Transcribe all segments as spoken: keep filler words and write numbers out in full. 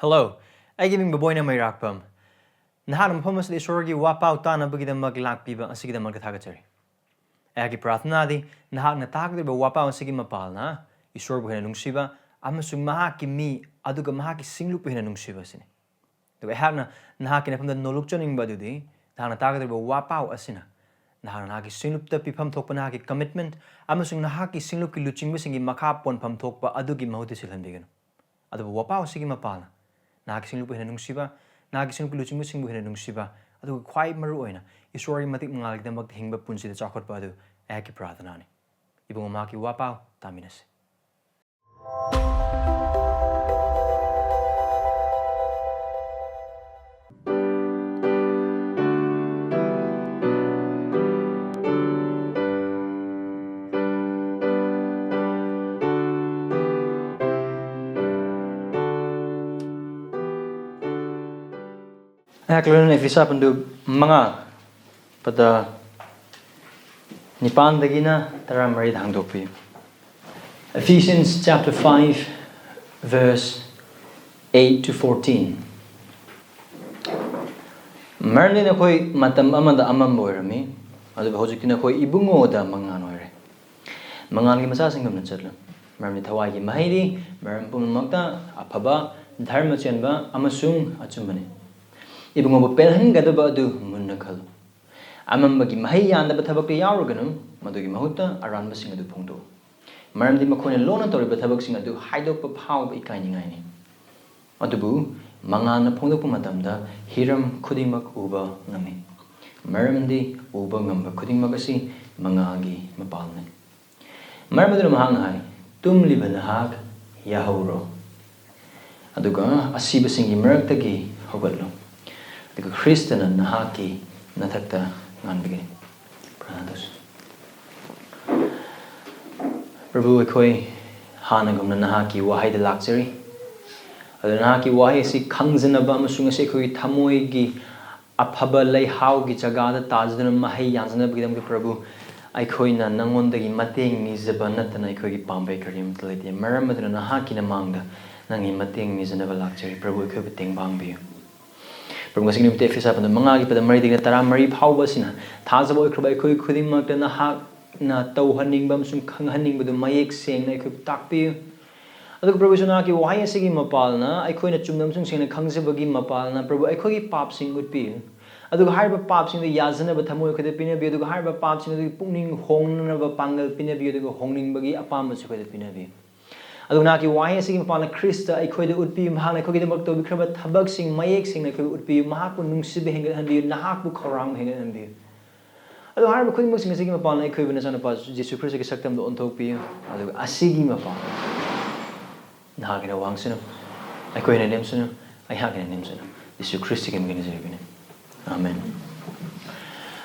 Hello, ꯑꯩꯒꯤ ꯃꯤꯡ ꯕꯕꯣꯏꯅ ꯃꯩꯔꯥꯛꯄꯝ꯫ ꯅꯍꯥꯛꯅ ꯃꯐꯝ ꯑꯁꯤꯗ ꯏꯁꯣꯔꯒꯤ ꯋꯥꯄꯥꯎ ꯇꯥꯅꯕꯒꯤꯗꯃꯛ ꯂꯥꯛꯄꯤꯕ ꯑꯁꯤꯒꯤꯗꯃꯛꯇ ꯊꯥꯒꯠꯆꯔꯤ꯫ ꯑꯩꯍꯥꯛꯀꯤ ꯄ꯭ꯔꯥꯔꯊꯅꯥꯗꯤ ꯅꯍꯥꯛꯅ ꯇꯥꯒꯗꯧꯔꯤꯕ ꯋꯥꯄꯥꯎ ꯑꯁꯤꯒꯤ ꯃꯄꯥꯜꯅ ꯏꯁꯣꯔꯕꯨ ꯍꯦꯟꯅ ꯅꯨꯡꯁꯤꯕ ꯑꯃꯁꯨꯡ ꯃꯍꯥꯛꯀꯤ ꯃꯤ ꯑꯗꯨꯒ ꯃꯍꯥꯛꯀꯤ ꯁꯤꯡꯂꯨꯞꯄꯨ ꯍꯦꯟꯅ ꯅꯨꯡꯁꯤꯕ ꯑꯁꯤꯅꯤ꯫ ꯑꯗꯨꯒ ꯑꯩꯍꯥꯛꯅ ꯅꯍꯥꯛꯀꯤ ꯅꯐꯝꯗ ꯅꯣꯂꯨꯛꯆꯅꯤꯡꯕ ꯑꯗꯨꯗꯤ ꯅꯍꯥꯛꯅ ꯇꯥꯒꯗꯧꯔꯤꯕ ꯋꯥꯄꯥꯎ ꯑꯁꯤꯅ ꯅꯍꯥꯛꯅ ꯅꯍꯥꯛꯀꯤ ꯁꯤꯡꯂꯨꯞꯇ ꯄꯤꯐꯝ ꯊꯣꯛꯄ ꯅꯍꯥꯛꯀꯤ commitment ꯑꯃꯁꯨꯡ ꯅꯍꯥꯛꯀꯤ ꯁꯤꯡꯂꯨꯞꯀꯤ ꯂꯨꯆꯤꯡꯕꯁꯤꯡꯒꯤ ꯃꯈꯥ ꯄꯣꯟꯐꯝ ꯊꯣꯛꯄ ꯑꯗꯨꯒꯤ ꯃꯍꯨꯠꯇ ꯁꯤꯜꯍꯟꯕꯤꯒꯅꯨ꯫ ꯑꯗꯨꯕꯨ ꯋꯥꯄꯥꯎ ꯑꯁꯤꯒꯤ ꯃꯄꯥꯜꯅ ꯅꯍꯥꯛꯀꯤ ꯁꯤꯡꯂꯨꯞꯄꯨ ꯍꯦꯟꯅ ꯅꯨꯡꯁꯤꯕ, ꯅꯍꯥꯛꯀꯤ ꯁꯤꯡꯂꯨꯞꯀꯤ ꯂꯨꯆꯤꯡꯕꯁꯤꯡꯕꯨ ꯍꯦꯟꯅ ꯅꯨꯡꯁꯤꯕ, ꯑꯗꯨꯒ ꯈ꯭ꯋꯥꯏ ꯃꯔꯨ ꯑꯣꯏꯅ ꯏꯁꯣꯔꯒꯤ ꯃꯇꯤꯛ ꯃꯉꯥꯜꯒꯤꯗꯃꯛꯇ ꯍꯤꯡꯕ ꯄꯨꯟꯁꯤꯗ ꯆꯥꯎꯈꯠꯄ ꯑꯗꯨ ꯑꯩꯍꯥꯛꯀꯤ ꯄ꯭ꯔꯥꯔꯊꯅꯥꯅꯤ꯫ ꯏꯕꯨꯡꯉꯣ, ꯃꯍꯥꯛꯀꯤ ꯋꯥꯄꯥꯎ ꯇꯥꯃꯤꯟꯅꯁꯤ꯫ ꯑꯩꯍꯥꯛ ꯂꯣꯏꯅꯅ ꯏꯐꯤꯁꯥ ꯄꯟꯗꯨꯞ ꯃꯉꯥ ꯄꯗ ꯅꯤꯄꯥꯟꯗꯒꯤꯅ ꯇꯔꯥꯃꯔꯤꯗ ꯍꯥꯡꯗꯣꯛꯄꯤꯌꯨ꯫ Ephesians chapter five, verse eight to fourteen. ꯃꯔꯝꯗꯤ ꯅꯈꯣꯏ ꯃꯇꯝ ꯑꯃꯗ ꯑꯃꯝꯕ ꯑꯣꯏꯔꯝꯃꯤ, ꯑꯗꯨꯕꯨ ꯍꯧꯖꯤꯛꯇꯤ ꯅꯈꯣꯏ ꯏꯕꯨꯡꯉꯣꯗ ꯃꯉꯥꯜ ꯑꯣꯏꯔꯦ꯫ ꯃꯉꯥꯜꯒꯤ ꯃꯆꯥꯁꯤꯡꯒꯨꯝꯅ ꯆꯠꯂꯨ꯫ ꯃꯔꯝꯗꯤ ꯊꯋꯥꯏꯒꯤ ꯃꯍꯩꯗꯤ ꯃꯔꯝ ꯄꯨꯝꯅꯃꯛꯇ ꯑꯐꯕ, ꯙꯔꯃ ꯆꯦꯟꯕ ꯑꯃꯁꯨꯡ ꯑꯆꯨꯝꯕꯅꯤ꯫ ꯏꯕꯨꯡꯉꯣꯕꯨ ꯄꯦꯜꯍꯟꯒꯗꯕ ꯑꯗꯨ ꯃꯨꯟꯅ ꯈꯜꯂꯨ꯫ ꯑꯃꯝꯕꯒꯤ ꯃꯍꯩ ꯌꯥꯟꯗꯕ ꯊꯕꯛꯇ ꯌꯥꯎꯔꯨꯒꯅꯨ, ꯃꯗꯨꯒꯤ ꯃꯍꯨꯠꯇ ꯑꯔꯥꯟꯕꯁꯤꯡ ꯑꯗꯨ ꯐꯣꯡꯗꯣꯛꯎ꯫ ꯃꯔꯝꯗꯤ ꯃꯈꯣꯏꯅ ꯂꯣꯟꯅ ꯇꯧꯔꯤꯕ ꯊꯕꯛꯁꯤꯡ ꯑꯗꯨ ꯍꯥꯏꯗꯣꯛꯄ ꯐꯥꯎꯕ ꯏꯀꯥꯏꯅꯤꯡꯉꯥꯏꯅꯤ꯫ ꯑꯗꯨꯕꯨ ꯃꯉꯥꯜꯅ ꯐꯣꯡꯗꯣꯛꯄ ꯃꯇꯝꯗ ꯍꯤꯔꯝ ꯈꯨꯗꯤꯡꯃꯛ ꯎꯕ ꯉꯝꯃꯤ, ꯃꯔꯝꯗꯤ ꯎꯕ ꯉꯝꯕ ꯈꯨꯗꯤꯡꯃꯛ ꯑꯁꯤ ꯃꯉꯥꯜꯒꯤ ꯃꯄꯥꯜꯅꯤ꯫ ꯃꯔꯝ ꯑꯗꯨꯅ ꯃꯍꯥꯛꯅ ꯍꯥꯏ, "ꯇꯨꯝꯂꯤꯕ ꯅꯍꯥꯛ ꯌꯥꯍꯧꯔꯣ, ꯑꯗꯨꯒ ꯑꯁꯤꯕꯁꯤꯡꯒꯤ ꯃꯔꯛꯇꯒꯤ ꯍꯧꯒꯠꯂꯨ, ꯑꯗꯨꯒ ꯈ꯭ꯔꯤꯁꯇꯅ ꯅꯍꯥꯛꯀꯤ ꯅꯊꯛꯇ ꯉꯥꯟꯕꯤꯒꯅꯤ"꯫ ꯄ꯭ꯔꯥꯔꯊꯅꯥ ꯇꯧꯁꯤ꯫ ꯄ꯭ꯔꯚꯨ, ꯑꯩꯈꯣꯏ ꯍꯥꯟꯅꯒꯨꯝꯅ ꯅꯍꯥꯛꯀꯤ ꯋꯥꯍꯩꯗ ꯂꯥꯛꯆꯔꯤ꯫ ꯑꯗꯨ ꯅꯍꯥꯛꯀꯤ ꯋꯥꯍꯩ ꯑꯁꯤ ꯈꯪꯖꯅꯕ ꯑꯃꯁꯨꯡ ꯉꯁꯤ ꯑꯩꯈꯣꯏꯒꯤ ꯊꯃꯣꯏꯒꯤ ꯑꯐꯕ ꯂꯩꯍꯥꯎꯒꯤ ꯖꯒꯥꯗ ꯇꯥꯖꯗꯨꯅ ꯃꯍꯩ ꯌꯥꯟꯖꯅꯕꯒꯤꯗꯃꯛꯇ, ꯄ꯭ꯔꯚꯨ, ꯑꯩꯈꯣꯏꯅ ꯅꯪꯉꯣꯟꯗꯒꯤ ꯃꯇꯦꯡ ꯅꯤꯖꯕ ꯅꯠꯇꯅ ꯑꯩꯈꯣꯏꯒꯤ ꯄꯥꯝꯕꯩ ꯀꯔꯤꯃꯠꯇ ꯂꯩꯇꯦ꯫ ꯃꯔꯝ ꯑꯗꯨꯅ ꯅꯍꯥꯛꯀꯤ ꯃꯃꯥꯡꯗ ꯅꯪꯒꯤ ꯃꯇꯦꯡ ꯅꯤꯖꯅꯕ ꯂꯥꯛꯆꯔꯤ꯫ ꯄ꯭ꯔꯚꯨ, ꯑꯩꯈꯣꯏꯕꯨ ꯇꯦꯡꯕꯥꯡꯕꯤꯌꯨ꯫ ꯄ꯭ꯔꯚꯨ, ꯉꯁꯤꯒꯤ ꯅꯨꯃꯤꯠꯇ ꯑꯦꯐꯤꯁꯥ ꯄꯟꯗꯨ ꯃꯉꯥꯒꯤ ꯄꯗ ꯃꯔꯤꯗꯒꯤꯅ ꯇꯔꯥꯃꯔꯤ ꯐꯥꯎꯕ ꯑꯁꯤꯅ ꯊꯥꯖꯕ ꯑꯣꯏꯈ꯭ꯔꯕ ꯑꯩꯈꯣꯏ ꯈꯨꯗꯤꯡꯃꯛꯇ ꯅꯍꯥꯛꯅ ꯇꯧꯍꯟꯅꯤꯡꯕ ꯑꯃꯁꯨꯡ ꯈꯪꯍꯟꯅꯤꯡꯕꯗꯨ ꯃꯌꯦꯛ ꯁꯦꯡꯅ ꯑꯩꯈꯣꯏꯕꯨ ꯇꯥꯛꯄꯤꯌꯨ꯫ ꯑꯗꯨꯒ ꯄ꯭ꯔꯚꯨ, ꯏꯁꯣꯔ, ꯅꯍꯥꯛꯀꯤ ꯋꯥꯍꯩ ꯑꯁꯤꯒꯤ ꯃꯄꯥꯜꯅ ꯑꯩꯈꯣꯏꯅ ꯆꯨꯝꯅ ꯑꯃꯁꯨꯡ ꯁꯦꯡꯅ ꯈꯪꯖꯕꯒꯤ ꯃꯄꯥꯜꯅ ꯄ꯭ꯔꯚꯨ, ꯑꯩꯈꯣꯏꯒꯤ ꯄꯥꯞꯁꯤꯡ ꯎꯠꯄꯤꯌꯨ꯫ ꯑꯗꯨꯒ ꯍꯥꯏꯔꯤꯕ ꯄꯥꯞꯁꯤꯡꯗꯨ ꯌꯥꯖꯅꯕ ꯊꯃꯣꯏ ꯑꯩꯈꯣꯏꯗ ꯄꯤꯅꯕꯤꯌꯨ꯫ ꯑꯗꯨꯒ ꯍꯥꯏꯔꯤꯕ ꯄꯥꯞꯁꯤꯡ ꯑꯗꯨꯒꯤ ꯄꯨꯛꯅꯤꯡ ꯍꯣꯡꯅꯅꯕ ꯄꯥꯡꯒꯜ ꯄꯤꯅꯕꯤꯌꯨ꯫ ꯑꯗꯨꯒ ꯍꯣꯡꯅꯤꯡꯕꯒꯤ ꯑꯄꯥꯝꯕꯁꯨ ꯑꯩꯈꯣꯏꯗ ꯄꯤꯅꯕꯤꯌꯨ꯫ ꯑꯗꯨꯒ ꯅꯍꯥꯛꯀꯤ ꯋꯥꯍꯩ ꯑꯁꯤꯒꯤ ꯃꯄꯥꯟꯗ ꯈ꯭ꯔꯤꯁꯇ ꯑꯩꯈꯣꯏꯗ ꯎꯠꯄꯤꯌꯨ꯫ ꯃꯍꯥꯛꯅ ꯑꯩꯈꯣꯏꯒꯤꯗꯃꯛ ꯇꯧꯕꯤꯈ꯭ꯔꯕ ꯊꯕꯛꯁꯤꯡ ꯃꯌꯦꯛ ꯁꯦꯡꯅ ꯑꯩꯈꯣꯏꯕꯨ ꯎꯠꯄꯤꯌꯨ꯫ ꯃꯍꯥꯛꯄꯨ ꯅꯨꯡꯁꯤꯕ ꯍꯦꯟꯒꯠꯍꯟꯕꯤꯌꯨ꯫ ꯅꯍꯥꯛꯄꯨ ꯈꯧꯔꯥꯡꯕ ꯍꯦꯟꯒꯠꯍꯟꯕꯤꯌꯨ꯫ ꯑꯗꯨ ꯍꯥꯏꯔꯤꯕ ꯈꯨꯗꯤꯡꯃꯛꯁꯤꯡ ꯑꯁꯤꯒꯤ ꯃꯄꯥꯟꯗ ꯑꯩꯈꯣꯏꯕꯨ ꯅꯆꯥꯅꯨꯄꯥ ꯖꯤꯁꯨ ꯈ꯭ꯔꯤꯁꯇꯒꯤ ꯁꯛꯇꯝꯗ ꯑꯣꯟꯊꯣꯛꯄꯤꯌꯨ꯫ ꯑꯗꯨꯒ ꯑꯁꯤꯒꯤ ꯃꯄꯥꯟꯗ ꯅꯍꯥꯛꯀꯤꯅ ꯋꯥꯡꯁꯅꯨ, ꯑꯩꯈꯣꯏꯅ ꯅꯦꯝꯁꯅꯨ, ꯑꯩꯍꯥꯛꯀꯤꯅ ꯅꯦꯝꯁꯅꯨ, ꯖꯤꯁꯨ ꯈ꯭ꯔꯤꯁꯇꯒꯤ ꯃꯤꯡ ꯅꯤꯖꯔꯤꯕꯅꯤ꯫ ꯑꯥꯃꯦꯟ꯫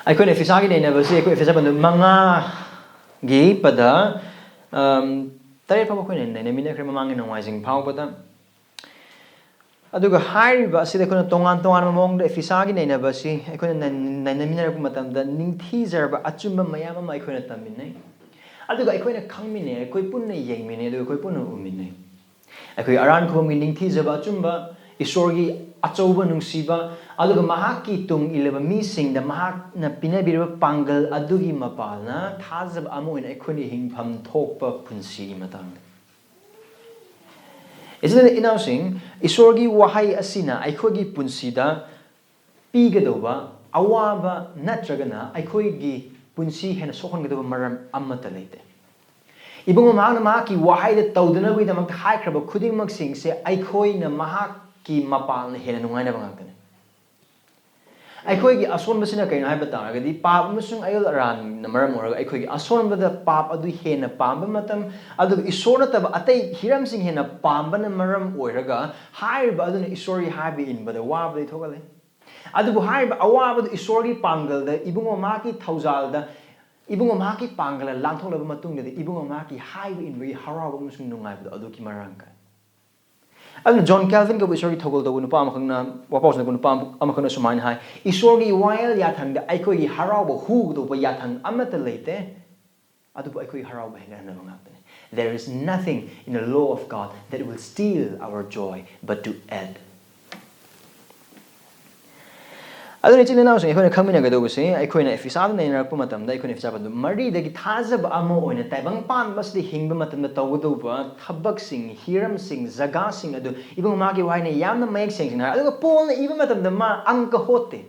ꯑꯩꯈꯣꯏꯅ ꯑꯦꯐꯤꯁꯥꯒꯤ ꯅꯩꯅꯕꯁꯤ ꯑꯩꯈꯣꯏ ꯑꯦꯐꯤꯁꯥ ꯄꯟꯗꯨ ꯃꯉꯥꯒꯤ ꯄꯗ, ꯑꯝ, ꯇꯔꯦꯠ ꯐꯥꯎꯕ ꯑꯩꯈꯣꯏꯅ ꯅꯩꯅꯃꯤꯟꯅꯈ꯭ꯔꯦ ꯃꯃꯥꯡꯒꯤ ꯅꯣꯡꯃꯥꯏꯖꯤꯡ ꯐꯥꯎꯕꯗ꯫ ꯑꯗꯨꯒ ꯍꯥꯏꯔꯤꯕ ꯑꯁꯤꯗ ꯑꯩꯈꯣꯏꯅ ꯇꯣꯉꯥꯟ ꯇꯣꯉꯥꯟꯕ ꯃꯑꯣꯡꯗ ꯑꯦꯐꯤꯁꯥꯒꯤ ꯅꯩꯅꯕ ꯑꯁꯤ ꯑꯩꯈꯣꯏꯅ ꯅꯩ-, ꯅꯩꯅꯃꯤꯟꯅꯔꯛꯄ ꯃꯇꯝꯗ ꯅꯤꯡꯊꯤꯖꯔꯕ ꯑꯆꯨꯝꯕ ꯃꯌꯥꯝ ꯑꯃ ꯑꯩꯈꯣꯏꯅ ꯇꯝꯃꯤꯟꯅꯩ꯫ ꯑꯗꯨꯒ ꯑꯩꯈꯣꯏꯅ ꯈꯪꯃꯤꯟꯅꯩ, ꯑꯩꯈꯣꯏ ꯄꯨꯟꯅ ꯌꯦꯡꯃꯤꯟꯅꯩ, ꯑꯗꯨꯒ ꯑꯩꯈꯣꯏ ꯄꯨꯟꯅ ꯎꯃꯤꯟꯅꯩ꯫ ꯑꯩꯈꯣꯏ ꯑꯔꯥꯟ ꯈꯨꯕꯝꯒꯤ ꯅꯤꯡꯊꯤꯖꯕ ꯑꯆꯨꯝꯕ, ꯏꯁꯣꯔꯒꯤ ꯑꯆꯧꯕ ꯅꯨꯡꯁꯤꯕ, ꯑꯗꯨꯒ ꯃꯍꯥꯛꯀꯤ ꯇꯨꯡ ꯏꯜꯂꯕ ꯃꯤꯁꯤꯡꯗ ꯃꯍꯥꯛꯅ ꯄꯤꯅꯕꯤꯔꯕ ꯄꯥꯡꯒꯜ ꯑꯗꯨꯒꯤ ꯃꯄꯥꯜꯅ ꯊꯥꯖꯕ ꯑꯃ ꯑꯣꯏꯅ ꯑꯩꯈꯣꯏꯅ ꯍꯤꯡꯐꯝ ꯊꯣꯛꯄ ꯄꯨꯟꯁꯤꯒꯤ ꯃꯇꯥꯡꯗ꯫ ꯏꯆꯤꯟ ꯏꯅꯥꯎꯁꯤꯡ, ꯏꯁꯣꯔꯒꯤ ꯋꯥꯍꯩ ꯑꯁꯤꯅ ꯑꯩꯈꯣꯏꯒꯤ ꯄꯨꯟꯁꯤꯗ ꯄꯤꯒꯗꯧꯕ ꯑꯋꯥꯕ ꯅꯠꯇ꯭ꯔꯒꯅ ꯑꯩꯈꯣꯏꯒꯤ ꯄꯨꯟꯁꯤ ꯍꯦꯟꯅ ꯁꯣꯛꯍꯟꯒꯗꯧꯕ ꯃꯔꯝ ꯑꯃꯠꯇ ꯂꯩꯇꯦ꯫ ꯏꯕꯨꯡꯉꯣ, ꯃꯍꯥꯛꯅ ꯃꯍꯥꯛꯀꯤ ꯋꯥꯍꯩꯗ ꯇꯧꯗꯅꯕꯒꯤꯗꯃꯛꯇ ꯍꯥꯏꯈ꯭ꯔꯕ ꯈꯨꯗꯤꯡꯃꯛꯁꯤꯡꯁꯦ ꯑꯩꯈꯣꯏꯅ ꯃꯍꯥꯛꯀꯤ ꯃꯄꯥꯜꯅ ꯍꯦꯟꯅ ꯅꯨꯡꯉꯥꯏꯅꯕ ꯉꯥꯛꯇꯅꯤ꯫ ꯑꯩꯈꯣꯏꯒꯤ ꯑꯁꯣꯟꯕꯁꯤꯅ ꯀꯩꯅꯣ ꯍꯥꯏꯕ ꯇꯥꯔꯒꯗꯤ, ꯄꯥꯞ ꯑꯃꯁꯨꯡ ꯑꯌꯦꯜ ꯑꯔꯥꯟꯅ ꯃꯔꯝ ꯑꯣꯏꯔꯒ ꯑꯩꯈꯣꯏꯒꯤ ꯑꯁꯣꯟꯕꯗ ꯄꯥꯞ ꯑꯗꯨ ꯍꯦꯟꯅ ꯄꯥꯝꯕ ꯃꯇꯝ, ꯑꯗꯨꯒ ꯏꯁꯣꯔ ꯅꯠꯇꯕ ꯑꯇꯩ ꯍꯤꯔꯝꯁꯤꯡ ꯍꯦꯟꯅ ꯄꯥꯝꯕꯅ ꯃꯔꯝ ꯑꯣꯏꯔꯒ ꯍꯥꯏꯔꯤꯕ ꯑꯗꯨꯅ ꯏꯁꯣꯔꯒꯤ ꯍꯥꯏꯕ ꯏꯟꯕꯗ ꯋꯥꯕꯗꯤ ꯊꯣꯛꯍꯜꯂꯤ꯫ ꯑꯗꯨꯕꯨ ꯍꯥꯏꯔꯤꯕ ꯑꯋꯥꯕꯗꯨ ꯏꯁꯣꯔꯒꯤ ꯄꯥꯡꯒꯜꯗ, ꯏꯕꯨꯡꯉꯣ ꯃꯍꯥꯛꯀꯤ ꯊꯧꯖꯥꯜꯗ, ꯏꯕꯨꯡꯉꯣ ꯃꯍꯥꯛꯀꯤ ꯄꯥꯡꯒꯜꯅ ꯂꯥꯟꯊꯣꯛꯂꯕ ꯃꯇꯨꯡꯗꯗꯤ, ꯏꯕꯨꯡꯉꯣ ꯃꯍꯥꯛꯀꯤ ꯍꯥꯏꯕ ꯏꯟꯕꯒꯤ ꯍꯔꯥꯎꯕ ꯑꯃꯁꯨꯡ ꯅꯨꯡꯉꯥꯏꯕꯗꯣ ꯑꯗꯨꯛꯀꯤ ꯃꯔꯥꯡ ꯀꯥꯏ꯫ ꯑꯗꯨꯅ ꯖꯣꯟ ꯀꯦꯜꯚꯤꯟ ꯀꯧꯕ ꯏꯁꯣꯔꯒꯤ ꯊꯧꯒꯜ ꯇꯧꯕ ꯅꯨꯄꯥ ꯑꯃꯈꯛꯅ, ꯋꯥꯄꯥꯎꯁꯅ ꯅꯨꯄꯥ ꯑꯃꯈꯛꯅ ꯁꯨꯃꯥꯏꯅ ꯍꯥꯏ, "ꯏꯁꯣꯔꯒꯤ ꯋꯥꯌꯦꯜ ꯌꯥꯊꯪꯗ ꯑꯩꯈꯣꯏꯒꯤ ꯍꯔꯥꯎꯕ ꯍꯨꯒꯗꯧꯕ ꯌꯥꯊꯪ ꯑꯃꯠꯇ ꯂꯩꯇꯦ, ꯑꯗꯨꯕꯨ ꯑꯩꯈꯣꯏꯒꯤ ꯍꯔꯥꯎꯕ ꯍꯦꯟꯒꯠꯍꯟꯅꯕ ꯉꯥꯛꯇꯅꯤ"꯫ There is nothing in the law of God that will steal our joy, but to add. ꯑꯗꯨꯅ ꯏꯆꯤꯜ ꯏꯅꯥꯎꯁꯤꯡ, ꯑꯩꯈꯣꯏꯅ ꯈꯪꯃꯤꯟꯅꯒꯗꯧꯕꯁꯦ, ꯑꯩꯈꯣꯏꯅ ꯏꯐꯤꯁꯥꯗ ꯅꯩꯅꯔꯛꯄ ꯃꯇꯝꯗ, ꯑꯩꯈꯣꯏꯅ ꯏꯐꯤꯁꯥ ꯄꯟꯗꯨ ꯃꯔꯤꯗꯒꯤ ꯊꯥꯖꯕ ꯑꯃ ꯑꯣꯏꯅ ꯇꯥꯏꯕꯪ ꯄꯥꯟꯕ ꯑꯁꯤꯗ ꯍꯤꯡꯕ ꯃꯇꯝꯗ ꯇꯧꯒꯗꯧꯕ ꯊꯕꯛꯁꯤꯡ, ꯍꯤꯔꯝꯁꯤꯡ, ꯖꯒꯥꯁꯤꯡ ꯑꯗꯨ ꯏꯕꯨꯡ ꯃꯥꯒꯤ ꯋꯥꯍꯩꯅ ꯌꯥꯝꯅ ꯃꯌꯦꯛ ꯁꯦꯡꯅ ꯍꯥꯏ꯫ ꯑꯗꯨꯒ ꯄꯣꯜꯅ ꯏꯕ ꯃꯇꯝꯗ ꯃꯥ ꯑꯪꯀ ꯍꯣꯠꯇꯦ꯫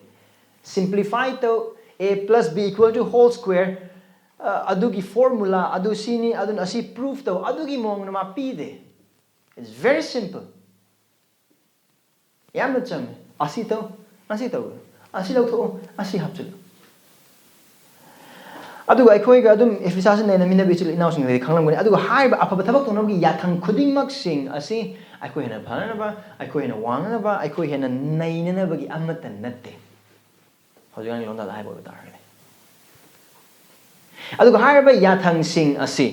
Simplify ꯇꯧ, a plus b equal to whole square, ꯑ, ꯑꯗꯨꯒꯤ formula ꯑꯗꯨ ꯁꯤꯅꯤ, ꯑꯗꯨꯅ ꯑꯁꯤ proof ꯇꯧ, ꯑꯗꯨꯒꯤ ꯃꯑꯣꯡꯗ ꯃꯥ ꯄꯤꯗꯦ꯫ It's very simple. ꯌꯥꯝꯅ ꯆꯝꯃꯦ꯫ ꯑꯁꯤ ꯇꯧ, ꯑꯁꯤ ꯇꯧ, ꯑꯁꯤ ꯂꯧꯊꯣꯛꯑꯣ, ꯑꯁꯤ ꯍꯥꯞꯆꯤꯜꯂꯨ꯫ ꯑꯗꯨꯒ ꯑꯩꯈꯣꯏꯒ ꯑꯗꯨꯝ ꯏꯐꯤꯁꯥꯁꯤ ꯅꯩꯅꯃꯤꯟꯅꯕ ꯏꯆꯤꯜ ꯏꯅꯥꯎꯁꯤꯡꯗꯗꯤ ꯈꯪꯂꯝꯒꯅꯤ꯫ ꯑꯗꯨꯒ ꯍꯥꯏꯔꯤꯕ ꯑꯐꯕ ꯊꯕꯛ ꯇꯧꯅꯕꯒꯤ ꯌꯥꯊꯪ ꯈꯨꯗꯤꯡꯃꯛꯁꯤꯡ ꯑꯁꯤ ꯑꯩꯈꯣꯏ ꯍꯦꯟꯅ ꯐꯅꯅꯕ, ꯑꯩꯈꯣꯏ ꯍꯦꯟꯅ ꯋꯥꯡꯅꯅꯕ, ꯑꯩꯈꯣꯏ ꯍꯦꯟꯅ ꯅꯩꯅꯅꯕꯒꯤ ꯑꯃꯠꯇ ꯅꯠꯇꯦ꯫ ꯍꯧꯖꯤꯛꯀꯥꯟꯒꯤ ꯂꯣꯟꯗꯥꯗ ꯍꯥꯏꯕ ꯑꯣꯏꯕ ꯇꯥꯔꯒꯗꯤ꯫ ꯑꯗꯨꯒ ꯍꯥꯏꯔꯤꯕ ꯌꯥꯊꯪꯁꯤꯡ ꯑꯁꯤ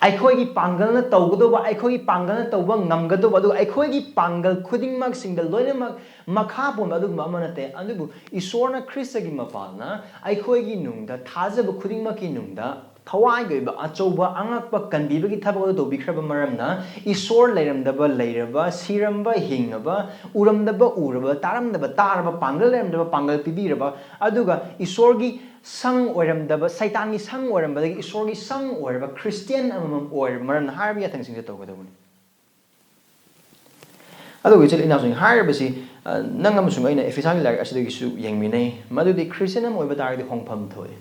ꯑꯩꯈꯣꯏꯒꯤ ꯄꯥꯡꯒꯜꯅ ꯇꯧꯒꯗꯧꯕ, ꯑꯩꯈꯣꯏꯒꯤ ꯄꯥꯡꯒꯜꯅ ꯇꯧꯕ ꯉꯝꯒꯗꯧꯕ, ꯑꯗꯨꯒ ꯑꯩꯈꯣꯏꯒꯤ ꯄꯥꯡꯒꯜ ꯈꯨꯗꯤꯡꯃꯛꯁꯤꯡꯗ ꯂꯣꯏꯅꯃꯛ ꯃꯈꯥ ꯄꯣꯟꯕ ꯑꯗꯨꯒꯨꯝꯕ ꯑꯃ ꯅꯠꯇꯦ꯫ ꯑꯗꯨꯕꯨ ꯏꯁꯣꯔꯅ ꯈ꯭ꯔꯤꯁꯇꯒꯤ ꯃꯄꯥꯜꯅ ꯑꯩꯈꯣꯏꯒꯤ ꯅꯨꯡꯗ ꯊꯥꯖꯕ ꯈꯨꯗꯤꯡꯃꯛꯀꯤ ꯅꯨꯡꯗ ꯊꯋꯥꯏꯒꯤ ꯑꯣꯏꯕ ꯑꯆꯧꯕ ꯑꯉꯛꯄ ꯀꯟꯕꯤꯕꯒꯤ ꯊꯕꯛ ꯑꯗꯨ ꯇꯧꯕꯤꯈ꯭ꯔꯕ ꯃꯔꯝꯅ, ꯏꯁꯣꯔ ꯂꯩꯔꯝꯗꯕ ꯂꯩꯔꯕ, ꯁꯤꯔꯝꯕ ꯍꯤꯡꯉꯕ, ꯎꯔꯝꯗꯕ ꯎꯔꯕ, ꯇꯥꯔꯝꯗꯕ ꯇꯥꯔꯕ, ꯄꯥꯡꯒꯜ ꯂꯩꯔꯝꯗꯕ ꯄꯥꯡꯒꯜ ꯄꯤꯕꯤꯔꯕ, ꯑꯗꯨꯒ ꯏꯁꯣꯔꯒꯤ ꯁꯪ ꯑꯣꯏꯔꯝꯗꯕ, ꯁꯩꯇꯥꯟꯒꯤ ꯁꯪ ꯑꯣꯏꯔꯝꯕꯗꯒꯤ ꯏꯁꯣꯔꯒꯤ ꯁꯪ ꯑꯣꯏꯔꯕ ꯈ꯭ꯔꯤꯁꯇꯤꯌꯥꯟ ꯑꯃꯃꯝ ꯑꯣꯏꯔꯕ ꯃꯔꯝꯅ ꯍꯥꯏꯔꯤꯕ ꯌꯥꯊꯪꯁꯤꯡꯁꯦ ꯇꯧꯒꯗꯧꯕꯅꯤ꯫ ꯑꯗꯨꯒ ꯏꯆꯤꯜ ꯏꯅꯥꯎꯁꯤꯡ, ꯍꯥꯏꯔꯤꯕꯁꯤ, ꯑ, ꯅꯪ ꯑꯃꯁꯨꯡ ꯑꯩꯅ ꯏꯐꯤꯁꯥꯒꯤ ꯂꯥꯏꯔꯤꯛ ꯑꯁꯤꯗꯒꯤꯁꯨ ꯌꯦꯡꯃꯤꯟꯅꯩ꯫ ꯃꯗꯨꯗꯤ ꯈ꯭ꯔꯤꯁꯇꯤꯌꯥꯟ ꯑꯃ ꯑꯣꯏꯕ ꯇꯥꯔꯒꯗꯤ ꯍꯣꯡꯐꯝ ꯊꯣꯛꯏ꯫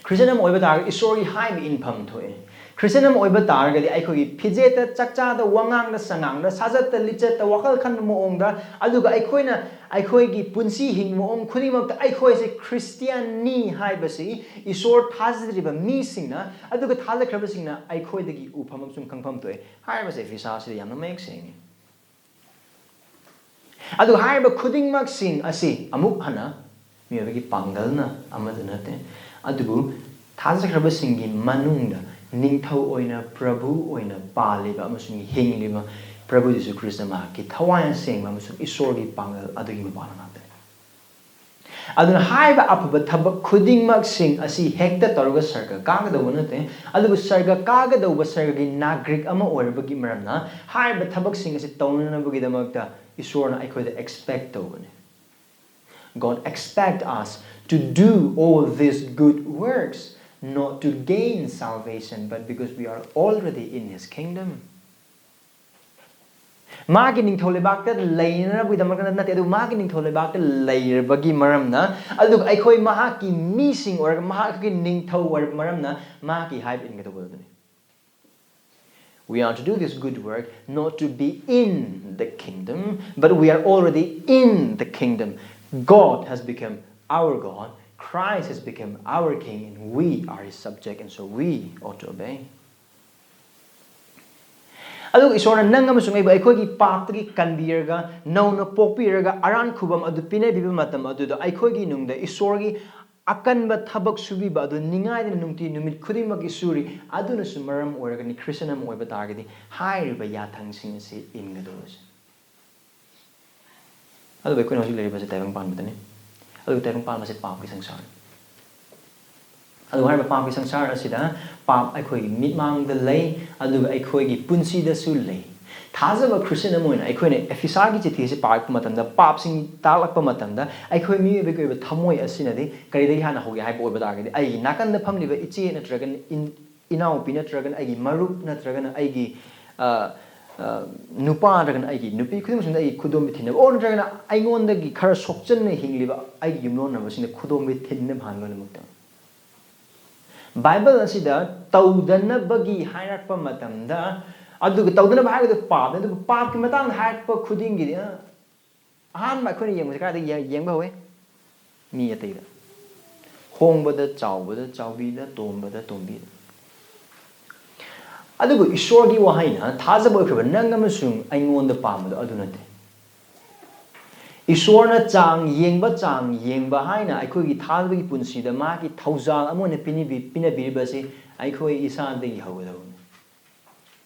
ꯈ꯭ꯔꯤꯁꯇꯤꯌꯥꯟ ꯑꯃ ꯑꯣꯏꯕ ꯇꯥꯔꯒꯗꯤ ꯏꯁꯣꯔꯒꯤ ꯍꯥꯏꯕ ꯏꯟꯐꯝ ꯊꯣꯛꯏ꯫ ꯈ꯭ꯔꯤꯁꯇꯤꯌꯥꯟ ꯑꯃ ꯑꯣꯏꯕ ꯇꯥꯔꯒꯗꯤ ꯑꯩꯈꯣꯏꯒꯤ ꯐꯤꯖꯦꯠꯇ, ꯆꯥꯛꯆꯥꯗ, ꯋꯥꯉꯥꯡꯗ, ꯁꯉꯥꯡꯗ, ꯁꯥꯖꯠꯇ, ꯂꯤꯆꯠꯇ, ꯋꯥꯈꯜ ꯈꯟꯕ ꯃꯑꯣꯡꯗ, ꯑꯗꯨꯒ ꯑꯩꯈꯣꯏꯅ ꯑꯩꯈꯣꯏꯒꯤ ꯄꯨꯟꯁꯤ ꯍꯤꯡꯕ ꯃꯑꯣꯡ ꯈꯨꯗꯤꯡꯃꯛꯇ ꯑꯩꯈꯣꯏꯁꯦ ꯈ꯭ꯔꯤꯁꯇꯤꯌꯥꯟꯅꯤ ꯍꯥꯏꯕꯁꯤ ꯏꯁꯣꯔ ꯊꯥꯖꯗ꯭ꯔꯤꯕ ꯃꯤꯁꯤꯡꯅ, ꯑꯗꯨꯒ ꯊꯥꯖꯈ꯭ꯔꯕꯁꯤꯡꯅ ꯑꯩꯈꯣꯏꯗꯒꯤ ꯎꯐꯝ ꯑꯃꯁꯨꯡ ꯈꯪꯐꯝ ꯊꯣꯛꯏ ꯍꯥꯏꯔꯤꯕꯁꯦ ꯏꯐꯤꯁꯥꯁꯤꯗ ꯌꯥꯝꯅ ꯃꯌꯦꯛ ꯁꯦꯡꯉꯤ꯫ ꯑꯗꯨꯒ ꯍꯥꯏꯔꯤꯕ ꯈꯨꯗꯤꯡꯃꯛꯁꯤꯡ ꯑꯁꯤ ꯑꯃꯨꯛ ꯍꯟꯅ ꯃꯤꯑꯣꯏꯕꯒꯤ ꯄꯥꯡꯒꯜꯅ ꯑꯃꯠꯇ ꯅꯠꯇꯦ, ꯑꯗꯨꯕꯨ ꯊꯥꯖꯈ꯭ꯔꯕꯁꯤꯡꯒꯤ ꯃꯅꯨꯡꯗ ꯅꯤꯡꯊꯧ ꯑꯣꯏꯅ, ꯄ꯭ꯔꯚꯨ ꯑꯣꯏꯅ ꯄꯥꯜꯂꯤꯕ ꯑꯃꯁꯨꯡ ꯍꯤꯡꯂꯤꯕ ꯄ꯭ꯔꯚꯨ ꯖꯤꯁꯨ ꯈ꯭ꯔꯤꯁꯇ ꯃꯍꯥꯛꯀꯤ ꯊꯋꯥꯏ ꯑꯁꯦꯡꯕ ꯑꯃꯁꯨꯡ ꯏꯁꯣꯔꯒꯤ ꯄꯥꯡꯒꯜ ꯑꯗꯨꯒꯤ ꯃꯄꯥꯟ ꯉꯥꯛꯇꯅꯤ꯫ ꯑꯗꯨꯅ ꯍꯥꯏꯔꯤꯕ ꯑꯐꯕ ꯊꯕꯛ ꯈꯨꯗꯤꯡꯃꯛꯁꯤꯡ ꯑꯁꯤ ꯍꯦꯛꯇ ꯇꯧꯔꯒ ꯁꯔꯒ ꯀꯥꯒꯗꯧꯕ ꯅꯠꯇꯦ꯫ ꯑꯗꯨꯕꯨ ꯁꯔꯒ ꯀꯥꯒꯗꯧꯕ ꯁꯔꯒꯒꯤ ꯅꯥꯒ꯭ꯔꯤꯛ ꯑꯃ ꯑꯣꯏꯔꯕꯒꯤ ꯃꯔꯝꯅ ꯍꯥꯏꯔꯤꯕ ꯊꯕꯛꯁꯤꯡ ꯑꯁꯤ ꯇꯧꯅꯅꯕꯒꯤꯗꯃꯛꯇ ꯏꯁꯣꯔꯅ ꯑꯩꯈꯣꯏꯗ expect ꯇꯧꯕꯅꯤ꯫ God expect us to do all these good works, not to gain salvation, but because we are already in his kingdom. ꯃꯥꯒꯤ ꯅꯤꯡꯊꯧ ꯂꯩꯕꯥꯛꯇ ꯂꯩꯅꯅꯕꯒꯤꯗꯃꯛꯇ ꯅꯠꯇꯦ, ꯑꯗꯨꯕꯨ ꯃꯥꯒꯤ ꯅꯤꯡꯊꯧ ꯂꯩꯕꯥꯛꯇ ꯂꯩꯔꯕꯒꯤ ꯃꯔꯝꯅ, ꯑꯗꯨꯒ ꯑꯩꯈꯣꯏ ꯃꯍꯥꯛꯀꯤ ꯃꯤꯁꯤꯡ ꯑꯣꯏꯔꯒ ꯃꯍꯥꯛꯀꯤ ꯅꯤꯡꯊꯧ ꯑꯣꯏꯔꯕ ꯃꯔꯝꯅ ꯃꯍꯥꯛꯀꯤ ꯍꯥꯏꯕ ꯏꯟꯒꯗꯧꯕ ꯑꯗꯨꯅꯤ꯫ We are to do this good work not to be in the kingdom, but we are already in the kingdom. God has become our God, Christ has become our King, and we are his subject, and so we ought to obey. ꯑꯗꯨꯒ ꯏꯁꯣꯔꯅ ꯅꯪ ꯑꯃꯁꯨꯡ ꯑꯩꯕꯨ ꯑꯩꯈꯣꯏꯒꯤ ꯄꯥꯞꯇꯒꯤ ꯀꯟꯕꯤꯔꯒ ꯅꯧꯅ ꯄꯣꯛꯄꯤꯔꯒ ꯑꯔꯥꯟ ꯈꯨꯕꯝ ꯑꯗꯨ ꯄꯤꯅꯕꯤꯕ ꯃꯇꯝ ꯑꯗꯨꯗ ꯑꯩꯈꯣꯏꯒꯤ ꯅꯨꯡꯗ ꯏꯁꯣꯔꯒꯤ ꯑꯀꯟꯕ ꯊꯕꯛ ꯁꯨꯕꯤꯕ ꯑꯗꯨ ꯅꯤꯡꯉꯥꯏꯗꯅ ꯅꯨꯡꯇꯤ ꯅꯨꯃꯤꯠ ꯈꯨꯗꯤꯡꯃꯛꯀꯤ ꯁꯨꯔꯤ꯫ ꯑꯗꯨꯅꯁꯨ ꯃꯔꯝ ꯑꯣꯏꯔꯒꯅꯤ ꯈ꯭ꯔꯤꯁꯇꯤꯌꯥꯟ ꯑꯃ ꯑꯣꯏꯕ ꯇꯥꯔꯒꯗꯤ ꯍꯥꯏꯔꯤꯕ ꯌꯥꯊꯪꯁꯤꯡ ꯑꯁꯤ ꯏꯟꯒꯗꯧꯕꯁꯦ꯫ ꯑꯗꯨꯕꯨ ꯑꯩꯈꯣꯏꯅ ꯍꯧꯖꯤꯛ ꯂꯩꯔꯤꯕꯁꯦ ꯇꯥꯏꯕꯪ ꯄꯥꯟꯕꯗꯅꯤ꯫ ꯑꯗꯨꯒ ꯇꯥꯏꯕꯪ ꯄꯥꯟꯕꯁꯦ ꯄꯥꯞꯀꯤ ꯁꯪꯁꯥꯔꯅꯤ꯫ ꯑꯗꯨ ꯍꯥꯏꯔꯤꯕ ꯄꯥꯞꯀꯤ ꯁꯪꯁꯥꯔ ꯑꯁꯤꯗ ꯄꯥꯞ ꯑꯩꯈꯣꯏꯒꯤ ꯃꯤꯠꯃꯥꯡꯗ ꯂꯩ, ꯑꯗꯨꯒ ꯑꯩꯈꯣꯏꯒꯤ ꯄꯨꯟꯁꯤꯗꯁꯨ ꯂꯩ꯫ ꯊꯥꯖꯕ ꯈ꯭ꯔꯤꯁꯇꯤꯌꯟ ꯑꯃ ꯑꯣꯏꯅ ꯑꯩꯈꯣꯏꯅ ꯑꯦꯐꯤꯁꯥꯒꯤ ꯆꯤꯊꯤ ꯑꯁꯤ ꯄꯥꯔꯛꯄ ꯃꯇꯝꯗ, ꯄꯥꯞꯁꯤꯡ ꯇꯥꯛꯂꯛꯄ ꯃꯇꯝꯗ, ꯑꯩꯈꯣꯏ ꯃꯤꯑꯣꯏꯕꯒꯤ ꯑꯣꯏꯕ ꯊꯃꯣꯏ ꯑꯁꯤꯅꯗꯤ ꯀꯔꯤꯗꯒꯤ ꯍꯥꯟꯅ ꯍꯧꯒꯦ ꯍꯥꯏꯕ ꯑꯣꯏꯕ ꯇꯥꯔꯒꯗꯤ, ꯑꯩꯒꯤ ꯅꯥꯀꯟꯗ ꯐꯝꯂꯤꯕ ꯏꯆꯦ ꯅꯠꯇ꯭ꯔꯒ ꯏꯟ-, ꯏꯅꯥꯎꯄꯤ ꯅꯠꯇ꯭ꯔꯒꯅ ꯑꯩꯒꯤ ꯃꯔꯨꯞ ꯅꯠꯇ꯭ꯔꯒꯅ ꯑꯩꯒꯤ, ꯑ, ꯑ, ꯅꯨꯄꯥ ꯅꯠꯇ꯭ꯔꯒꯅ ꯑꯩꯒꯤ ꯅꯨꯄꯤ ꯈꯨꯗꯤꯡꯃꯛꯁꯤꯡꯗ ꯑꯩꯒꯤ ꯈꯨꯗꯣꯝꯕꯤ ꯊꯤꯟꯅꯕ, ꯑꯣꯔ ꯅꯠꯇ꯭ꯔꯒꯅ ꯑꯩꯉꯣꯟꯗꯒꯤ ꯈꯔ ꯁꯣꯛꯆꯟꯅ ꯍꯤꯡꯂꯤꯕ ꯑꯩꯒꯤ ꯌꯨꯝꯂꯣꯟꯅꯕꯁꯤꯡꯗ ꯈꯨꯗꯣꯝꯕꯤ ꯊꯤꯟꯅꯕ ꯍꯥꯟꯕ ꯂꯣꯏꯅꯃꯛꯇ꯫ ꯕꯥꯏꯕꯜ ꯑꯁꯤꯗ ꯇꯧꯗꯅꯕꯒꯤ ꯍꯥꯏꯔꯛꯄ ꯃꯇꯝꯗ, ꯑꯗꯨꯒ ꯇꯧꯗꯅꯕ ꯍꯥꯏꯔꯒꯗꯤ ꯄꯥꯞꯅꯤ, ꯑꯗꯨꯕꯨ ꯄꯥꯞꯀꯤ ꯃꯇꯥꯡꯗ ꯍꯥꯏꯔꯛꯄ ꯈꯨꯗꯤꯡꯒꯤꯗꯤ, ꯑ, ꯑꯍꯥꯟꯕ ꯑꯩꯈꯣꯏꯅ ꯌꯦꯡꯕꯁꯦ ꯀꯗꯥꯏꯗ ꯌꯦ-, ꯌꯦꯡꯕ ꯍꯧꯋꯤ? ꯃꯤ ꯑꯇꯩꯗ꯫ ꯍꯣꯡꯕꯗ, ꯆꯥꯎꯕꯗ, ꯆꯥꯎꯕꯤꯗ, ꯇꯣꯝꯕꯗ, ꯇꯣꯝꯕꯤꯗ꯫ ꯑꯗꯨꯕꯨ ꯏꯁꯣꯔꯒꯤ ꯋꯥꯍꯩꯅ ꯊꯥꯖꯕ ꯑꯣꯏꯈ꯭ꯔꯕ ꯅꯪ ꯑꯃꯁꯨꯡ ꯑꯩꯉꯣꯟꯗ ꯄꯥꯝꯕꯗꯣ ꯑꯗꯨ ꯅꯠꯇꯦ꯫ ꯏꯁꯣꯔꯅ ꯆꯥꯡ ꯌꯦꯡꯕ, ꯆꯥꯡ ꯌꯦꯡꯕ ꯍꯥꯏꯅ ꯑꯩꯈꯣꯏꯒꯤ ꯊꯥꯖꯕꯒꯤ ꯄꯨꯟꯁꯤꯗ ꯃꯥꯒꯤ ꯊꯧꯖꯥꯜ ꯑꯃ ꯑꯣꯏꯅ ꯄꯤꯅꯕꯤ-, ꯄꯤꯅꯕꯤꯔꯤꯕꯁꯤ ꯑꯩꯈꯣꯏ ꯏꯁꯥꯗꯒꯤ ꯍꯧꯒꯗꯕꯅꯤ꯫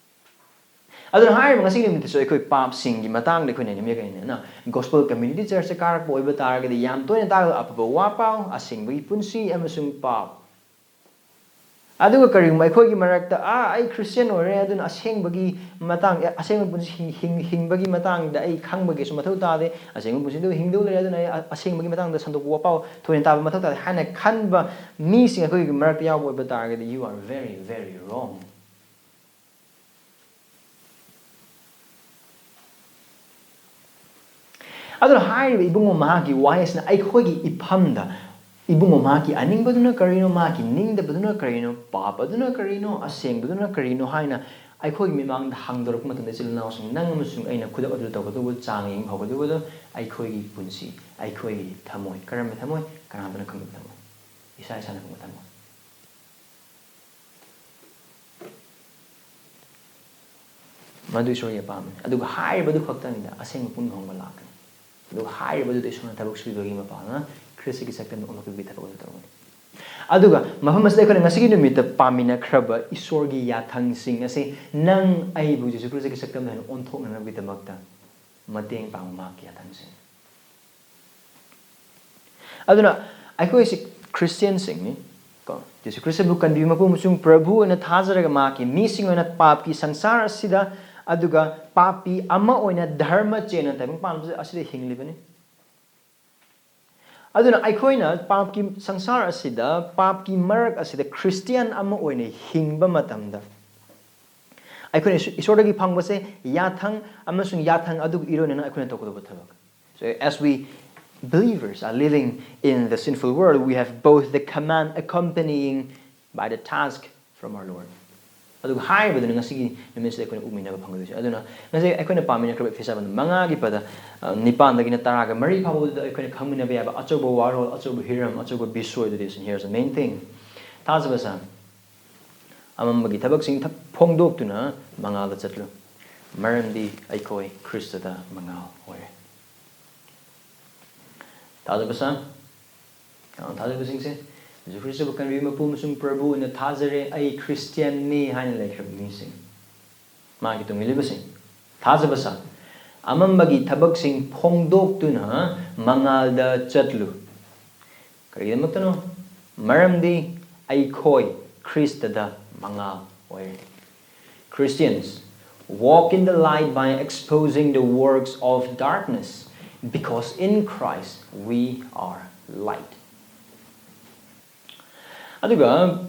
ꯑꯗꯨꯅ ꯍꯥꯏꯔꯤꯕ ꯉꯁꯤꯒꯤ ꯅꯨꯃꯤꯠꯇꯁꯨ ꯑꯩꯈꯣꯏ ꯄꯥꯞꯁꯤꯡꯒꯤ ꯃꯇꯥꯡꯗ ꯑꯩꯈꯣꯏꯅ ꯅꯩꯅꯕ ꯌꯥꯏ꯫ ꯀꯩꯅꯣꯅ Gospel Community Churchꯇ ꯀꯥꯔꯛꯄ ꯑꯣꯏꯕ ꯇꯥꯔꯒꯗꯤ ꯌꯥꯝ ꯇꯣꯏꯅ ꯇꯥꯒꯗꯕ ꯑꯐꯕ ꯋꯥ ꯄꯥꯎ, ꯑꯁꯦꯡꯕꯒꯤ ꯄꯨꯟꯁꯤ ꯑꯃꯁꯨꯡ ꯄꯥꯞ꯫ ꯑꯗꯨꯒ ꯀꯔꯤꯒꯨꯝꯕ ꯑꯩꯈꯣꯏꯒꯤ ꯃꯔꯛꯇ, "ꯑꯥ, ꯑꯩ ꯈ꯭ꯔꯤꯁꯇꯤꯌꯥꯟ ꯑꯣꯏꯔꯦ, ꯑꯗꯨꯅ ꯑꯁꯦꯡꯕꯒꯤ ꯃꯇꯥꯡ, ꯑꯁꯦꯡꯕ ꯄꯨꯟꯁꯤ ꯍꯤꯡ-, ꯍꯤꯡ-, ꯍꯤꯡꯕꯒꯤ ꯃꯇꯥꯡꯗ ꯑꯩ ꯈꯪꯕꯒꯤꯁꯨ ꯃꯊꯧ ꯇꯥꯗꯦ, ꯑꯁꯦꯡꯕ ꯄꯨꯟꯁꯤꯗꯨ ꯍꯤꯡꯗꯧ ꯂꯩꯔꯦ, ꯑꯗꯨꯅ ꯑꯩ ꯑ-, ꯑꯁꯦꯡꯕꯒꯤ ꯃꯇꯥꯡꯗ ꯁꯟꯗꯣꯛꯄ ꯋꯥꯄꯥꯎ ꯊꯣꯏꯅ ꯇꯥꯕ ꯃꯊꯧ ꯇꯥꯗꯦ" ꯍꯥꯏꯅ ꯈꯟꯕ ꯃꯤꯁꯤꯡ ꯑꯩꯈꯣꯏꯒꯤ ꯃꯔꯛꯇ ꯌꯥꯎꯕ ꯑꯣꯏꯕ ꯇꯥꯔꯒꯗꯤ, you are very, very wrong꯫ ꯑꯗꯨꯅ ꯍꯥꯏꯔꯤꯕ ꯏꯕꯨꯡꯉꯣ ꯃꯍꯥꯛꯀꯤ ꯋꯥꯍꯩꯁꯤꯅ ꯑꯩꯈꯣꯏꯒꯤ ꯏꯐꯝꯗ, ꯏꯕꯨꯡꯉꯣ ꯃꯍꯥꯛꯀꯤ ꯑꯅꯤꯡꯕꯗꯨꯅ ꯀꯔꯤꯅꯣ, ꯃꯍꯥꯛꯀꯤ ꯅꯤꯡꯗꯕꯗꯨꯅ ꯀꯔꯤꯅꯣ, ꯄꯥꯞ ꯑꯗꯨꯅ ꯀꯔꯤꯅꯣ, ꯑꯁꯦꯡꯕꯗꯨꯅ ꯀꯔꯤꯅꯣ ꯍꯥꯏꯅ ꯑꯩꯈꯣꯏꯒꯤ ꯃꯤꯃꯥꯡꯗ ꯍꯥꯡꯗꯣꯔꯛꯄ ꯃꯇꯝꯗ, ꯏꯆꯤꯜ ꯏꯅꯥꯎꯁꯤꯡ, ꯅꯪ ꯑꯃꯁꯨꯡ ꯑꯩꯅ ꯈꯨꯗꯛ ꯑꯗꯨꯗ ꯇꯧꯒꯗꯧꯕ, ꯆꯥꯡ ꯌꯦꯡꯕ ꯍꯧꯒꯗꯧꯕꯗꯣ ꯑꯩꯈꯣꯏꯒꯤ ꯄꯨꯟꯁꯤ, ꯑꯩꯈꯣꯏꯒꯤ ꯊꯃꯣꯏ꯫ ꯀꯔꯝꯕ ꯊꯃꯣꯏ? ꯀꯅꯥꯗꯅ ꯈꯪꯗꯕ ꯊꯃꯣꯏ? ꯏꯁꯥ ꯏꯁꯥꯅ ꯈꯪꯕ ꯊꯃꯣꯏ꯫ ꯃꯗꯨ ꯏꯁꯣꯔꯒꯤ ꯑꯄꯥꯝꯕꯅꯤ꯫ ꯑꯗꯨꯒ ꯍꯥꯏꯔꯤꯕꯗꯨ ꯈꯛꯇꯅꯤꯗ ꯑꯁꯦꯡꯕ ꯄꯨꯡ ꯍꯣꯡꯕ ꯂꯥꯛꯀꯅꯤ꯫ ꯑꯗꯨꯒ ꯍꯥꯏꯔꯤꯕꯗꯨꯗ ꯏꯁꯣꯔꯅ ꯊꯕꯛ ꯁꯨꯕꯒꯤ ꯃꯄꯥꯡꯅ ꯈ꯭ꯔꯤꯁꯇꯒꯤ ꯁꯛꯇꯝꯗ ꯑꯣꯟꯊꯣꯛꯄꯒꯤ ꯊꯕꯛ ꯑꯗꯨ ꯇꯧꯒꯅꯤ꯫ ꯑꯗꯨꯒ ꯃꯐꯝ ꯑꯁꯤꯗ ꯑꯩꯈꯣꯏꯅ ꯉꯁꯤꯒꯤ ꯅꯨꯃꯤꯠꯇ ꯄꯥꯃꯤꯟꯅꯈ꯭ꯔꯕ ꯏꯁꯣꯔꯒꯤ ꯌꯥꯊꯪꯁꯤꯡ ꯑꯁꯤ ꯅꯪ ꯑꯩꯕꯨ ꯖꯤꯁꯨ ꯈ꯭ꯔꯤꯁꯇꯒꯤ ꯁꯛꯇꯝꯗ ꯍꯦꯟꯅ ꯑꯣꯟꯊꯣꯛꯅꯅꯕꯒꯤꯗꯃꯛꯇ ꯃꯇꯦꯡ ꯄꯥꯡꯕ ꯃꯍꯥꯛꯀꯤ ꯌꯥꯊꯪꯁꯤꯡ꯫ ꯑꯗꯨꯅ ꯑꯩꯈꯣꯏꯁꯤ ꯈ꯭ꯔꯤꯁꯇꯤꯌꯥꯟꯁꯤꯡꯅꯤ ꯀꯣ꯫ ꯖꯤꯁꯨ ꯈ꯭ꯔꯤꯁꯇꯕꯨ ꯀꯟꯕꯤꯕ ꯃꯄꯨ ꯑꯃꯁꯨꯡ ꯄ꯭ꯔꯚꯨ ꯑꯣꯏꯅ ꯊꯥꯖꯔꯒ ꯃꯍꯥꯛꯀꯤ ꯃꯤꯁꯤꯡ ꯑꯣꯏꯅ ꯄꯥꯞꯀꯤ ꯁꯪꯁꯥꯔ ꯑꯁꯤꯗ, ꯑꯗꯨꯒ ꯄꯥꯄꯤ ꯑꯃ ꯑꯣꯏꯅ ꯙꯔꯃ ꯆꯦꯟꯅ ꯇꯥꯏꯕꯪ ꯄꯥꯟꯕ ꯑꯁꯤꯗ ꯍꯤꯡꯂꯤꯕꯅꯤ꯫ ꯑꯗꯨꯅ ꯑꯩꯈꯣꯏꯅ ꯄꯥꯞꯀꯤ ꯁꯪꯁꯥꯔ ꯑꯁꯤꯗ, ꯄꯥꯞꯀꯤ ꯃꯔꯛ ꯑꯁꯤꯗ ꯈ꯭ꯔꯤꯁꯇꯤꯌꯥꯟ ꯑꯃ ꯑꯣꯏꯅ ꯍꯤꯡꯕ ꯃꯇꯝꯗ, ꯑꯩꯈꯣꯏꯅ ꯏꯁꯣꯔꯗꯒꯤ ꯐꯪꯕꯁꯦ ꯌꯥꯊꯪ ꯑꯃꯁꯨꯡ ꯌꯥꯊꯪ ꯑꯗꯨꯒ ꯏꯔꯣꯏꯅꯅ ꯑꯩꯈꯣꯏꯅ ꯇꯧꯒꯗꯧꯕ ꯊꯕꯛ꯫ So as we believers are living in the sinful world, we have both the command accompanying by the task from our Lord. ꯑꯗꯨꯒ ꯍꯥꯏꯔꯤꯕꯗꯨꯅ ꯉꯁꯤꯒꯤ ꯅꯨꯃꯤꯠꯁꯤꯗ ꯑꯩꯈꯣꯏꯅ ꯎꯃꯤꯟꯅꯕ ꯐꯪꯒꯗꯣꯏꯁꯦ꯫ ꯑꯗꯨꯅ ꯉꯁꯤ ꯑꯩꯈꯣꯏꯅ ꯄꯥꯃꯤꯟꯅꯈ꯭ꯔꯕ ꯏꯐꯦꯁꯥꯕꯟ ꯃꯉꯥꯒꯤ ꯄꯗ, ꯑ, ꯅꯤꯄꯥꯟꯗꯒꯤꯅ ꯇꯔꯥꯒ ꯃꯔꯤ ꯐꯥꯎꯕꯗꯨꯗ ꯑꯩꯈꯣꯏꯅ ꯈꯪꯃꯤꯟꯅꯕ ꯌꯥꯕ ꯑꯆꯧꯕ ꯋꯥꯔꯣꯜ, ꯑꯆꯧꯕ ꯍꯤꯔꯝ, ꯑꯆꯧꯕ ꯕꯤꯁꯣꯏꯗꯨꯗꯤ, here's the main thing. ꯊꯥꯖꯕ ꯁꯥ ꯑꯃꯝꯕꯒꯤ ꯊꯕꯛꯁꯤꯡ ꯊ-, ꯐꯣꯡꯗꯣꯛꯇꯨꯅ ꯃꯉꯥꯜꯗ ꯆꯠꯂꯨ, ꯃꯔꯝꯗꯤ ꯑꯩꯈꯣꯏ ꯈ꯭ꯔꯤꯁꯇꯗ ꯃꯉꯥꯜ ꯑꯣꯏꯔꯦ꯫ ꯊꯥꯖꯕ ꯁꯥ, ꯑ, ꯊꯥꯖꯕꯁꯤꯡꯁꯦ, ꯖꯤꯁꯨ ꯈ꯭ꯔꯤꯁꯇꯕꯨ ꯀꯟꯕꯤꯕ ꯃꯄꯨ ꯑꯃꯁꯨꯡ ꯄ꯭ꯔꯚꯨ ꯑꯣꯏꯅ ꯊꯥꯖꯔꯦ, ꯑꯩ ꯈ꯭ꯔꯤꯁꯇꯤꯌꯥꯟꯅꯤ ꯍꯥꯏꯅ ꯂꯩꯈ꯭ꯔꯕ ꯃꯤꯁꯤꯡ꯫ ꯃꯥꯒꯤ ꯇꯨꯡꯏꯜꯂꯤꯕꯁꯤꯡ, ꯊꯥꯖꯕ ꯁꯥ, ꯑꯃꯝꯕꯒꯤ ꯊꯕꯛꯁꯤꯡ ꯐꯣꯡꯗꯣꯛꯇꯨꯅ ꯃꯉꯥꯜꯗ ꯆꯠꯂꯨ꯫ ꯀꯔꯤꯒꯤꯗꯃꯛꯇꯅꯣ? ꯃꯔꯝꯗꯤ ꯑꯩꯈꯣꯏ ꯈ꯭ꯔꯤꯁꯇꯗ ꯃꯉꯥꯜ ꯑꯣꯏꯔꯦ꯫ Christians, walk in the light by exposing the works of darkness, because in Christ we are light. ꯑꯗꯨꯒ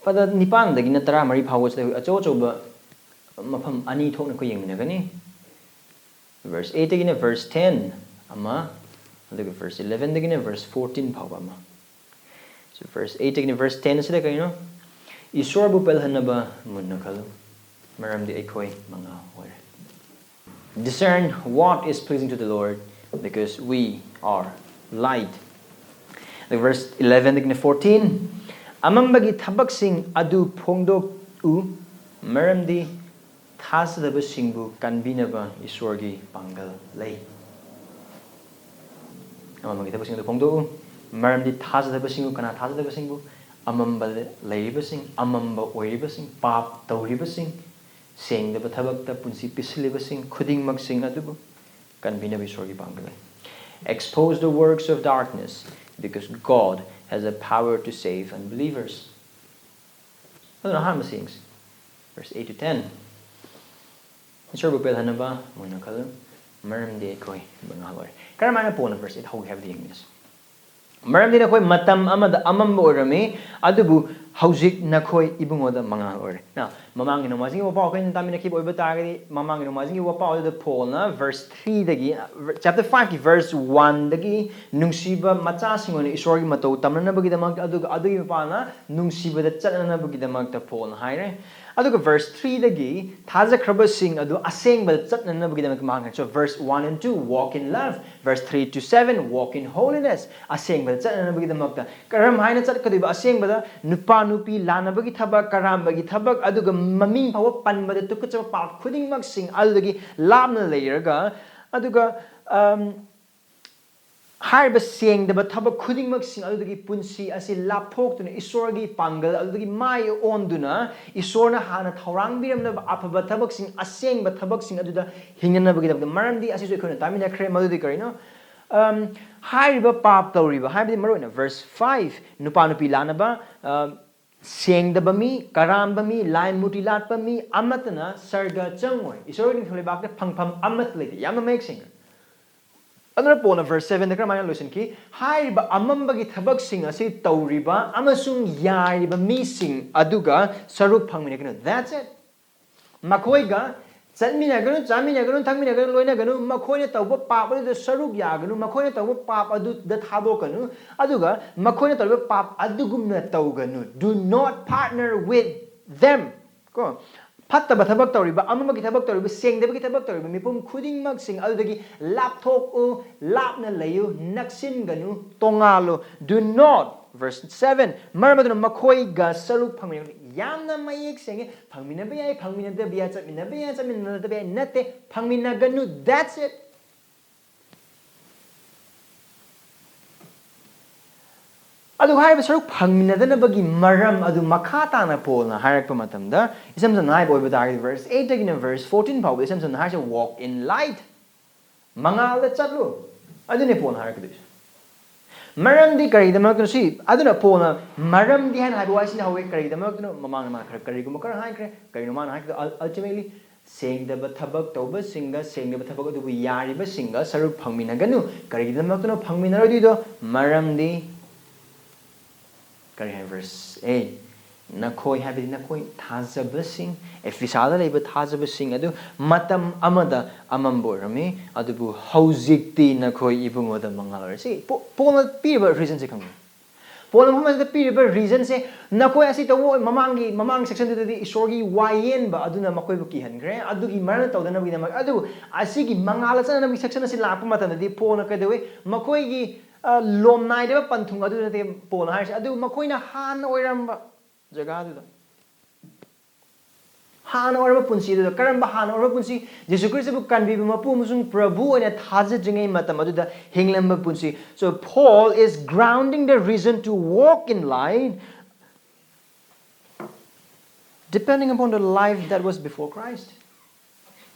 ꯄꯗ ꯅꯤꯄꯥꯟꯗꯒꯤꯅ ꯇꯔꯥꯃꯔꯤ ꯐꯥꯎꯕꯁꯤꯗ ꯑꯩꯈꯣꯏ ꯑꯆꯧ ꯑꯆꯧꯕ ꯃꯐꯝ ꯑꯅꯤ ꯊꯣꯛꯅ ꯑꯩꯈꯣꯏ ꯌꯦꯡꯃꯤꯟꯅꯒꯅꯤ꯫ Verse eightꯇꯒꯤꯅ verse ten ꯑꯃ, ꯑꯗꯨꯒ verse elevenꯗꯒꯤꯅ verse fourteen ꯐꯥꯎꯕ ꯑꯃ꯫ So verse eightꯇꯒꯤꯅ verse ten ꯑꯁꯤꯗ ꯀꯩꯅꯣ? "ꯏꯁꯣꯔꯕꯨ ꯄꯦꯜꯍꯟꯅꯕ ꯃꯨꯟꯅ ꯈꯜꯂꯨ, ꯃꯔꯝꯗꯤ ꯑꯩꯈꯣꯏ ꯃꯉꯥꯜ ꯑꯣꯏꯔꯦ." Discern what is pleasing to the Lord, because we are light. The verse elevenꯗꯒꯤꯅ fourteen, "ꯑꯃꯝꯕꯒꯤ ꯊꯕꯛꯁꯤꯡ ꯑꯗꯨ ꯐꯣꯡꯗꯣꯛꯎ, ꯃꯔꯝꯗꯤ ꯊꯥꯖꯗꯕꯁꯤꯡꯕꯨ ꯀꯟꯕꯤꯅꯕ ꯏꯁꯣꯔꯒꯤ ꯄꯥꯡꯒꯜ ꯂꯩ꯫" ꯑꯃꯝꯕꯒꯤ ꯊꯕꯛꯁꯤꯡ ꯑꯗꯨ ꯐꯣꯡꯗꯣꯛꯎ, ꯃꯔꯝꯗꯤ ꯊꯥꯖꯗꯕꯁꯤꯡꯕꯨ, ꯀꯅꯥ ꯊꯥꯖꯗꯕꯁꯤꯡꯕꯨ? ꯑꯃꯝꯕꯗ ꯂꯩꯔꯤꯕꯁꯤꯡ, ꯑꯃꯝꯕ ꯑꯣꯏꯔꯤꯕꯁꯤꯡ, ꯄꯥꯞ ꯇꯧꯔꯤꯕꯁꯤꯡ, ꯁꯦꯡꯗꯕ ꯊꯕꯛꯇ ꯄꯨꯟꯁꯤ ꯄꯤꯁꯤꯜꯂꯤꯕꯁꯤꯡ ꯈꯨꯗꯤꯡꯃꯛꯁꯤꯡ ꯑꯗꯨꯕꯨ ꯀꯟꯕꯤꯅꯕ ꯏꯁꯣꯔꯒꯤ ꯄꯥꯡꯒꯜ ꯂꯩ꯫ Expose the works of darkness, because God has a power to save unbelievers. ꯑꯗꯨꯅ ꯑꯍꯥꯟꯕ ꯁꯦꯡꯁꯤ, verse eight to ten꯫ "ꯏꯁꯣꯔꯕꯨ ꯄꯦꯜꯍꯟꯅꯕ ꯃꯨꯟꯅ ꯈꯜꯂꯨ, ꯃꯔꯝꯗꯤ ꯑꯩꯈꯣꯏ ꯃꯉꯥꯜ ꯑꯣꯏꯔꯦ꯫" ꯀꯔꯝꯍꯥꯏꯅ ꯄꯣꯜꯅ verse eight ꯍꯧꯒꯦ ꯍꯥꯏꯕꯗꯨ ꯌꯦꯡꯃꯤꯟꯅꯁꯤ꯫ "ꯃꯔꯝꯗꯤ ꯅꯈꯣꯏ ꯃꯇꯝ ꯑꯃꯗ ꯑꯃꯝꯕ ꯑꯣꯏꯔꯝꯃꯤ, ꯑꯗꯨꯕꯨ ꯍꯧꯖꯤꯛ ꯅꯈꯣꯏ ꯏꯕꯨꯡꯉꯣꯗ ꯃꯉꯥꯜ ꯑꯣꯏꯔꯦ꯫" Now, ꯃꯃꯥꯡꯒꯤ ꯅꯣꯡꯃꯥꯏꯖꯤꯡꯒꯤ ꯋꯥꯄꯥꯎ ꯑꯩꯈꯣꯏꯅ ꯇꯥꯃꯤꯟꯅꯈꯤꯕ ꯑꯣꯏꯕ ꯇꯥꯔꯒꯗꯤ, ꯃꯃꯥꯡꯒꯤ ꯅꯣꯡꯃꯥꯏꯖꯤꯡꯒꯤ ꯋꯥꯄꯥꯎ ꯑꯗꯨꯗ ꯄꯣꯜꯅ verse threeꯗꯒꯤ, chapter fiveꯀꯤ verse oneꯗꯒꯤ ꯅꯨꯡꯁꯤꯕ ꯃꯆꯥꯁꯤꯡ ꯑꯣꯏꯅ ꯏꯁꯣꯔꯒꯤ ꯃꯇꯧ ꯇꯝꯅꯅꯕꯒꯤꯗꯃꯛ, ꯑꯗꯨꯒ ꯑꯗꯨꯒꯤ ꯃꯄꯥꯟꯅ ꯅꯨꯡꯁꯤꯕꯗ ꯆꯠꯅꯅꯕꯒꯤꯗꯃꯛꯇ ꯄꯣꯜꯅ ꯍꯥꯏꯔꯦ꯫ ꯑꯗꯨꯒ verse threeꯗꯒꯤ ꯊꯥꯖꯈ꯭ꯔꯕꯁꯤꯡ ꯑꯗꯨ ꯑꯁꯦꯡꯕꯗ ꯆꯠꯅꯅꯕꯒꯤꯗꯃꯛꯇ ꯃꯍꯥꯛꯅ, so verse one and two, "Walk in love." Verse three to seven, "Walk in holiness." ꯑꯁꯦꯡꯕꯗ ꯆꯠꯅꯅꯕꯒꯤꯗꯃꯛꯇ꯫ ꯀꯔꯝ ꯍꯥꯏꯅ ꯆꯠꯀꯗꯣꯏꯕ ꯑꯁꯦꯡꯕꯗ? ꯅꯨꯄꯥ ꯅꯨꯄꯤ ꯂꯥꯟꯅꯕꯒꯤ ꯊꯕꯛ, ꯀꯔꯥꯝꯕꯒꯤ ꯊꯕꯛ, ꯑꯗꯨꯒ ꯃꯃꯤꯡ ꯐꯥꯎꯕ ꯄꯟꯕꯗ ꯇꯨꯀꯠꯆꯕ ꯄꯥꯞ ꯈꯨꯗꯤꯡꯃꯛꯁꯤꯡ ꯑꯗꯨꯗꯒꯤ ꯂꯥꯞꯅ ꯂꯩꯔꯒ, ꯑꯗꯨꯒ, ꯑꯝ, ꯍꯥꯏꯔꯤꯕ ꯁꯦꯡꯗꯕ ꯊꯕꯛ ꯈꯨꯗꯤꯡꯃꯛꯁꯤꯡ ꯑꯗꯨꯗꯒꯤ ꯄꯨꯟꯁꯤ ꯑꯁꯤ ꯂꯥꯞꯊꯣꯛꯇꯨꯅ ꯏꯁꯣꯔꯒꯤ ꯄꯥꯡꯒꯜ ꯑꯗꯨꯗꯒꯤ ꯃꯥꯏ ꯑꯣꯟꯗꯨꯅ ꯏꯁꯣꯔꯅ ꯍꯥꯟꯅ ꯊꯧꯔꯥꯡꯕꯤꯔꯝꯂꯕ ꯑꯐꯕ ꯊꯕꯛꯁꯤꯡ, ꯑꯁꯦꯡꯕ ꯊꯕꯛꯁꯤꯡ ꯑꯗꯨꯗ ꯍꯤꯡꯅꯅꯕꯒꯤꯗꯃꯛꯇ꯫ ꯃꯔꯝꯗꯤ ꯑꯁꯤꯁꯨ ꯑꯩꯈꯣꯏꯅ ꯇꯥꯃꯤꯟꯅꯈ꯭ꯔꯦ, ꯃꯗꯨꯗꯤ ꯀꯔꯤꯅꯣ? ꯑꯝ, ꯍꯥꯏꯔꯤꯕ ꯄꯥꯞ ꯇꯧꯔꯤꯕ, ꯍꯥꯏꯕꯗꯤ ꯃꯔꯨꯑꯣꯏꯅ verse five, ꯅꯨꯄꯥ ꯅꯨꯄꯤ ꯂꯥꯟꯅꯕ, ꯑ, ꯁꯦꯡꯗꯕ ꯃꯤ, ꯀꯔꯥꯝꯕ ꯃꯤ, ꯂꯥꯏ ꯃꯨꯔꯇꯤ ꯂꯥꯠꯄ ꯃꯤ ꯑꯃꯠꯇꯅ ꯁꯔꯒ ꯆꯪꯉꯣꯏ꯫ ꯏꯁꯣꯔꯒꯤ ꯅꯤꯡꯊꯧ ꯂꯩꯕꯥꯛꯇ ꯐꯪꯐꯝ ꯑꯃꯠꯇ ꯂꯩꯇꯦ꯫ ꯌꯥꯝꯅ ꯃꯌꯦꯛ ꯁꯦꯡꯅ꯫ ꯑꯗꯨꯅ ꯄꯣꯜꯅ verse seven ꯗ ꯀꯔꯝꯍꯥꯏꯅ ꯂꯣꯏꯁꯤꯟꯈꯤ? ꯍꯥꯏꯔꯤꯕ ꯑꯃꯝꯕꯒꯤ ꯊꯕꯛꯁꯤꯡ ꯑꯁꯤ ꯇꯧꯔꯤꯕ ꯑꯃꯁꯨꯡ ꯌꯥꯔꯤꯕ ꯃꯤꯁꯤꯡ ꯑꯗꯨꯒ ꯁꯔꯨꯛ ꯐꯪꯃꯤꯟꯅꯒꯅꯨ꯫ That's it. ꯃꯈꯣꯏꯒ ꯆꯠꯃꯤꯟꯅꯒꯅꯨ, ꯆꯥꯃꯤꯟꯅꯒꯅꯨ, ꯊꯛꯃꯤꯟꯅꯒꯅꯨ, ꯂꯣꯏꯅꯒꯅꯨ꯫ ꯃꯈꯣꯏꯅ ꯇꯧꯕ ꯄꯥꯞ ꯑꯗꯨꯗ ꯁꯔꯨꯛ ꯌꯥꯒꯅꯨ꯫ ꯃꯈꯣꯏꯅ ꯇꯧꯕ ꯄꯥꯞ ꯑꯗꯨꯗ ꯊꯥꯗꯣꯛꯀꯅꯨ꯫ ꯑꯗꯨꯒ ꯃꯈꯣꯏꯅ ꯇꯧꯔꯤꯕ ꯄꯥꯞ ꯑꯗꯨꯒꯨꯝꯅ ꯇꯧꯒꯅꯨ꯫ Do not partner with them. ꯀꯣ, ꯐꯠꯇꯕ ꯊꯕꯛ ꯇꯧꯔꯤꯕ, ꯑꯃꯝꯕꯒꯤ ꯊꯕꯛ ꯇꯧꯔꯤꯕ, ꯁꯦꯡꯗꯕꯒꯤ ꯊꯕꯛ ꯇꯧꯔꯤꯕ ꯃꯤꯄꯨꯝ ꯈꯨꯗꯤꯡꯃꯛꯁꯤꯡ ꯑꯗꯨꯗꯒꯤ ꯂꯥꯞꯊꯣꯛꯎ, ꯂꯥꯞꯅ ꯂꯩꯌꯨ, ꯅꯛꯁꯤꯟꯒꯅꯨ, ꯇꯣꯉꯥꯜꯂꯨ꯫ Do not, verse seven, ꯃꯔꯝ ꯑꯗꯨꯅ ꯃꯈꯣꯏꯒ ꯁꯔꯨꯛ ꯐꯪꯃꯤꯟꯅꯒꯅꯨ꯫ ꯌꯥꯝꯅ ꯃꯌꯦꯛ ꯁꯦꯡꯉꯦ꯫ ꯐꯪꯃꯤꯟꯅꯕ ꯌꯥꯏ, ꯐꯪꯃꯤꯟꯅꯗꯕ ꯌꯥꯏ, ꯆꯠꯃꯤꯟꯅꯕ ꯌꯥꯏ, ꯆꯠꯃꯤꯟꯅꯗꯕ ꯌꯥꯏ, ꯅꯠꯇꯦ, ꯐꯪꯃꯤꯟꯅꯒꯅꯨ, that's it꯫ ꯑꯗꯨꯒ ꯍꯥꯏꯔꯤꯕ ꯁꯔꯨꯛ ꯐꯪꯃꯤꯟꯅꯗꯅꯕꯒꯤ ꯃꯔꯝ ꯑꯗꯨ ꯃꯈꯥ ꯇꯥꯅ ꯄꯣꯜꯅ ꯍꯥꯏꯔꯛꯄ ꯃꯇꯝꯗ, ꯏꯁꯝ ꯁꯝꯅ ꯍꯥꯏꯕ ꯑꯣꯏꯕ ꯇꯥꯔꯒꯗꯤ, verse eight ꯇꯒꯤꯅ verse fourteen ꯐꯥꯎꯕꯗ ꯏꯁꯝ ꯁꯝꯅ ꯍꯥꯏꯔꯤꯁꯦ, "Walk in light", ꯃꯉꯥꯜꯗ ꯆꯠꯂꯨ꯫ ꯑꯗꯨꯅꯦ ꯄꯣꯜꯅ ꯍꯥꯏꯔꯛꯀꯗꯣꯏꯁꯦ꯫ ꯃꯔꯝꯗꯤ ꯀꯔꯤꯒꯤꯗꯃꯛꯇꯅꯣ ꯁꯤ? ꯑꯗꯨꯅ ꯄꯣꯜꯅ "ꯃꯔꯝꯗꯤ" ꯍꯥꯏꯅ ꯍꯥꯏꯕ ꯋꯥꯍꯩꯁꯤꯅ ꯍꯧꯋꯦ꯫ ꯀꯔꯤꯒꯤꯗꯃꯛꯇꯅꯣ? ꯃꯃꯥꯡꯗ ꯃꯥ ꯈꯔ ꯀꯔꯤꯒꯨꯝꯕ ꯈꯔ ꯍꯥꯏꯈ꯭ꯔꯦ꯫ ꯀꯔꯤꯅꯣ ꯃꯥꯅ ꯍꯥꯏꯈꯤꯗꯣ? Ul-, ultimately, ꯁꯦꯡꯗꯕ ꯊꯕꯛ ꯇꯧꯕꯁꯤꯡꯒ ꯁꯦꯡꯗꯕ ꯊꯕꯛ ꯑꯗꯨꯕꯨ ꯌꯥꯔꯤꯕꯁꯤꯡꯒ ꯁꯔꯨꯛ ꯐꯪꯃꯤꯟꯅꯒꯅꯨ꯫ ꯀꯔꯤꯒꯤꯗꯃꯛꯇꯅꯣ ꯐꯪꯃꯤꯟꯅꯔꯣꯏꯗꯣꯏꯗꯣ? ꯃꯔꯝꯗꯤ ꯀꯔꯤ ꯍꯥꯏ? Verse eight, "ꯅꯈꯣꯏ", ꯍꯥꯏꯕꯗꯤ ꯅꯈꯣꯏ ꯊꯥꯖꯕꯁꯤꯡ, ꯑꯦꯐꯤꯁꯥꯗ ꯂꯩꯕ ꯊꯥꯖꯕꯁꯤꯡ ꯑꯗꯨ ꯃꯇꯝ ꯑꯃꯗ ꯑꯃꯝꯕ ꯑꯣꯏꯔꯝꯃꯤ, ꯑꯗꯨꯕꯨ ꯍꯧꯖꯤꯛꯇꯤ ꯅꯈꯣꯏ ꯏꯕꯨꯡꯉꯣꯗ ꯃꯉꯥꯜ ꯑꯣꯏꯔꯦ꯫ ꯁꯤ ꯄꯣ-, ꯄꯣꯜꯅ ꯄꯤꯔꯤꯕ reason ꯁꯦ ꯈꯪꯕ꯭ꯔꯥ? ꯄꯣꯜꯅ ꯃꯐꯝ ꯑꯁꯤꯗ ꯄꯤꯔꯤꯕ reason ꯁꯦ, ꯅꯈꯣꯏ ꯑꯁꯤ ꯇꯧꯕ ꯑꯣꯏ-, ꯃꯃꯥꯡꯒꯤ, ꯃꯃꯥꯡ section ꯗꯨꯗꯗꯤ ꯏꯁꯣꯔꯒꯤ ꯋꯥꯌꯦꯟꯕ ꯑꯗꯨꯅ ꯃꯈꯣꯏꯕꯨ ꯀꯤꯍꯟꯈ꯭ꯔꯦ꯫ ꯑꯗꯨꯒꯤ ꯃꯔꯝ ꯇꯧꯗꯅꯕꯒꯤꯗꯃꯛ, ꯑꯗꯨꯕꯨ ꯑꯁꯤꯒꯤ ꯃꯉꯥꯜꯗ ꯆꯠꯅꯅꯕꯒꯤ section ꯑꯁꯤ ꯂꯥꯛꯄ ꯃꯇꯝꯗꯗꯤ ꯄꯣꯜꯅ ꯀꯩꯗꯧꯏ? ꯃꯈꯣꯏꯒꯤ, ꯑ, ꯂꯣꯝ ꯅꯥꯏꯗꯕ ꯄꯟꯊꯨꯡ ꯑꯗꯨ ꯅꯠꯇꯦ ꯄꯣꯜꯅ ꯍꯥꯏꯔꯤꯁꯦ, ꯑꯗꯨ ꯃꯈꯣꯏꯅ ꯍꯥꯟꯅ ꯑꯣꯏꯔꯝꯕ ꯖꯒꯥꯗꯨꯗ꯫ ꯍꯥꯟꯅ ꯑꯣꯏꯔꯕ ꯄꯨꯟꯁꯤ ꯑꯗꯨꯗ ꯀꯔꯝꯕ ꯍꯥꯟꯅ ꯑꯣꯏꯔꯕ ꯄꯨꯟꯁꯤ? ꯌꯦꯁꯨ ꯈ꯭ꯔꯤꯁꯇꯕꯨ ꯀꯟꯕꯤꯕ ꯃꯄꯨ ꯑꯃꯁꯨꯡ ꯄ꯭ꯔꯚꯨ ꯑꯣꯏꯅ ꯊꯥꯖꯗ꯭ꯔꯤꯉꯩ ꯃꯇꯝ ꯑꯗꯨꯗ ꯍꯤꯡꯂꯝꯕ ꯄꯨꯟꯁꯤ꯫ So Paul is grounding the reason to walk in light depending upon the life that was before Christ.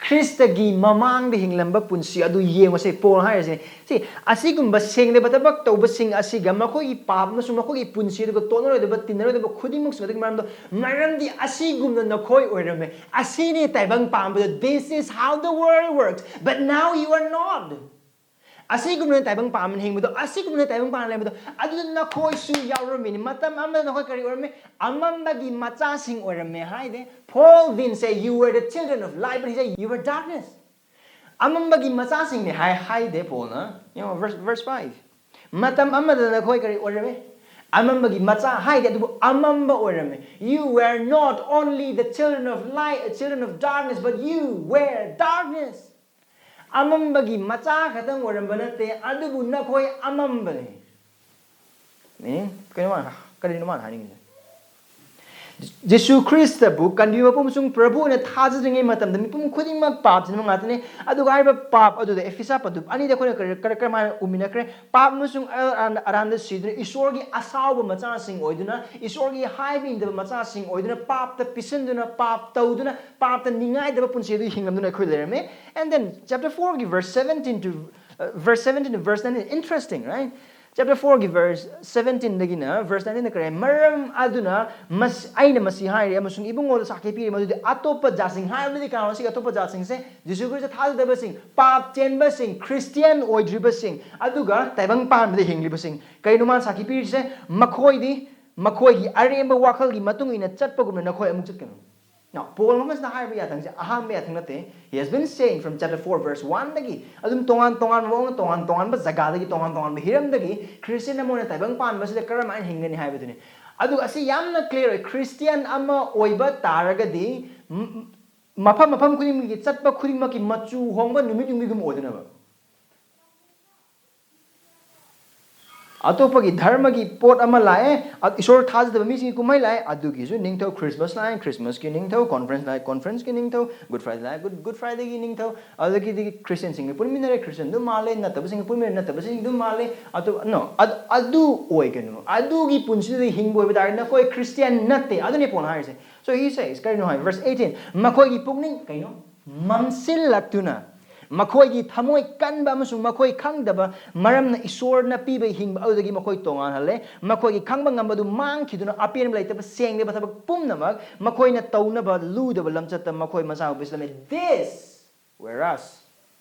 ꯈ꯭ꯔꯤꯁꯇꯒꯤ ꯃꯃꯥꯡꯗ ꯍꯤꯡꯂꯝꯕ ꯄꯨꯟꯁꯤ ꯑꯗꯨ ꯌꯦꯡꯉꯨꯁꯦ꯫ ꯄꯣꯜ ꯍꯥꯏꯔꯤꯁꯦ ꯁꯤ, ꯑꯁꯤꯒꯨꯝꯕ ꯁꯦꯡꯗꯕ ꯊꯕꯛ ꯇꯧꯕꯁꯤꯡ ꯑꯁꯤꯒ ꯃꯈꯣꯏꯒꯤ ꯄꯥꯞ ꯑꯃꯁꯨꯡ ꯃꯈꯣꯏꯒꯤ ꯄꯨꯟꯁꯤ ꯑꯗꯨꯒ ꯇꯣꯠꯅꯔꯣꯏꯗꯕ, ꯇꯤꯟꯅꯔꯣꯏꯗꯕ ꯈꯨꯗꯤꯡꯃꯛꯁꯤꯡ ꯑꯗꯨꯒꯤ ꯃꯔꯝꯗꯣ, ꯃꯔꯝꯗꯤ ꯑꯁꯤꯒꯨꯝꯅ ꯅꯈꯣꯏ ꯑꯣꯏꯔꯝꯃꯦ꯫ ꯑꯁꯤꯅꯤ ꯇꯥꯏꯕꯪ ꯄꯥꯝꯕꯗꯣ. This is how the world works, but now you are not. ꯑꯁꯤꯒꯨꯝꯅ ꯇꯥꯏꯕꯪ ꯄꯥꯝꯕꯅ ꯍꯤꯡꯕꯗꯣ, ꯑꯁꯤꯒꯨꯝꯅ ꯇꯥꯏꯕꯪ ꯄꯥꯝꯕꯅ ꯂꯩꯕꯗꯣ, ꯑꯗꯨꯗ ꯅꯈꯣꯏꯁꯨ ꯌꯥꯎꯔꯝꯃꯤꯅꯤ꯫ ꯃꯇꯝ ꯑꯃꯗ ꯅꯈꯣꯏ ꯀꯔꯤ ꯑꯣꯏꯔꯝꯃꯤ? ꯑꯃꯝꯕꯒꯤ ꯃꯆꯥꯁꯤꯡ ꯑꯣꯏꯔꯝꯃꯦ ꯍꯥꯏꯗꯦ꯫ Paul didn't say you were the children of light, but he said you were darkness. ꯑꯃꯝꯕꯒꯤ ꯃꯆꯥꯁꯤꯡꯅꯦ ꯍꯥꯏ, ꯍꯥꯏꯗꯦ ꯄꯣꯜꯅ꯫ You know, verse, verse five. ꯃꯇꯝ ꯑꯃꯗ ꯅꯈꯣꯏ ꯀꯔꯤ ꯑꯣꯏꯔꯝꯃꯤ? ꯑꯃꯝꯕꯒꯤ ꯃꯆꯥ ꯍꯥꯏꯗꯦ, ꯑꯗꯨꯕꯨ ꯑꯃꯝꯕ ꯑꯣꯏꯔꯝꯃꯤ꯫ You were not only the children of light, children of darkness, but you were darkness. ꯑꯃꯝꯕꯒꯤ ꯃꯆꯥ ꯈꯛꯇꯪ ꯑꯣꯏꯔꯝꯕ ꯅꯠꯇꯦ, ꯑꯗꯨꯕꯨ ꯅꯈꯣꯏ ꯑꯃꯝꯕꯅꯤ꯫ Meaning, ꯀꯩꯅꯣ ꯃꯥꯅ, ꯀꯔꯤꯅꯣ ꯃꯥꯅ ꯍꯥꯏꯅꯤꯡꯉꯤꯁꯦ? ꯖꯤꯁꯨ ꯈ꯭ꯔꯤꯁꯇꯕꯨ ꯀꯟꯕꯤꯕ ꯃꯄꯨ ꯑꯃꯁꯨꯡ ꯄ꯭ꯔꯚꯨ ꯑꯣꯏꯅ ꯊꯥꯖꯗ꯭ꯔꯤꯉꯩ ꯃꯇꯝꯗ ꯃꯤꯄꯨꯝ ꯈꯨꯗꯤꯡꯃꯛ ꯄꯥꯞ ꯆꯦꯟꯕ ꯉꯥꯛꯇꯅꯤ꯫ ꯑꯗꯨꯒ ꯍꯥꯏꯔꯤꯕ ꯄꯥꯞ ꯑꯗꯨꯗ ꯑꯦꯐꯤꯁꯥ ꯄꯟꯗꯨꯞ ꯑꯅꯤꯗ ꯑꯩꯈꯣꯏꯅ ꯀꯔꯤ, ꯀꯔꯤ, ꯀꯔꯝꯍꯥꯏꯅ ꯎꯃꯤꯟꯅꯈ꯭ꯔꯦ? ꯄꯥꯞ ꯑꯃꯁꯨꯡ ꯑꯔꯥꯟ-, ꯑꯔꯥꯟꯗ ꯁꯤꯗꯨꯅ ꯏꯁꯣꯔꯒꯤ ꯑꯁꯥꯎꯕ ꯃꯆꯥꯁꯤꯡ ꯑꯣꯏꯗꯨꯅ, ꯏꯁꯣꯔꯒꯤ ꯍꯥꯏꯕ ꯏꯟꯗꯕ ꯃꯆꯥꯁꯤꯡ ꯑꯣꯏꯗꯨꯅ, ꯄꯥꯞꯇ ꯄꯤꯁꯤꯟꯗꯨꯅ, ꯄꯥꯞ ꯇꯧꯗꯨꯅ, ꯄꯥꯞꯇ ꯅꯤꯡꯉꯥꯏꯗꯕ ꯄꯨꯟꯁꯤ ꯑꯗꯨ ꯍꯤꯡꯂꯝꯗꯨꯅ ꯑꯩꯈꯣꯏ ꯂꯩꯔꯝꯃꯤ꯫ And then chapter fourꯒꯤ verse seventeen to, uh, verse seventeen to verse nineteen, interesting, right? Chapter fourꯒꯤ verse seventeenꯗꯒꯤꯅ verse nineteenꯗ ꯀꯔꯤ ꯍꯥꯏ? ꯃꯔꯝ ꯑꯗꯨꯅ ꯃꯁ-, ꯑꯩꯅ ꯃꯁꯤ ꯍꯥꯏꯔꯤ ꯑꯃꯁꯨꯡ ꯏꯕꯨꯡꯉꯣꯗ ꯁꯥꯈꯤ ꯄꯤꯔꯤ, ꯃꯗꯨꯗꯤ ꯑꯇꯣꯞꯄ ꯖꯥꯠꯁꯤꯡ ꯍꯥꯏꯕꯗꯤ ꯀꯅꯥꯅꯣ? ꯁꯤꯒꯤ ꯑꯇꯣꯞꯄ ꯖꯥꯠꯁꯤꯡꯁꯦ ꯖꯤꯁꯨ ꯈ꯭ꯔꯤꯁꯇ ꯊꯥꯖꯗꯕꯁꯤꯡ, ꯄꯥꯞ ꯆꯦꯟꯕꯁꯤꯡ, ꯈ꯭ꯔꯤꯁꯇꯤꯌꯥꯟ ꯑꯣꯏꯗ꯭ꯔꯤꯕꯁꯤꯡ, ꯑꯗꯨꯒ ꯇꯥꯏꯕꯪ ꯄꯥꯟꯕꯗ ꯍꯤꯡꯂꯤꯕꯁꯤꯡ꯫ ꯀꯩꯅꯣ ꯃꯥꯅ ꯁꯥꯈꯤ ꯄꯤꯔꯤꯁꯦ? ꯃꯈꯣꯏꯗꯤ ꯃꯈꯣꯏꯒꯤ ꯑꯔꯦꯝꯕ ꯋꯥꯈꯜꯒꯤ ꯃꯇꯨꯡ ꯏꯟꯅ ꯆꯠꯄꯒꯨꯝꯅ ꯅꯈꯣꯏ ꯑꯃꯨꯛ ꯆꯠꯀꯅꯨ꯫ Now, ꯄꯣꯜ ꯑꯃꯁꯤꯅ ꯍꯥꯏꯔꯤꯕ ꯌꯥꯊꯪꯁꯦ ꯑꯍꯥꯟꯕ ꯌꯥꯊꯪ ꯅꯠꯇꯦ꯫ He has been saying from chapter four verse oneꯗꯒꯤ ꯑꯗꯨꯝ ꯇꯣꯉꯥꯟ ꯇꯣꯉꯥꯟꯕ ꯃꯑꯣꯡꯗ, ꯇꯣꯉꯥꯟ ꯇꯣꯉꯥꯟꯕ ꯖꯒꯥꯗꯒꯤ, ꯇꯣꯉꯥꯟ ꯇꯣꯉꯥꯟꯕ ꯍꯤꯔꯝꯗꯒꯤ ꯈ꯭ꯔꯤꯁꯇꯤꯌꯟ ꯑꯃ ꯑꯣꯏꯅ ꯇꯥꯏꯕꯪ ꯄꯥꯟꯕꯁꯤꯗ ꯀꯔꯝꯍꯥꯏꯅ ꯍꯤꯡꯒꯅꯤ ꯍꯥꯏꯕꯗꯨꯅꯤ꯫ ꯑꯗꯨꯒ ꯑꯁꯤ ꯌꯥꯝꯅ clear ꯑꯣꯏ, ꯈ꯭ꯔꯤꯁꯇꯤꯌꯟ ꯑꯃ ꯑꯣꯏꯕ ꯇꯥꯔꯒꯗꯤ ꯃ-, ꯃꯐꯝ ꯃꯐꯝ ꯈꯨꯗꯤꯡꯒꯤ ꯆꯠꯄ ꯈꯨꯗꯤꯡꯃꯛꯀꯤ ꯃꯆꯨ ꯍꯣꯡꯕ ꯅꯨꯃꯤꯠ ꯌꯨꯝꯒꯤꯒꯨꯝ ꯑꯣꯏꯗꯅꯕ꯫ ꯑꯇꯣꯞꯄꯒꯤ ꯙꯔꯃꯒꯤ ꯄꯣꯠ ꯑꯃ ꯂꯥꯛꯑꯦ, ꯑ, ꯏꯁꯣꯔ ꯊꯥꯖꯗꯕ ꯃꯤꯁꯤꯡꯒꯤ ꯀꯨꯝꯍꯩ ꯂꯥꯛꯑꯦ, ꯑꯗꯨꯒꯤꯁꯨ ꯅꯤꯡꯊꯧ꯫ Christmas ꯂꯥꯛꯑꯦ, Christmas ꯀꯤ ꯅꯤꯡꯊꯧ꯫ Conference ꯂꯥꯛꯑꯦ, Conference ꯀꯤ ꯅꯤꯡꯊꯧ꯫ Good Friday ꯂꯥꯛꯑꯦ, Good, Good Friday ꯒꯤ ꯅꯤꯡꯊꯧ꯫ ꯑꯗꯨꯗꯒꯤꯗꯤ Christian ꯁꯤꯡꯒ ꯄꯨꯟꯃꯤꯟꯅꯔꯦ, Christian ꯑꯗꯨꯝ ꯃꯥꯜꯂꯦ, ꯅꯠꯇꯕꯁꯤꯡꯒ ꯄꯨꯟꯃꯤꯟꯅꯔꯦ, ꯅꯠꯇꯕꯁꯤꯡ ꯑꯗꯨꯝ ꯃꯥꯜꯂꯦ꯫ ꯑꯗꯨ, no, ꯑꯗꯨ, ꯑꯗꯨ ꯑꯣꯏꯒꯅꯨ꯫ ꯑꯗꯨꯒꯤ ꯄꯨꯟꯁꯤꯗꯨꯗ ꯍꯤꯡꯕ ꯑꯣꯏꯕ ꯇꯥꯔꯗꯤ ꯅꯈꯣꯏ Christian ꯅꯠꯇꯦ꯫ ꯑꯗꯨꯅꯤ ꯄꯣꯜꯅ ꯍꯥꯏꯔꯤꯁꯦ꯫ So he says, ꯀꯔꯤꯅꯣ ꯍꯥꯏ, verse eighteen, "ꯃꯈꯣꯏꯒꯤ ꯄꯨꯛꯅꯤꯡ ꯀꯩꯅꯣ? ꯃꯝꯁꯤꯜꯂꯛꯇꯨꯅ, ꯃꯈꯣꯏꯒꯤ ꯊꯃꯣꯏ ꯀꯟꯕ ꯑꯃꯁꯨꯡ ꯃꯈꯣꯏ ꯈꯪꯗꯕ ꯃꯔꯝꯅ ꯏꯁꯣꯔꯅ ꯄꯤꯕ ꯍꯤꯡꯕ ꯑꯗꯨꯗꯒꯤ ꯃꯈꯣꯏ ꯇꯣꯉꯥꯟꯍꯜꯂꯦ꯫ ꯃꯈꯣꯏꯒꯤ ꯈꯪꯕ ꯉꯝꯕ ꯑꯗꯨ ꯃꯥꯡꯈꯤꯗꯨꯅ, ꯑꯄꯦꯟꯕ ꯂꯩꯇꯕ, ꯁꯦꯡꯗꯕ ꯊꯕꯛ ꯄꯨꯝꯅꯃꯛ ꯃꯈꯣꯏꯅ ꯇꯧꯅꯕ ꯂꯨꯗꯕ ꯂꯝꯆꯠꯇ ꯃꯈꯣꯏ ꯃꯁꯥꯕꯨ ꯄꯤꯁꯤꯜꯂꯝꯃꯤ꯫ This, whereas,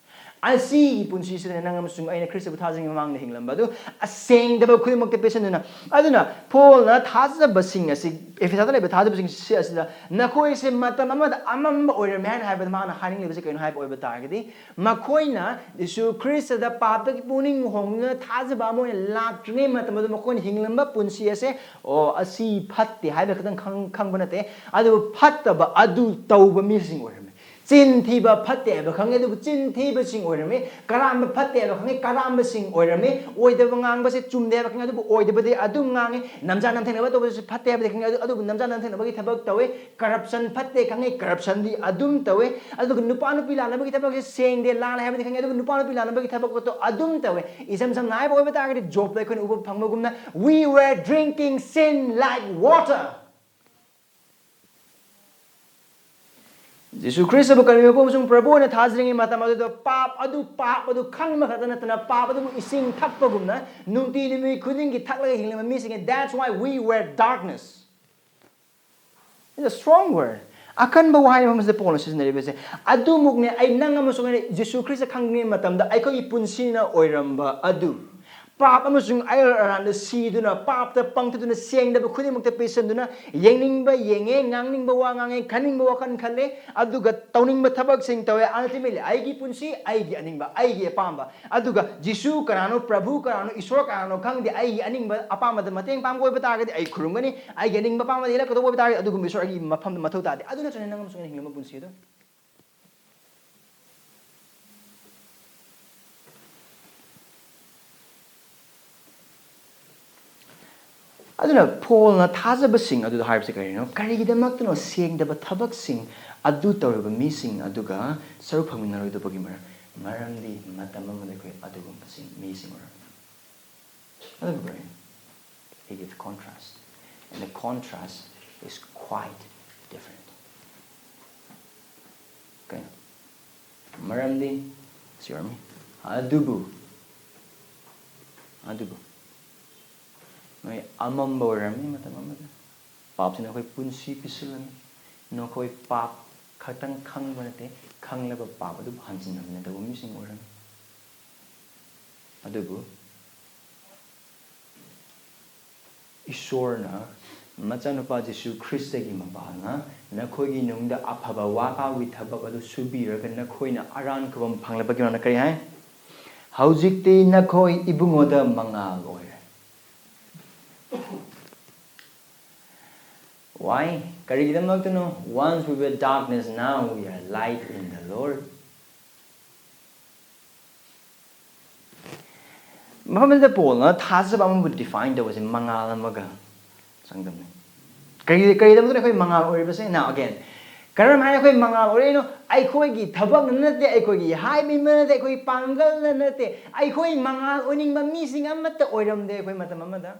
ꯑꯁꯤꯒꯤ ꯄꯨꯟꯁꯤꯁꯤꯗ ꯅꯪ ꯑꯃꯁꯨꯡ ꯑꯩꯅ ꯈ꯭ꯔꯤꯁꯇꯕꯨ ꯊꯥꯖꯔꯤꯉꯩ ꯃꯃꯥꯡꯗ ꯍꯤꯡꯂꯝꯕ ꯑꯗꯨ ꯑꯁꯦꯡꯗꯕ ꯈꯨꯗꯤꯡꯃꯛꯇ ꯄꯤꯁꯤꯟꯗꯨꯅ," ꯑꯗꯨꯅ ꯄꯣꯜꯅ ꯊꯥꯖꯕꯁꯤꯡ ꯑꯁꯤ, ꯑꯦꯐꯦꯁꯥꯗ ꯂꯩꯕ ꯊꯥꯖꯕꯁꯤꯡ ꯑꯁꯤꯗ, "ꯅꯈꯣꯏꯁꯦ ꯃꯇꯝ ꯑꯃꯗ ꯑꯃꯝꯕ ꯑꯣꯏꯔꯝꯃꯦ" ꯍꯥꯏꯅ ꯍꯥꯏꯕꯗ ꯃꯥꯅ ꯍꯥꯏꯅꯤꯡꯂꯤꯕꯁꯤ ꯀꯩꯅꯣ ꯍꯥꯏꯕ ꯑꯣꯏꯕ ꯇꯥꯔꯒꯗꯤ, ꯃꯈꯣꯏꯅ ꯌꯤꯁꯨ ꯈ꯭ꯔꯤꯁꯇꯗ ꯄꯥꯞꯇꯒꯤ ꯄꯨꯛꯅꯤꯡ ꯍꯣꯡꯗꯨꯅ ꯊꯥꯖꯕ ꯑꯃ ꯑꯣꯏꯅ ꯂꯥꯛꯇ꯭ꯔꯤꯉꯩ ꯃꯇꯝ ꯑꯗꯨ ꯃꯈꯣꯏꯅ ꯍꯤꯡꯂꯝꯕ ꯄꯨꯟꯁꯤ ꯑꯁꯦ, "ꯑꯣ, ꯑꯁꯤ ꯐꯠꯇꯦ" ꯍꯥꯏꯕ ꯈꯛꯇꯪ ꯈꯪ-, ꯈꯪꯕ ꯅꯠꯇꯦ, ꯑꯗꯨꯕꯨ ꯐꯠꯇꯕ ꯑꯗꯨ ꯇꯧꯕ ꯃꯤꯁꯤꯡ ꯑꯣꯏꯔꯝꯃꯤ꯫ ꯆꯤꯟ ꯊꯤꯕ ꯐꯠꯇꯦ ꯍꯥꯏꯕ ꯈꯪꯉꯤ, ꯑꯗꯨꯕꯨ ꯆꯤꯟ ꯊꯤꯕꯁꯤꯡ ꯑꯣꯏꯔꯝꯃꯤ꯫ ꯀꯔꯥꯝꯕ ꯐꯠꯇꯦ ꯍꯥꯏꯕ ꯈꯪꯉꯤ, ꯀꯔꯥꯝꯕꯁꯤꯡ ꯑꯣꯏꯔꯝꯃꯤ꯫ ꯑꯣꯏꯗꯕ ꯉꯥꯡꯕꯁꯦ ꯆꯨꯝꯗꯦ ꯍꯥꯏꯕ ꯈꯪꯉꯤ, ꯑꯗꯨꯕꯨ ꯑꯣꯏꯗꯕꯗꯤ ꯑꯗꯨꯝ ꯉꯥꯡꯉꯤ꯫ ꯅꯝꯖꯥ ꯅꯝꯊꯦꯡꯅꯕ ꯇꯧꯕꯁꯨ ꯐꯠꯇꯦ ꯍꯥꯏꯕꯗꯤ ꯈꯪꯉꯤ, ꯑꯗꯨ-, ꯑꯗꯨꯕꯨ ꯅꯝꯖꯥ ꯅꯝꯊꯦꯡꯅꯕꯒꯤ ꯊꯕꯛ ꯇꯧꯋꯤ꯫ Corruption ꯐꯠꯇꯦ ꯈꯪꯉꯤ, corruption ꯗꯤ ꯑꯗꯨꯝ ꯇꯧꯋꯤ꯫ ꯑꯗꯨꯒ ꯅꯨꯄꯥ ꯅꯨꯄꯤ ꯂꯥꯟꯅꯕꯒꯤ ꯊꯕꯛꯁꯦ ꯁꯦꯡꯗꯦ, ꯂꯥꯜꯂꯦ ꯍꯥꯏꯕꯗꯤ ꯈꯪꯉꯤ, ꯑꯗꯨꯕꯨ ꯅꯨꯄꯥ ꯅꯨꯄꯤ ꯂꯥꯟꯅꯕꯒꯤ ꯊꯕꯛꯇꯣ ꯑꯗꯨꯝ ꯇꯧꯋꯤ꯫ ꯏꯁꯝ ꯁꯝꯅ ꯍꯥꯏꯕ ꯑꯣꯏꯕ ꯇꯥꯔꯒꯗꯤ, ꯖꯣꯕꯇ ꯑꯩꯈꯣꯏꯅ ꯎꯕ ꯐꯪꯕꯒꯨꯝꯅ, "We were drinking sin like water." ꯖꯤꯁꯨ ꯈ꯭ꯔꯤꯁꯇꯕꯨ ꯀꯔꯤꯒꯨꯝꯕ ꯑꯃꯁꯨꯡ ꯄ꯭ꯔꯚꯨ ꯑꯣꯏꯅ ꯊꯥꯖꯔꯤꯉꯩ ꯃꯇꯝ ꯑꯗꯨꯗ ꯄꯥꯞ ꯑꯗꯨ, ꯄꯥꯞ ꯑꯗꯨ ꯈꯪꯕ ꯈꯛꯇ ꯅꯠꯇꯅ ꯄꯥꯞ ꯑꯗꯨꯕꯨ ꯏꯁꯤꯡ ꯊꯛꯄꯒꯨꯝꯅ ꯅꯨꯡꯇꯤ ꯅꯨꯃꯤꯠ ꯈꯨꯗꯤꯡꯒꯤ ꯊꯛꯂꯒ ꯍꯤꯡꯂꯤꯕ ꯃꯤꯁꯤꯡꯅꯤ꯫ That's why we were darkness. It's a strong word. ꯑꯀꯟꯕ ꯋꯥꯍꯩ ꯑꯃꯁꯤꯗ ꯄꯣꯜꯅ ꯁꯤꯖꯤꯟꯅꯔꯤꯕꯁꯦ꯫ ꯑꯗꯨꯃꯛꯅꯦ ꯑꯩ, ꯅꯪ ꯑꯃꯁꯨꯡ ꯑꯩꯅ ꯖꯤꯁꯨ ꯈ꯭ꯔꯤꯁꯇ ꯈꯪꯗ꯭ꯔꯤꯉꯩ ꯃꯇꯝꯗ ꯑꯩꯈꯣꯏꯒꯤ ꯄꯨꯟꯁꯤꯅ ꯑꯣꯏꯔꯝꯕ ꯑꯗꯨ꯫ ꯄꯥꯞ ꯑꯃꯁꯨꯡ ꯑꯩ ꯑꯔꯥꯟꯗ ꯁꯤꯗꯨꯅ, ꯄꯥꯞꯇ ꯄꯪꯊꯗꯨꯅ, ꯁꯦꯡꯗꯕ ꯈꯨꯗꯤꯡꯃꯛꯇ ꯄꯤꯁꯤꯟꯗꯨꯅ, ꯌꯦꯡꯅꯤꯡꯕ ꯌꯦꯡꯉꯦ, ꯉꯥꯡꯅꯤꯡꯕ ꯋꯥ ꯉꯥꯡꯉꯦ, ꯈꯟꯅꯤꯡꯕ ꯋꯥꯈꯜ ꯈꯜꯂꯦ, ꯑꯗꯨꯒ ꯇꯧꯅꯤꯡꯕ ꯊꯕꯛꯁꯤꯡ ꯇꯧꯋꯦ꯫ Ultimately, ꯑꯩꯒꯤ ꯄꯨꯟꯁꯤ, ꯑꯩꯒꯤ ꯑꯅꯤꯡꯕ, ꯑꯩꯒꯤ ꯑꯄꯥꯝꯕ꯫ ꯑꯗꯨꯒ ꯖꯤꯁꯨ ꯀꯅꯥꯅꯣ, ꯄ꯭ꯔꯚꯨ ꯀꯅꯥꯅꯣ, ꯏꯁꯣꯔ ꯀꯅꯥꯅꯣ ꯈꯪꯗꯦ, ꯑꯩꯒꯤ ꯑꯅꯤꯡꯕ ꯑꯄꯥꯝꯕꯗ ꯃꯇꯦꯡ ꯄꯥꯡꯕ ꯑꯣꯏꯕ ꯇꯥꯔꯒꯗꯤ ꯑꯩ ꯈꯨꯔꯨꯝꯒꯅꯤ, ꯑꯩꯒꯤ ꯑꯅꯤꯡꯕ ꯑꯄꯥꯝꯕꯗ ꯏꯜꯂꯛꯀꯗꯧꯕ ꯑꯣꯏꯕ ꯇꯥꯔꯒꯗꯤ ꯑꯗꯨꯒꯨꯝꯕ ꯏꯁꯣꯔ ꯑꯩꯒꯤ ꯃꯐꯝꯗ ꯃꯊꯧ ꯇꯥꯗꯦ꯫ ꯑꯗꯨ ꯅꯠꯇ꯭ꯔꯅꯦ ꯅꯪ ꯑꯃꯁꯨꯡ ꯑꯩꯅ ꯍꯤꯡꯂꯝꯕ ꯄꯨꯟꯁꯤ ꯑꯗꯨ? ꯑꯗꯨꯅ ꯄꯣꯜꯅ ꯊꯥꯖꯕꯁꯤꯡ ꯑꯗꯨꯗ ꯍꯥꯏꯕꯁꯤ ꯀꯔꯤꯅꯣ? ꯀꯔꯤꯒꯤꯗꯃꯛꯇꯅꯣ ꯁꯦꯡꯗꯕ ꯊꯕꯛꯁꯤꯡ ꯑꯗꯨ ꯇꯧꯔꯤꯕ ꯃꯤꯁꯤꯡ ꯑꯗꯨꯒ ꯁꯔꯨꯛ ꯐꯪꯃꯤꯟꯅꯔꯣꯏꯗꯕꯒꯤ ꯃꯔꯝ? ꯃꯔꯝꯗꯤ ꯃꯇꯝ ꯑꯃꯗ ꯑꯩꯈꯣꯏ ꯑꯗꯨꯒꯨꯝꯕꯁꯤꯡ, ꯃꯤꯁꯤꯡ ꯑꯣꯏꯔꯝꯃꯤ꯫ ꯑꯗꯨꯕꯨ ꯀꯔꯤ? He gives contrast. And the contrast is quite different. ꯀꯩꯅꯣ? ꯃꯔꯝꯗꯤ ꯁꯤ ꯑꯣꯏꯔꯝꯃꯤ꯫ ꯑꯗꯨꯕꯨ, ꯑꯗꯨꯕꯨ ꯅꯣꯏ ꯑꯃꯝꯕ ꯑꯣꯏꯔꯝꯃꯤ ꯃꯇꯝ ꯑꯃꯗ꯫ ꯄꯥꯞꯁꯤꯅ ꯑꯩꯈꯣꯏ ꯄꯨꯟꯁꯤ ꯄꯤꯁꯤꯜꯂꯝꯃꯤ꯫ ꯅꯈꯣꯏ ꯄꯥꯞ ꯈꯛꯇꯪ ꯈꯪꯕ ꯅꯠꯇꯦ, ꯈꯪꯂꯕ ꯄꯥꯞ ꯑꯗꯨꯕꯨ ꯍꯟꯖꯤꯟ ꯍꯟꯖꯤꯟ ꯇꯧꯕ ꯃꯤꯁꯤꯡ ꯑꯣꯏꯔꯝꯃꯤ꯫ ꯑꯗꯨꯕꯨ ꯏꯁꯣꯔꯅ ꯃꯆꯥꯅꯨꯄꯥ ꯖꯤꯁꯨ ꯈ꯭ꯔꯤꯁꯇꯒꯤ ꯃꯄꯥꯜꯅ ꯅꯈꯣꯏꯒꯤ ꯅꯨꯡꯗ ꯑꯐꯕ ꯋꯥꯄꯥꯎꯒꯤ ꯊꯕꯛ ꯑꯗꯨ ꯁꯨꯕꯤꯔꯒ ꯅꯈꯣꯏꯅ ꯑꯔꯥꯟ ꯈꯨꯕꯝ ꯐꯪꯂꯕꯒꯤ ꯃꯔꯝꯅ ꯀꯔꯤ ꯍꯥꯏ? ꯍꯧꯖꯤꯛꯇꯤ ꯅꯈꯣꯏ ꯏꯕꯨꯡꯉꯣꯗ ꯃꯉꯥꯜ ꯑꯣꯏꯔꯦ꯫ Why? ꯀꯔꯤꯒꯤꯗꯃꯛꯇꯅꯣ? Once we were darkness, now we are light in the Lord. ꯃꯐꯝ ꯑꯁꯤꯗ ꯄꯣꯜꯅ ꯊꯥꯖꯕ ꯑꯃꯕꯨ define ꯇꯧꯕꯁꯦ ꯃꯉꯥꯜ ꯑꯃꯒ ꯆꯥꯡꯗꯝꯅꯩ꯫ ꯀꯔꯤ, ꯀꯔꯤꯗꯃꯛꯇꯅ ꯑꯩꯈꯣꯏ ꯃꯉꯥꯜ ꯑꯣꯏꯔꯤꯕꯁꯦ? Now again, ꯀꯔꯝ ꯍꯥꯏꯅ ꯑꯩꯈꯣꯏ ꯃꯉꯥꯜ ꯑꯣꯏꯔꯛꯏꯅꯣ? ꯑꯩꯈꯣꯏꯒꯤ ꯊꯕꯛꯅ ꯅꯠꯇꯦ, ꯑꯩꯈꯣꯏꯒꯤ ꯍꯥꯏꯕ ꯅꯠꯇꯦ, ꯑꯩꯈꯣꯏꯒꯤ ꯄꯥꯡꯒꯜꯅ ꯅꯠꯇꯦ꯫ ꯑꯩꯈꯣꯏ ꯃꯉꯥꯜ ꯑꯣꯏꯅꯤꯡꯕ ꯃꯤꯁꯤꯡ ꯑꯃꯠꯇ ꯑꯣꯏꯔꯝꯗꯦ ꯑꯩꯈꯣꯏ ꯃꯇꯝ ꯑꯃꯗ꯫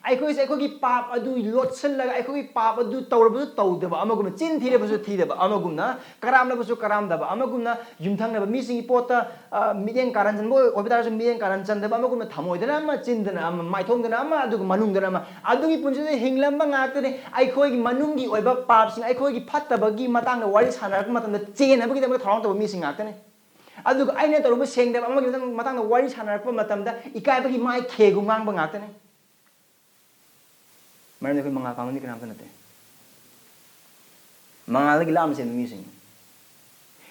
ꯑꯩꯈꯣꯏꯁꯦ ꯑꯩꯈꯣꯏꯒꯤ ꯄꯥꯞ ꯑꯗꯨ ꯂꯣꯠꯁꯤꯜꯂꯒ, ꯑꯩꯈꯣꯏꯒꯤ ꯄꯥꯞ ꯑꯗꯨ ꯇꯧꯔꯕꯁꯨ ꯇꯧꯗꯕ ꯑꯃꯒꯨꯝꯅ, ꯆꯤꯟ ꯊꯤꯔꯕꯁꯨ ꯊꯤꯗꯕ ꯑꯃꯒꯨꯝꯅ, ꯀꯔꯥꯝꯂꯕꯁꯨ ꯀꯔꯥꯝꯗꯕ ꯑꯃꯒꯨꯝꯅ, ꯌꯨꯝꯊꯪꯅꯕ ꯃꯤꯁꯤꯡꯒꯤ ꯄꯣꯠꯇ, ꯑ, ꯃꯤꯠꯌꯦꯡ ꯀꯥꯔꯟ ꯆꯟꯕ ꯑꯣꯏꯕ ꯇꯥꯔꯁꯨ ꯃꯤꯠꯌꯦꯡ ꯀꯥꯔꯟ ꯆꯟꯗꯕ ꯑꯃꯒꯨꯝꯅ, ꯊꯃꯣꯏꯗꯅ ꯑꯃ, ꯆꯤꯟꯗꯅ ꯑꯃ, ꯃꯥꯏꯊꯣꯡꯗꯅ ꯑꯃ, ꯑꯗꯨꯒ ꯃꯅꯨꯡꯗꯅ ꯑꯃ, ꯑꯗꯨꯒꯤ ꯄꯨꯟꯁꯤꯗ ꯍꯤꯡꯂꯝꯕ ꯉꯥꯛꯇꯅꯤ꯫ ꯑꯩꯈꯣꯏꯒꯤ ꯃꯅꯨꯡꯒꯤ ꯑꯣꯏꯕ ꯄꯥꯞꯁꯤꯡ, ꯑꯩꯈꯣꯏꯒꯤ ꯐꯠꯇꯕꯒꯤ ꯃꯇꯥꯡꯗ ꯋꯥꯔꯤ ꯁꯥꯟꯅꯔꯛꯄ ꯃꯇꯝꯗ ꯆꯦꯟꯅꯕꯒꯤꯗꯃꯛꯇ ꯊꯧꯔꯥꯡ ꯇꯧꯕ ꯃꯤꯁꯤꯡ ꯉꯥꯛꯇꯅꯤ꯫ ꯑꯗꯨꯒ ꯑꯩꯅ ꯇꯧꯔꯨꯕ ꯁꯦꯡꯗꯕ ꯑꯃꯒꯤ ꯃꯇꯥꯡ-, ꯃꯇꯥꯡꯗ ꯋꯥꯔꯤ ꯁꯥꯟꯅꯔꯛꯄ ꯃꯇꯝꯗ ꯏꯀꯥꯏꯕꯒꯤ ꯃꯥꯏ ꯈꯦꯒꯨꯝ ꯉꯥꯡꯕ ꯉꯥꯛꯇꯅꯤ꯫ ꯃꯔꯝꯗꯤ ꯑꯩꯈꯣꯏ ꯃꯉꯥꯜ ꯄꯥꯝꯕ ꯃꯤ ꯀꯅꯥꯝꯇ ꯅꯠꯇꯦ꯫ ꯃꯉꯥꯜꯗꯒꯤ ꯂꯥꯞꯅ ꯆꯦꯟꯕ ꯃꯤꯁꯤꯡ,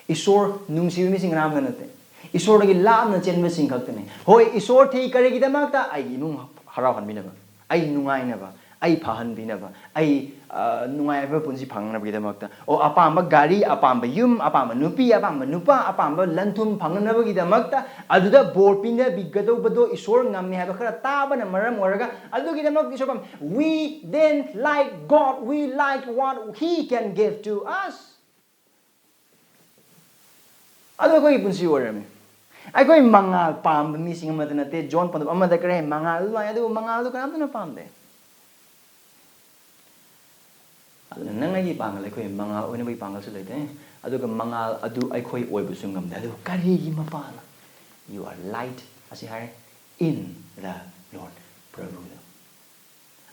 ꯏꯁꯣꯔ ꯅꯨꯡꯁꯤꯕ ꯃꯤꯁꯤꯡ ꯀꯅꯥꯝꯇ ꯅꯠꯇꯦ꯫ ꯏꯁꯣꯔꯗꯒꯤ ꯂꯥꯞꯅ ꯆꯦꯟꯕꯁꯤꯡ ꯈꯛꯇꯅꯤ꯫ ꯍꯣꯏ, ꯏꯁꯣꯔ ꯊꯤ꯫ ꯀꯔꯤꯒꯤꯗꯃꯛꯇ? ꯑꯩꯒꯤ ꯏꯃꯨꯡ ꯍꯔꯥꯎꯍꯟꯕꯤꯅꯕ, ꯑꯩ ꯅꯨꯡꯉꯥꯏꯅꯕ, ꯑꯩ ꯐꯍꯟꯕꯤꯅꯕ, ꯑꯩ ꯑ, ꯅꯨꯡꯉꯥꯏꯕ ꯄꯨꯟꯁꯤ ꯐꯪꯅꯕꯒꯤꯗꯃꯛꯇ, ꯑꯣ, ꯑꯄꯥꯝꯕ ꯒꯥꯔꯤ, ꯑꯄꯥꯝꯕ ꯌꯨꯝ, ꯑꯄꯥꯝꯕ ꯅꯨꯄꯤ, ꯑꯄꯥꯝꯕ ꯅꯨꯄꯥ, ꯑꯄꯥꯝꯕ ꯂꯟ-ꯊꯨꯝ ꯐꯪꯅꯅꯕꯒꯤꯗꯃꯛꯇ, ꯑꯗꯨꯗ ꯕꯣꯔ ꯄꯤꯅꯕꯤꯒꯗꯧꯕꯗꯣ ꯏꯁꯣꯔ ꯉꯝꯃꯦ ꯍꯥꯏꯕ ꯈꯔ ꯇꯥꯕꯅ ꯃꯔꯝ ꯑꯣꯏꯔꯒ, ꯑꯗꯨꯒꯤꯗꯃꯛꯇ ꯏꯁꯣꯔ ꯄꯥꯝꯃꯤ꯫ We then like God, we like what He can give to us. ꯑꯗꯨ ꯑꯩꯈꯣꯏꯒꯤ ꯄꯨꯟꯁꯤ ꯑꯣꯏꯔꯝꯃꯤ꯫ ꯑꯩꯈꯣꯏ ꯃꯉꯥꯜ ꯄꯥꯝꯕ ꯃꯤꯁꯤꯡ ꯑꯃꯠꯇ ꯅꯠꯇꯦ꯫ ꯖꯣꯟ ꯄꯟꯗꯨꯞ ꯑꯃꯗ ꯀꯔꯤ ꯍꯥꯏ? ꯃꯉꯥꯜ ꯂꯥꯛꯑꯦ, ꯑꯗꯨꯕꯨ ꯃꯉꯥꯜꯗꯨ ꯀꯅꯥꯝꯇꯅ ꯄꯥꯝꯗꯦ꯫ ꯑꯗꯨꯅ ꯅꯪ ꯑꯩꯒꯤ ꯄꯥꯡꯒꯜ, ꯑꯩꯈꯣꯏ ꯃꯉꯥꯜ ꯑꯣꯏꯅꯕꯒꯤ ꯄꯥꯡꯒꯜꯁꯨ ꯂꯩꯇꯦ꯫ ꯑꯗꯨꯒ ꯃꯉꯥꯜ ꯑꯗꯨ ꯑꯩꯈꯣꯏ ꯑꯣꯏꯕꯁꯨ ꯉꯝꯗꯦ꯫ ꯑꯗꯨ ꯀꯔꯤꯒꯤ ꯃꯄꯥꯟꯅ? You are light ꯑꯁꯤ ꯍꯥꯏꯔꯦ, in the Lord, ꯄ꯭ꯔꯚꯨꯗ꯫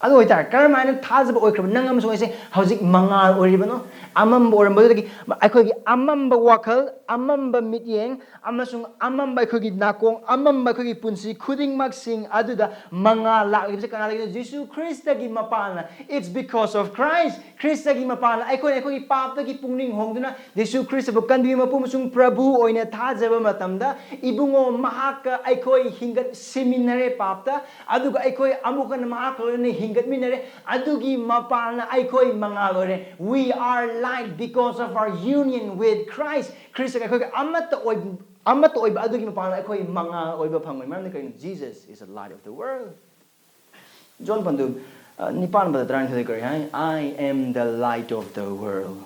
ꯑꯗꯨ ꯑꯣꯏꯇꯥꯔꯦ, ꯀꯔꯝ ꯍꯥꯏꯅ ꯊꯥꯖꯕ ꯑꯣꯏꯈ꯭ꯔꯕ ꯅꯪ ꯑꯃꯁꯨꯡ ꯑꯩꯁꯦ ꯍꯧꯖꯤꯛ ꯃꯉꯥꯜ ꯑꯣꯏꯔꯤꯕꯅꯣ? ꯑꯃꯝꯕ ꯑꯣꯏꯔꯝꯕꯗꯨꯗꯒꯤ ꯑꯩꯈꯣꯏꯒꯤ ꯑꯃꯝꯕ ꯋꯥꯈꯜ, ꯑꯃꯝꯕ ꯃꯤꯠꯌꯦꯡ, ꯑꯃꯁꯨꯡ ꯑꯃꯝꯕ ꯑꯩꯈꯣꯏꯒꯤ ꯅꯥꯀꯣꯡ, ꯑꯃꯝꯕ ꯑꯩꯈꯣꯏꯒꯤ ꯄꯨꯟꯁꯤ ꯈꯨꯗꯤꯡꯃꯛꯁꯤꯡ ꯑꯗꯨꯗ ꯃꯉꯥꯜ ꯂꯥꯛꯂꯤꯕꯁꯦ ꯀꯅꯥꯗꯒꯤꯅꯣ? ꯖꯤꯁꯨ ꯈ꯭ꯔꯤꯁꯇꯒꯤ ꯃꯄꯥꯟꯅ꯫ It's because of Christ. ꯈ꯭ꯔꯤꯁꯇꯒꯤ ꯃꯄꯥꯟꯅ ꯑꯩꯈꯣꯏꯅ ꯑꯩꯈꯣꯏꯒꯤ ꯄꯥꯞꯇꯒꯤ ꯄꯨꯛꯅꯤꯡ ꯍꯣꯡꯗꯨꯅ ꯖꯤꯁꯨ ꯈ꯭ꯔꯤꯁꯇꯕꯨ ꯀꯟꯕꯤꯕ ꯃꯄꯨ ꯑꯃꯁꯨꯡ ꯄ꯭ꯔꯚꯨ ꯑꯣꯏꯅ ꯊꯥꯖꯕ ꯃꯇꯝꯗ, ꯏꯕꯨꯡꯉꯣ, ꯃꯍꯥꯛꯀ ꯑꯩꯈꯣꯏ ꯍꯤꯡꯒꯠꯃꯤꯟꯅꯔꯦ ꯄꯥꯞꯇ, ꯑꯗꯨꯒ ꯑꯩꯈꯣꯏ ꯑꯃꯨꯛ ꯍꯟꯅ ꯃꯍꯥꯛꯀ ꯂꯣꯏꯅꯅ ꯍꯤꯡꯒꯠꯃꯤꯟꯅꯔꯦ꯫ ꯑꯗꯨꯒꯤ ꯃꯄꯥꯟꯅ ꯑꯩꯈꯣꯏ ꯃꯉꯥꯜ ꯑꯣꯏꯔꯦ꯫ We are light because of our union with Christ. ꯈ꯭ꯔꯤꯁꯇꯒ ꯑꯩꯈꯣꯏꯒ ꯑꯃꯠꯇ ꯑꯣꯏ-, ꯑꯃꯠꯇ ꯑꯣꯏꯕ ꯑꯗꯨꯒꯤ ꯃꯄꯥꯟꯅ ꯑꯩꯈꯣꯏ ꯃꯉꯥꯜ ꯑꯣꯏꯕ ꯐꯪꯕꯅꯤ꯫ ꯃꯔꯝꯗꯤ ꯀꯔꯤꯅꯣ? Jesus is the light of the world. John ꯄꯟꯗꯨꯞ, ꯑ, ꯅꯤꯄꯥꯟ ꯄꯗ ꯇꯔꯥꯅꯤꯊꯣꯏꯗ ꯀꯔꯤ ꯍꯥꯏ? "I am the light of the world."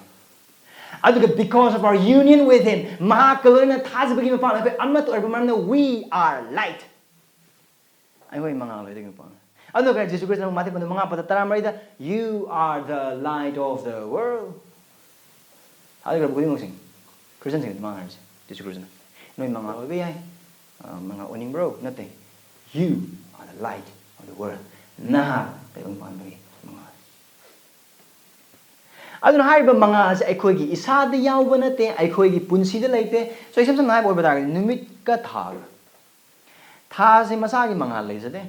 ꯑꯗꯨꯒ because of our union with Him, ꯃꯍꯥꯛꯀ ꯂꯣꯏꯅꯅ ꯊꯥꯖꯕꯒꯤ ꯃꯄꯥꯟꯅ ꯑꯩꯈꯣꯏ ꯑꯃꯠꯇ ꯑꯣꯏꯔꯛꯄ ꯃꯔꯝꯅ we are light. ꯑꯩꯈꯣꯏ ꯃꯉꯥꯜ ꯑꯣꯏꯗꯣꯏꯒꯤ ꯃꯄꯥꯟꯅ꯫ ꯑꯗꯨꯒ ꯀꯔꯤ? ꯖꯤꯁꯨ ꯈ꯭ꯔꯤꯁꯇꯅ ꯃꯥꯊꯤ ꯄꯟꯗꯨꯞ ꯃꯉꯥ ꯄꯗ ꯇꯔꯥꯃꯔꯤꯗ, "You are the light of the world." ꯊꯥꯖꯈ꯭ꯔꯕ ꯈꯨꯗꯤꯡꯃꯛꯁꯤꯡ, ꯈ꯭ꯔꯤꯁꯇꯟꯁꯤꯡ ꯑꯗꯨꯃꯥꯏꯅ ꯍꯥꯏꯔꯤꯁꯦ꯫ ꯖꯤꯁꯨ ꯈ꯭ꯔꯤꯁꯇꯅ, "ꯅꯣꯏ ꯃꯉꯥꯜ ꯑꯣꯏꯕ ꯌꯥꯏ, ꯑ, ꯃꯉꯥꯜ ꯑꯣꯏꯅꯤꯡꯕ꯭ꯔꯣ?" ꯅꯠꯇꯦ, "You are the light of the world." ꯅꯍꯥꯛ ꯇꯥꯏꯕꯪ ꯄꯥꯟꯕꯒꯤ ꯃꯉꯥꯜ꯫ ꯑꯗꯨꯅ ꯍꯥꯏꯔꯤꯕ ꯃꯉꯥꯜ ꯑꯁꯤ ꯑꯩꯈꯣꯏꯒꯤ ꯏꯁꯥꯗ ꯌꯥꯎꯕ ꯅꯠꯇꯦ, ꯑꯩꯈꯣꯏꯒꯤ ꯄꯨꯟꯁꯤꯗ ꯂꯩꯇꯦ꯫ So, ꯏꯁꯝ ꯁꯝꯅ ꯍꯥꯏꯕ ꯑꯣꯏꯕ ꯇꯥꯔꯒꯗꯤ, ꯅꯨꯃꯤꯠꯀ ꯊꯥꯒ꯫ ꯊꯥꯁꯦ ꯃꯁꯥꯒꯤ ꯃꯉꯥꯜ ꯂꯩꯖꯗꯦ꯫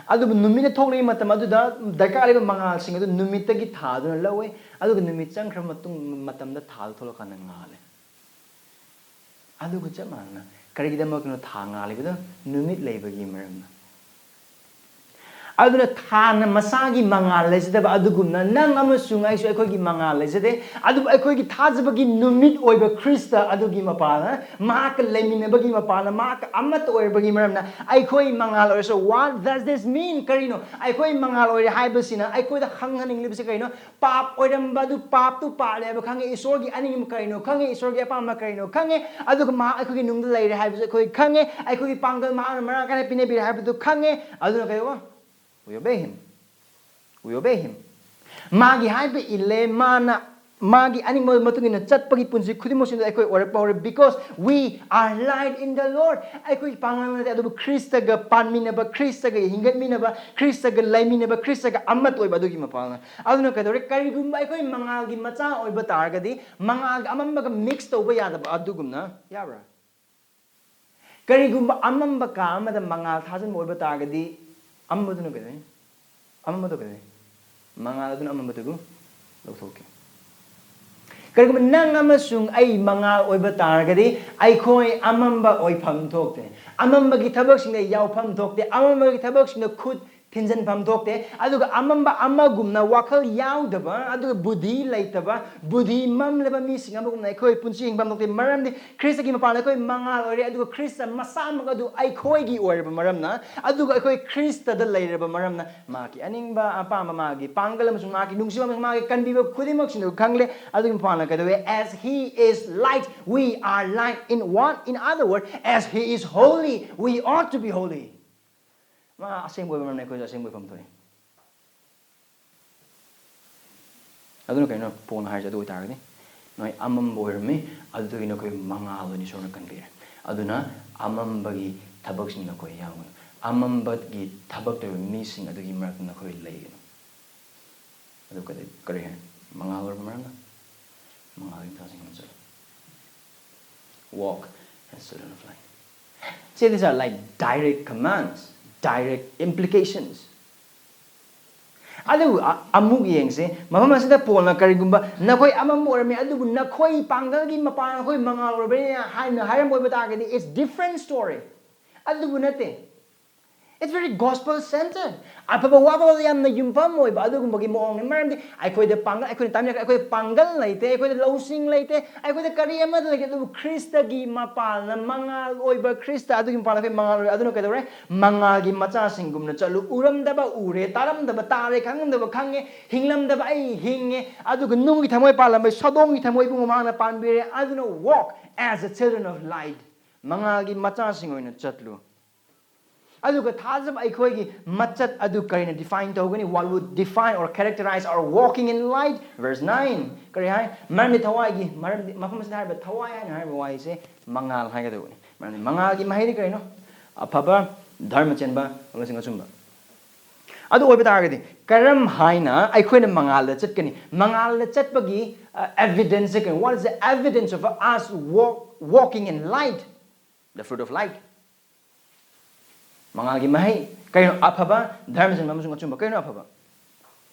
ꯑꯗꯨꯕꯨ ꯅꯨꯃꯤꯠꯅ ꯊꯣꯛꯂꯛꯏ ꯃꯇꯝ ꯑꯗꯨꯗ ꯗꯔꯀꯥꯔ ꯂꯩꯕ ꯃꯉꯥꯜꯁꯤꯡ ꯑꯗꯨ ꯅꯨꯃꯤꯠꯇꯒꯤ ꯊꯥꯗꯨꯅ ꯂꯧꯋꯦ, ꯑꯗꯨꯒ ꯅꯨꯃꯤꯠ ꯆꯪꯈ꯭ꯔꯕ ꯃꯇꯨꯡ, ꯃꯇꯝꯗ ꯊꯥꯗꯨ ꯊꯣꯛꯂꯛꯀꯥꯟꯗ ꯉꯥꯜꯂꯦ꯫ ꯑꯗꯨꯒ ꯆꯞ ꯃꯥꯟꯅꯅ ꯀꯔꯤꯒꯤꯗꯃꯛꯇꯅꯣ ꯊꯥ ꯉꯥꯜꯂꯤꯕꯗꯣ? ꯅꯨꯃꯤꯠ ꯂꯩꯕꯒꯤ ꯃꯔꯝꯅ꯫ ꯑꯗꯨꯅ ꯊꯥꯅ ꯃꯁꯥꯒꯤ ꯃꯉꯥꯜ ꯂꯩꯖꯗꯕ ꯑꯗꯨꯒꯨꯝꯅ ꯅꯪ ꯑꯃꯁꯨꯡ ꯑꯩꯁꯨ ꯑꯩꯈꯣꯏꯒꯤ ꯃꯉꯥꯜ ꯂꯩꯖꯗꯦ꯫ ꯑꯗꯨꯕꯨ ꯑꯩꯈꯣꯏꯒꯤ ꯊꯥꯖꯕꯒꯤ ꯅꯨꯃꯤꯠ ꯑꯣꯏꯕ ꯈ꯭ꯔꯤꯁꯇ ꯑꯗꯨꯒꯤ ꯃꯄꯥꯜꯅ, ꯃꯍꯥꯛꯀ ꯂꯩꯃꯤꯟꯅꯕꯒꯤ ꯃꯄꯥꯜꯅ, ꯃꯍꯥꯛꯀ ꯑꯃꯠꯇ ꯑꯣꯏꯔꯕꯒꯤ ꯃꯔꯝꯅ ꯑꯩꯈꯣꯏ ꯃꯉꯥꯜ ꯑꯣꯏꯔꯁꯨ, what does this mean? ꯀꯔꯤꯅꯣ? ꯑꯩꯈꯣꯏ ꯃꯉꯥꯜ ꯑꯣꯏꯔꯦ ꯍꯥꯏꯕꯁꯤꯅ ꯑꯩꯈꯣꯏꯗ ꯈꯪꯍꯟꯅꯤꯡꯂꯤꯕꯁꯤ ꯀꯔꯤꯅꯣ? ꯄꯥꯞ ꯑꯣꯏꯔꯝꯕ ꯑꯗꯨ ꯄꯥꯞꯇꯨ ꯄꯥꯞꯂꯦ ꯍꯥꯏꯕ ꯈꯪꯉꯦ꯫ ꯏꯁꯣꯔꯒꯤ ꯑꯅꯤꯡꯕ ꯀꯔꯤꯅꯣ ꯈꯪꯉꯦ꯫ ꯏꯁꯣꯔꯒꯤ ꯑꯄꯥꯝꯕ ꯀꯔꯤꯅꯣ ꯈꯪꯉꯦ꯫ ꯑꯗꯨꯒ ꯃꯍꯥꯛ ꯑꯩꯈꯣꯏꯒꯤ ꯅꯨꯡꯗ ꯂꯩꯔꯦ ꯍꯥꯏꯕꯁꯨ ꯑꯩꯈꯣꯏ ꯈꯪꯉꯦ꯫ ꯑꯩꯈꯣꯏꯒꯤ ꯄꯥꯡꯒꯜ ꯃꯍꯥꯛꯅ ꯃꯔꯥꯡ ꯀꯥꯏꯅ ꯄꯤꯅꯕꯤꯔꯦ ꯍꯥꯏꯕꯗꯨ ꯈꯪꯉꯦ꯫ ꯑꯗꯨꯅ ꯀꯩꯗꯧꯕ? We obey him. We obey him. ꯃꯥꯒꯤ ꯍꯥꯏꯕ ꯏꯜꯂꯦ꯫ ꯃꯥꯅ ꯃꯥꯒꯤ ꯑꯅꯤꯡꯕ ꯃꯇꯨꯡ ꯏꯟꯅ ꯆꯠꯄꯒꯤ ꯄꯨꯟꯁꯤ ꯈꯨꯗꯤꯡꯃꯛꯁꯤꯗ ꯑꯩꯈꯣꯏ ꯑꯣꯏꯔꯛꯄ ꯍꯧꯔꯦ, because we are light in the Lord. ꯑꯩꯈꯣꯏ ꯄꯥꯡꯒꯜ ꯅꯠꯇꯦ, ꯑꯗꯨꯕꯨ ꯈ꯭ꯔꯤꯁꯇꯒ ꯄꯥꯟꯃꯤꯟꯅꯕ, ꯈ꯭ꯔꯤꯁꯇꯒ ꯍꯤꯡꯒꯠꯃꯤꯟꯅꯕ, ꯈ꯭ꯔꯤꯁꯇꯒ ꯂꯩꯃꯤꯟꯅꯕ, ꯈ꯭ꯔꯤꯁꯇꯒ ꯑꯃꯠꯇ ꯑꯣꯏꯕ ꯑꯗꯨꯒꯤ ꯃꯄꯥꯜꯅ꯫ ꯑꯗꯨꯅ ꯀꯩꯗꯧꯔꯦ? ꯀꯔꯤꯒꯨꯝꯕ ꯑꯩꯈꯣꯏ ꯃꯉꯥꯜꯒꯤ ꯃꯆꯥ ꯑꯣꯏꯕ ꯇꯥꯔꯒꯗꯤ, ꯃꯉꯥꯜꯒ ꯑꯃꯝꯕꯒ mix ꯇꯧꯕ ꯌꯥꯗꯕ ꯑꯗꯨꯒꯨꯝꯅ, ꯌꯥꯕ꯭ꯔꯥ? ꯀꯔꯤꯒꯨꯝꯕ ꯑꯃꯝꯕ ꯀꯥ ꯑꯃꯗ ꯃꯉꯥꯜ ꯊꯥꯖꯤꯟꯕ ꯑꯣꯏꯕ ꯇꯥꯔꯒꯗꯤ, ꯑꯃꯝꯕꯗꯨꯅ ꯀꯩꯗꯧꯅꯤ? ꯑꯃꯝꯕꯗꯨ ꯀꯩꯗꯧꯅꯤ? ꯃꯉꯥꯜ ꯑꯗꯨꯅ ꯑꯃꯝꯕꯗꯨꯕꯨ ꯂꯧꯊꯣꯛꯈꯤ꯫ ꯀꯔꯤꯒꯨꯝꯕ ꯅꯪ ꯑꯃꯁꯨꯡ ꯑꯩ ꯃꯉꯥꯜ ꯑꯣꯏꯕ ꯇꯥꯔꯒꯗꯤ, ꯑꯩꯈꯣꯏ ꯑꯃꯝꯕ ꯑꯣꯏꯐꯝ ꯊꯣꯛꯇꯦ꯫ ꯑꯃꯝꯕꯒꯤ ꯊꯕꯛꯁꯤꯡꯗ ꯌꯥꯎꯐꯝ ꯊꯣꯛꯇꯦ꯫ ꯑꯃꯝꯕꯒꯤ ꯊꯕꯛꯁꯤꯡꯗ ꯈꯨꯠ ꯊꯤꯟꯖꯤꯟꯐꯝ ꯊꯣꯛꯇꯦ꯫ ꯑꯗꯨꯒ ꯑꯃꯝꯕ ꯑꯃꯒꯨꯝꯅ ꯋꯥꯈꯜ ꯌꯥꯎꯗꯕ, ꯑꯗꯨꯒ ꯕꯨꯙꯤ ꯂꯩꯇꯕ, ꯕꯨꯙꯤ ꯃꯝꯂꯕ ꯃꯤꯁꯤꯡ ꯑꯃꯒꯨꯝꯅ ꯑꯩꯈꯣꯏ ꯄꯨꯟꯁꯤ ꯍꯤꯡꯐꯝ ꯊꯣꯛꯇꯦ꯫ ꯃꯔꯝꯗꯤ ꯈ꯭ꯔꯤꯁꯇꯒꯤ ꯃꯄꯥꯟꯗ ꯑꯩꯈꯣꯏ ꯃꯉꯥꯜ ꯑꯣꯏꯔꯦ, ꯑꯗꯨꯒ ꯈ꯭ꯔꯤꯁꯇ ꯃꯁꯥꯃꯛ ꯑꯗꯨ ꯑꯩꯈꯣꯏꯒꯤ ꯑꯣꯏꯔꯕ ꯃꯔꯝꯅ, ꯑꯗꯨꯒ ꯑꯩꯈꯣꯏ ꯈ꯭ꯔꯤꯁꯇꯗ ꯂꯩꯔꯕ ꯃꯔꯝꯅ, ꯃꯍꯥꯛꯀꯤ ꯑꯅꯤꯡꯕ ꯑꯄꯥꯝꯕ, ꯃꯥꯒꯤ ꯄꯥꯡꯒꯜ ꯑꯃꯁꯨꯡ ꯃꯍꯥꯛꯀꯤ ꯅꯨꯡꯁꯤꯕ ꯑꯃꯁꯨꯡ ꯃꯥꯒꯤ ꯀꯟꯕꯤꯕ ꯈꯨꯗꯤꯡꯃꯛꯁꯤꯡꯗꯨ ꯈꯪꯂꯦ꯫ ꯑꯗꯨꯒꯤ ꯃꯄꯥꯟꯗ ꯀꯩꯗꯧꯋꯦ? As he is light, we are light. In what? In other words, as he is holy, we ought to be holy. ꯃꯥ ꯑꯁꯦꯡꯕ ꯑꯣꯏꯕ ꯃꯔꯝꯅ ꯑꯩꯈꯣꯏꯁꯨ ꯑꯁꯦꯡꯕ ꯑꯣꯏꯐꯝ ꯊꯣꯛꯏ꯫ ꯑꯗꯨꯅ ꯀꯩꯅꯣ ꯄꯣꯜꯅ ꯍꯥꯏꯔꯤꯁꯦ? ꯑꯗꯨ ꯑꯣꯏꯇꯥꯔꯒꯗꯤ, "ꯅꯣꯏ ꯑꯃꯝꯕ ꯑꯣꯏꯔꯝꯃꯤ, ꯑꯗꯨꯗꯒꯤ ꯅꯈꯣꯏ ꯃꯉꯥꯜ ꯑꯣꯏꯅ ꯏꯁꯣꯔꯅ ꯀꯟꯕꯤꯔꯦ꯫ ꯑꯗꯨꯅ ꯑꯃꯝꯕꯒꯤ ꯊꯕꯛꯁꯤꯡ ꯅꯈꯣꯏ ꯌꯥꯎꯒꯅꯨ꯫ ꯑꯃꯝꯕꯒꯤ ꯊꯕꯛ ꯇꯧꯔꯤꯕ ꯃꯤꯁꯤꯡ ꯑꯗꯨꯒꯤ ꯃꯔꯛꯇ ꯅꯈꯣꯏ ꯂꯩꯒꯅꯨ"꯫ ꯑꯗꯨ ꯀꯔꯤ, ꯀꯔꯤ ꯍꯥꯏ? ꯃꯉꯥꯜ ꯑꯣꯏꯔꯕ ꯃꯔꯝꯅ ꯃꯉꯥꯜꯒꯤ ꯃꯊꯛꯁꯤꯡ ꯑꯃ ꯆꯠꯂꯨ꯫ Walk as children of light. See, these are like direct commands, direct implications. ꯑꯗꯨꯕꯨ ꯑ-, ꯑꯃꯨꯛ ꯌꯦꯡꯁꯤ, ꯃꯐꯝ ꯑꯁꯤꯗ ꯄꯣꯜꯅ ꯀꯔꯤꯒꯨꯝꯕ "ꯅꯈꯣꯏ ꯑꯃꯝꯕ ꯑꯣꯏꯔꯝꯃꯤ, ꯑꯗꯨꯕꯨ ꯅꯈꯣꯏ ꯄꯥꯡꯒꯜꯒꯤ ꯃꯄꯥꯟ ꯅꯈꯣꯏ ꯃꯉꯥꯜ ꯑꯣꯏꯔꯕꯅꯤꯅ" ꯍꯥꯏꯅ ꯍꯥꯏꯔꯝꯕ ꯑꯣꯏꯕ ꯇꯥꯔꯒꯗꯤ, it's different story. ꯑꯗꯨꯕꯨ ꯅꯠꯇꯦ꯫ It's very gospel centered. ꯑꯐꯕ ꯋꯥꯈꯜꯗ ꯌꯥꯝꯅ ꯌꯨꯝꯐꯝ ꯑꯣꯏꯕ ꯑꯗꯨꯒꯨꯝꯕꯒꯤ ꯃꯑꯣꯡꯅꯤ꯫ ꯃꯔꯝꯗꯤ ꯑꯩꯈꯣꯏꯗ ꯄꯥꯡꯒꯜ, ꯑꯩꯈꯣꯏꯅ ꯇꯥꯃꯤꯟꯅꯈ꯭ꯔꯦ, ꯑꯩꯈꯣꯏꯗ ꯄꯥꯡꯒꯜ ꯂꯩꯇꯦ, ꯑꯩꯈꯣꯏꯗ ꯂꯧꯁꯤꯡ ꯂꯩꯇꯦ, ꯑꯩꯈꯣꯏꯗ ꯀꯔꯤ ꯑꯃꯠꯇ ꯂꯩꯇꯦ꯫ ꯑꯗꯨꯕꯨ ꯈ꯭ꯔꯤꯁꯇꯒꯤ ꯃꯄꯥꯜꯅ, ꯃꯉꯥꯜ ꯑꯣꯏꯕ ꯈ꯭ꯔꯤꯁꯇ ꯑꯗꯨꯒꯤ ꯃꯄꯥꯜꯅ ꯑꯩꯈꯣꯏ ꯃꯉꯥꯜ ꯑꯣꯏꯔꯦ꯫ ꯑꯗꯨꯅ ꯀꯩꯗꯧꯔꯦ? ꯃꯉꯥꯜꯒꯤ ꯃꯆꯥꯁꯤꯡꯒꯨꯝꯅ ꯆꯠꯂꯨ꯫ ꯎꯔꯝꯗꯕ ꯎꯔꯦ, ꯇꯥꯔꯝꯗꯕ ꯇꯥꯔꯦ, ꯈꯪꯉꯝꯗꯕ ꯈꯪꯉꯦ, ꯍꯤꯡꯂꯝꯗꯕ ꯑꯩ ꯍꯤꯡꯉꯦ꯫ ꯑꯗꯨꯒ ꯅꯨꯡꯒꯤ ꯊꯃꯣꯏ ꯄꯥꯜꯂꯝꯕ ꯁꯥꯗꯣꯡꯒꯤ ꯊꯃꯣꯏꯕꯨ ꯃꯃꯥꯡꯅ ꯄꯥꯟꯕꯤꯔꯦ꯫ ꯑꯗꯨꯅ walk as a children of light꯫ ꯃꯉꯥꯜꯒꯤ ꯃꯆꯥꯁꯤꯡ ꯑꯣꯏꯅ ꯆꯠꯂꯨ꯫ ꯑꯗꯨꯒ ꯊꯥꯖꯕ ꯑꯩꯈꯣꯏꯒꯤ ꯃꯆꯠ ꯑꯗꯨ ꯀꯔꯤꯅ define ꯇꯧꯒꯅꯤ? What would define or characterize our walking in light? Verse nine꯫ ꯀꯔꯤ ꯍꯥꯏ? ꯃꯔꯝꯗꯤ ꯊꯋꯥꯏꯒꯤ, ꯃꯔꯝꯗꯤ ꯃꯐꯝ ꯑꯁꯤꯗ ꯍꯥꯏꯔꯤꯕ ꯊꯋꯥꯏ ꯍꯥꯏꯅ ꯍꯥꯏꯔꯤꯕ ꯋꯥꯍꯩꯁꯦ ꯃꯉꯥꯜ ꯍꯥꯏꯒꯗꯧꯕꯅꯤ꯫ ꯃꯔꯝꯗꯤ ꯃꯉꯥꯜꯒꯤ ꯃꯍꯩꯗꯤ ꯀꯔꯤꯅꯣ? ꯑꯐꯕ, ꯙꯔꯃ ꯆꯦꯟꯕ ꯑꯃꯁꯨꯡ ꯑꯆꯨꯝꯕ꯫ ꯑꯗꯨ ꯑꯣꯏꯕ ꯇꯥꯔꯒꯗꯤ ꯀꯔꯝ ꯍꯥꯏꯅ ꯑꯩꯈꯣꯏꯅ ꯃꯉꯥꯜꯗ ꯆꯠꯀꯅꯤ? ꯃꯉꯥꯜꯗ ꯆꯠꯄꯒꯤ ꯑꯦꯚꯤꯗꯦꯟꯁꯁꯦ ꯀꯩꯅꯣ? What is the evidence of us walk, walking in light? The fruit of light꯫ ꯃꯉꯥꯜꯒꯤ ꯃꯍꯩ ꯀꯩꯅꯣ? ꯑꯐꯕ, ꯙꯔꯃ ꯆꯦꯟꯕ ꯑꯃꯁꯨꯡ ꯑꯆꯨꯝꯕ꯫ ꯀꯩꯅꯣ ꯑꯐꯕ?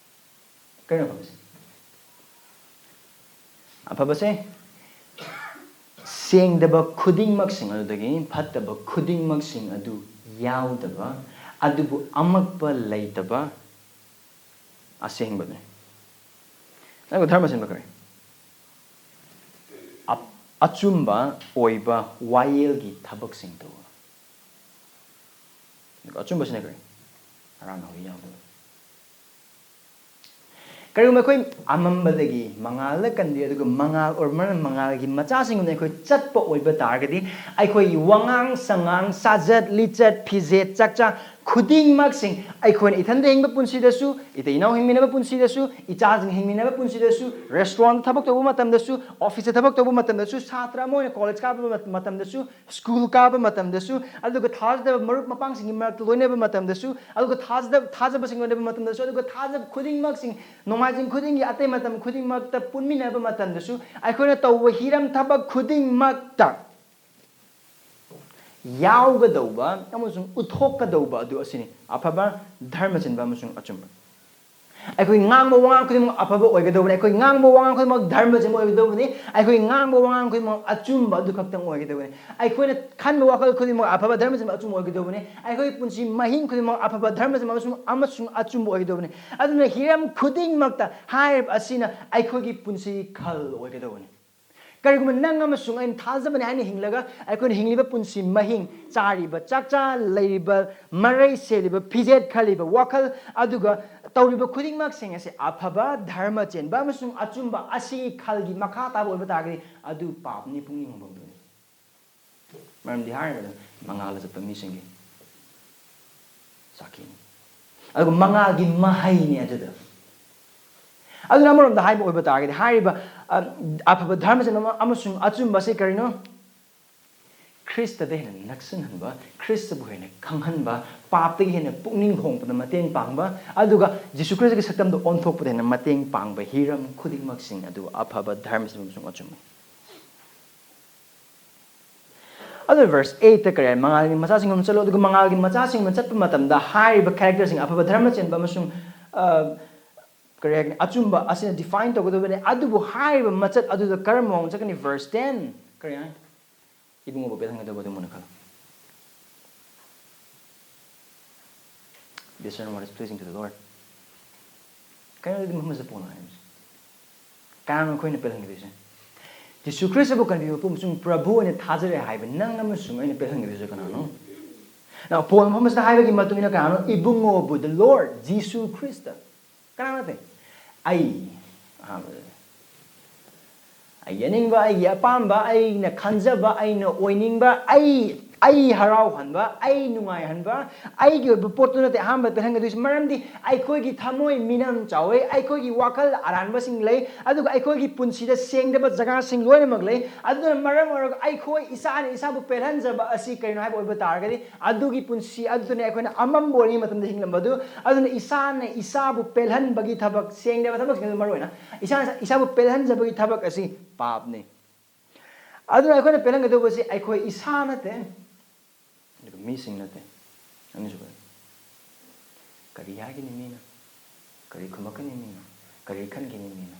ꯀꯩꯅꯣ ꯑꯐꯕꯁꯦ? ꯑꯐꯕꯁꯦ ꯁꯦꯡꯗꯕ ꯈꯨꯗꯤꯡꯃꯛꯁꯤꯡ ꯑꯗꯨꯗꯒꯤ ꯐꯠꯇꯕ ꯈꯨꯗꯤꯡꯃꯛꯁꯤꯡ ꯑꯗꯨ ꯌꯥꯎꯗꯕ, ꯑꯗꯨꯕꯨ ꯑꯃꯛꯄ ꯂꯩꯇꯕ ꯑꯁꯦꯡꯕꯗꯨꯅꯤ꯫ ꯑꯗꯨꯒ ꯙꯔꯃ ꯆꯦꯟꯕ ꯀꯔꯤ? ꯑꯞ-, ꯑꯆꯨꯝꯕ ꯑꯣꯏꯕ ꯋꯥꯌꯦꯜꯒꯤ ꯊꯕꯛꯁꯤꯡ ꯇꯧꯕ꯫ ꯑꯗꯨꯒ ꯑꯆꯨꯝꯕꯁꯤꯅ ꯀꯔꯤ? ꯍꯔꯥꯎ ꯅꯧꯕ ꯌꯥꯎꯗꯕ꯫ ꯀꯔꯤꯒꯨꯝꯕ ꯑꯩꯈꯣꯏ ꯑꯃꯝꯕꯗꯒꯤ ꯃꯉꯥꯜꯗ ꯀꯟꯕꯤ, ꯑꯗꯨꯒ ꯃꯉꯥꯜ ꯑꯣꯏꯔꯕ ꯃꯉꯥꯜꯒꯤ ꯃꯆꯥꯁꯤꯡꯒꯨꯝꯅ ꯑꯩꯈꯣꯏ ꯆꯠꯄ ꯑꯣꯏꯕ ꯇꯥꯔꯒꯗꯤ, ꯑꯩꯈꯣꯏꯒꯤ ꯋꯥꯉꯥꯡ ꯁꯉꯥꯡ, ꯁꯥꯖꯠ ꯂꯤꯆꯠ, ꯐꯤꯖꯦꯠ ꯆꯥꯛꯆꯥ ꯈꯨꯗꯤꯡꯃꯛꯁꯤꯡ, ꯑꯩꯈꯣꯏꯅ ꯏꯊꯟꯗ ꯍꯤꯡꯕ ꯄꯨꯟꯁꯤꯗꯁꯨ, ꯏꯇꯩ ꯏꯅꯥꯎ ꯍꯤꯡꯃꯤꯟꯅꯕ ꯄꯨꯟꯁꯤꯗꯁꯨ, ꯏꯆꯥꯁꯤꯡ ꯍꯤꯡꯃꯤꯟꯅꯕ ꯄꯨꯟꯁꯤꯗꯁꯨ, restaurant ꯊꯕꯛ ꯇꯧꯕ ꯃꯇꯝꯗꯁꯨ, office ꯇ ꯊꯕꯛ ꯇꯧꯕ ꯃꯇꯝꯗꯁꯨ, ꯁꯥꯇ꯭ꯔ ꯑꯃ ꯑꯣꯏꯅ college ꯀꯥꯕ ꯃꯇꯝꯗꯁꯨ, school ꯀꯥꯕ ꯃꯇꯝꯗꯁꯨ, ꯑꯗꯨꯒ ꯊꯥꯖꯗꯕ ꯃꯔꯨꯞ ꯃꯄꯥꯡꯁꯤꯡꯒꯤ ꯃꯔꯛꯇ ꯂꯣꯏꯅꯕ ꯃꯇꯝꯗꯁꯨ, ꯑꯗꯨꯒ ꯊꯥꯖꯗꯕ, ꯊꯥꯖꯕꯁꯤꯡ ꯂꯣꯏꯅꯕ ꯃꯇꯝꯗꯁꯨ, ꯑꯗꯨꯒ ꯊꯥꯖꯕ ꯈꯨꯗꯤꯡꯃꯛꯁꯤꯡ ꯅꯣꯡꯃꯥꯏꯖꯤꯡ ꯈꯨꯗꯤꯡꯒꯤ ꯑꯇꯩ ꯃꯇꯝ ꯈꯨꯗꯤꯡꯃꯛꯇ ꯄꯨꯟꯃꯤꯟꯅꯕ ꯃꯇꯝꯗꯁꯨ, ꯑꯩꯈꯣꯏꯅ ꯇꯧꯕ ꯍꯤꯔꯝ ꯊꯕꯛ ꯈꯨꯗꯤꯡꯃꯛꯇ ꯌꯥꯎꯒꯗꯧꯕ ꯑꯃꯁꯨꯡ ꯎꯠꯊꯣꯛꯀꯗꯧꯕ ꯑꯗꯨ ꯑꯁꯤꯅꯤ, ꯑꯐꯕ, ꯙꯔꯃ ꯆꯦꯟꯕ ꯑꯃꯁꯨꯡ ꯑꯆꯨꯝꯕ꯫ ꯑꯩꯈꯣꯏ ꯉꯥꯡꯕ ꯋꯥꯉꯥꯡ ꯈꯨꯗꯤꯡꯃꯛ ꯑꯐꯕ ꯑꯣꯏꯒꯗꯧꯕꯅꯤ꯫ ꯑꯩꯈꯣꯏ ꯉꯥꯡꯕ ꯋꯥꯉꯥꯡ ꯈꯨꯗꯤꯡꯃꯛ ꯙꯔꯃ ꯆꯦꯟꯕ ꯑꯣꯏꯒꯗꯧꯕꯅꯤ꯫ ꯑꯩꯈꯣꯏ ꯉꯥꯡꯕ ꯋꯥꯉꯥꯡ ꯈꯨꯗꯤꯡꯃꯛ ꯑꯆꯨꯝꯕ ꯑꯗꯨ ꯈꯛꯇꯪ ꯑꯣꯏꯒꯗꯧꯕꯅꯤ꯫ ꯑꯩꯈꯣꯏꯅ ꯈꯟꯕ ꯋꯥꯈꯜ ꯈꯨꯗꯤꯡꯃꯛ ꯑꯐꯕ, ꯙꯔꯃ ꯆꯦꯟꯕ ꯑꯆꯨꯝꯕ ꯑꯣꯏꯒꯗꯧꯕꯅꯤ꯫ ꯑꯩꯈꯣꯏꯒꯤ ꯄꯨꯟꯁꯤ ꯃꯍꯤꯡ ꯈꯨꯗꯤꯡꯃꯛ ꯑꯐꯕ, ꯙꯔꯃ ꯆꯦꯟꯕ ꯑꯃꯁꯨꯡ, ꯑꯃꯁꯨꯡ ꯑꯆꯨꯝꯕ ꯑꯣꯏꯒꯗꯧꯕꯅꯤ꯫ ꯑꯗꯨꯅ ꯍꯤꯔꯝ ꯈꯨꯗꯤꯡꯃꯛꯇ ꯍꯥꯏꯔꯤꯕ ꯑꯁꯤꯅ ꯑꯩꯈꯣꯏꯒꯤ ꯄꯨꯟꯁꯤꯒꯤ ꯈꯜ ꯑꯣꯏꯒꯗꯧꯕꯅꯤ꯫ ꯀꯔꯤꯒꯨꯝꯕ ꯅꯪ ꯑꯃꯁꯨꯡ ꯑꯩꯅ ꯊꯥꯖꯕꯅꯤ ꯍꯥꯏꯅ ꯍꯤꯡꯂꯒ, ꯑꯩꯈꯣꯏꯅ ꯍꯤꯡꯂꯤꯕ ꯄꯨꯟꯁꯤ ꯃꯍꯤꯡ, ꯆꯥꯔꯤꯕ ꯆꯥꯛꯆꯥ, ꯂꯩꯔꯤꯕ ꯃꯔꯩ, ꯁꯦꯠꯂꯤꯕ ꯐꯤꯖꯦꯠ, ꯈꯜꯂꯤꯕ ꯋꯥꯈꯜ, ꯑꯗꯨꯒ ꯇꯧꯔꯤꯕ ꯈꯨꯗꯤꯡꯃꯛꯁꯤꯡ ꯑꯁꯤ ꯑꯐꯕ, ꯙꯔꯃ ꯆꯦꯟꯕ ꯑꯃꯁꯨꯡ ꯑꯆꯨꯝꯕ ꯑꯁꯤꯒꯤ ꯈꯜꯒꯤ ꯃꯈꯥ ꯇꯥꯕ ꯑꯣꯏꯕ ꯇꯥꯔꯒꯗꯤ, ꯑꯗꯨ ꯄꯥꯞꯅꯤ, ꯄꯨꯛꯅꯤꯡ ꯍꯣꯡꯐꯝꯗꯨꯅꯤ꯫ ꯃꯔꯝꯗꯤ ꯍꯥꯏꯔꯤꯕꯗ ꯃꯉꯥꯜꯗ ꯆꯠꯄ ꯃꯤꯁꯤꯡꯒꯤ ꯁꯥꯈꯤꯅꯤ꯫ ꯑꯗꯨꯒ ꯃꯉꯥꯜꯒꯤ ꯃꯍꯩꯅꯤ ꯑꯗꯨꯗ꯫ ꯑꯗꯨꯅ ꯑꯃꯔꯣꯝꯗ ꯍꯥꯏꯕ ꯑꯣꯏꯕ ꯇꯥꯔꯒꯗꯤ, ꯍꯥꯏꯔꯤꯕ, ꯑ, ꯑꯐꯕ ꯙꯔꯃ ꯆꯦꯟꯕ ꯑꯃ-, ꯑꯃꯁꯨꯡ ꯑꯆꯨꯝꯕ ꯑꯁꯤ ꯀꯔꯤꯅꯣ? ꯈ꯭ꯔꯤꯁꯇꯗ ꯍꯦꯟꯅ ꯅꯛꯁꯤꯟꯍꯟꯕ, ꯈ꯭ꯔꯤꯁꯇꯕꯨ ꯍꯦꯟꯅ ꯈꯪꯍꯟꯕ, ꯄꯥꯞꯇꯒꯤ ꯍꯦꯟꯅ ꯄꯨꯛꯅꯤꯡ ꯍꯣꯡꯕꯗ ꯃꯇꯦꯡ ꯄꯥꯡꯕ, ꯑꯗꯨꯒ ꯖꯤꯁꯨ ꯈ꯭ꯔꯤꯁꯇꯒꯤ ꯁꯛꯇꯝꯗ ꯑꯣꯟꯊꯣꯛꯄꯗ ꯍꯦꯟꯅ ꯃꯇꯦꯡ ꯄꯥꯡꯕ ꯍꯤꯔꯝ ꯈꯨꯗꯤꯡꯃꯛꯁꯤꯡ ꯑꯗꯨ ꯑꯐꯕ ꯙꯔꯃ ꯆꯦꯟꯕ ꯑꯃꯁꯨꯡ ꯑꯆꯨꯝꯕ꯫ ꯑꯗꯨ verse eight ꯇ ꯀꯔꯤ ꯍꯥꯏ? "ꯃꯉꯥꯜꯒꯤ ꯃꯆꯥꯁꯤꯡꯒꯨꯝ ꯆꯠꯂꯨ", ꯑꯗꯨꯒ ꯃꯉꯥꯜꯒꯤ ꯃꯆꯥꯁꯤꯡꯒꯨꯝ ꯆꯠꯄ ꯃꯇꯝꯗ ꯍꯥꯏꯔꯤꯕ character ꯁꯤꯡ, ꯑꯐꯕ ꯙꯔꯃ ꯆꯦꯟꯕ ꯑꯃꯁꯨꯡ, ꯑ, ꯀꯔꯤ ꯍꯥꯏꯒꯅꯤ, ꯑꯆꯨꯝꯕ ꯑꯁꯤꯅ define ꯇꯧꯒꯗꯕꯅꯤ꯫ ꯑꯗꯨꯕꯨ ꯍꯥꯏꯔꯤꯕ ꯃꯆꯠ ꯑꯗꯨꯗ ꯀꯔꯝꯕ ꯃꯑꯣꯡꯗ ꯆꯠꯀꯅꯤ? Verse ten, ꯀꯔꯤ ꯍꯥꯏ? ꯏꯕꯨꯡꯉꯣꯕꯨ ꯄꯦꯜꯍꯟꯒꯗꯧꯕ ꯑꯗꯨ ꯃꯨꯟꯅ ꯈꯜꯂꯨ꯫ Discern what is pleasing to the Lord. ꯀꯩꯅꯣ ꯑꯗꯨꯗꯤ ꯃꯐꯝ ꯑꯁꯤꯗ ꯄꯣꯟꯅ ꯍꯥꯏꯕꯁꯦ? ꯀꯅꯥꯅꯣ ꯑꯩꯈꯣꯏꯅ ꯄꯦꯜꯍꯟꯒꯗꯣꯏꯁꯦ? ꯖꯤꯁꯨ ꯈ꯭ꯔꯤꯁꯇꯕꯨ ꯀꯟꯕꯤꯕ ꯄꯨꯝꯕꯁꯨꯡ ꯄ꯭ꯔꯚꯨ ꯑꯣꯏꯅ ꯊꯥꯖꯔꯦ ꯍꯥꯏꯕ ꯅꯪ ꯑꯃꯁꯨꯡ ꯑꯩꯅ ꯄꯦꯜꯍꯟꯒꯗꯣꯏꯁꯦ ꯀꯅꯥꯅꯣ? ꯅ ꯄꯣꯟ ꯃꯐꯝ ꯑꯁꯤꯗ ꯍꯥꯏꯕꯒꯤ ꯃꯇꯨꯡ ꯏꯟꯅ ꯀꯅꯥꯅꯣ? ꯏꯕꯨꯡꯉꯣꯕꯨ, the Lord, ꯖꯤꯁꯨ ꯈ꯭ꯔꯤꯁꯇ꯫ ꯀꯅꯥ ꯅꯠꯇꯦ? ꯑꯩ, ꯑꯍꯥꯟꯕꯗ꯫ ꯑꯩ ꯌꯥꯅꯤꯡꯕ, ꯑꯩꯒꯤ ꯑꯄꯥꯝꯕ, ꯑꯩꯅ ꯈꯟꯖꯕ, ꯑꯩꯅ ꯑꯣꯏꯅꯤꯡꯕ, ꯑꯩ, ꯑꯩ ꯍꯔꯥꯎꯍꯟꯕ, ꯑꯩ ꯅꯨꯡꯉꯥꯏꯍꯟꯕ, ꯑꯩꯒꯤ ꯑꯣꯏꯕ ꯄꯣꯠꯇꯨ ꯅꯠꯇꯦ ꯑꯍꯥꯟꯕ ꯄꯦꯜꯍꯟꯒꯗꯣꯏꯁꯦ꯫ ꯃꯔꯝꯗꯤ ꯑꯩꯈꯣꯏꯒꯤ ꯊꯃꯣꯏ ꯃꯤꯅꯝ ꯆꯥꯎꯋꯦ, ꯑꯩꯈꯣꯏꯒꯤ ꯋꯥꯈꯜ ꯑꯔꯥꯟꯕꯁꯤꯡ ꯂꯩ, ꯑꯗꯨꯒ ꯑꯩꯈꯣꯏꯒꯤ ꯄꯨꯟꯁꯤꯗ ꯁꯦꯡꯗꯕ ꯖꯒꯥꯁꯤꯡ ꯂꯣꯏꯅꯃꯛ ꯂꯩ꯫ ꯑꯗꯨꯅ ꯃꯔꯝ ꯑꯣꯏꯔꯒ ꯑꯩꯈꯣꯏ ꯏꯁꯥꯅ ꯏꯁꯥꯕꯨ ꯄꯦꯜꯍꯟꯖꯕ ꯑꯁꯤ ꯀꯔꯤꯅꯣ ꯍꯥꯏꯕ ꯑꯣꯏꯕ ꯇꯥꯔꯒꯗꯤ, ꯑꯗꯨꯒꯤ ꯄꯨꯟꯁꯤ ꯑꯗꯨꯗꯅꯦ ꯑꯩꯈꯣꯏꯅ ꯑꯃꯝꯕ ꯑꯣꯏꯔꯤꯉꯩ ꯃꯇꯝꯗ ꯍꯤꯡꯂꯝꯕ ꯑꯗꯨ꯫ ꯑꯗꯨꯅ ꯏꯁꯥꯅ ꯏꯁꯥꯕꯨ ꯄꯦꯜꯍꯟꯕꯒꯤ ꯊꯕꯛ, ꯁꯦꯡꯗꯕ ꯊꯕꯛꯁꯤꯡ ꯑꯗꯨ ꯃꯔꯨ ꯑꯣꯏꯅ ꯏꯁꯥꯅ ꯏꯁꯥꯕꯨ ꯄꯦꯜꯍꯟꯖꯕꯒꯤ ꯊꯕꯛ ꯑꯁꯤ ꯄꯥꯞꯅꯤ꯫ ꯑꯗꯨꯅ ꯑꯩꯈꯣꯏꯅ ꯄꯦꯜꯍꯟꯒꯗꯧꯕꯁꯤ ꯑꯩꯈꯣꯏ ꯏꯁꯥ ꯅꯠꯇꯦ, ꯑꯗꯨꯒ ꯃꯤꯁꯤꯡ ꯅꯠꯇꯦ꯫ ꯑꯅꯤꯁꯨꯕꯗ, ꯀꯔꯤ ꯍꯥꯏꯒꯅꯤ ꯃꯤꯅ? ꯀꯔꯤ ꯈꯨꯝꯃꯛꯀꯅꯤ ꯃꯤꯅ? ꯀꯔꯤ ꯈꯟꯒꯅꯤ ꯃꯤꯅ?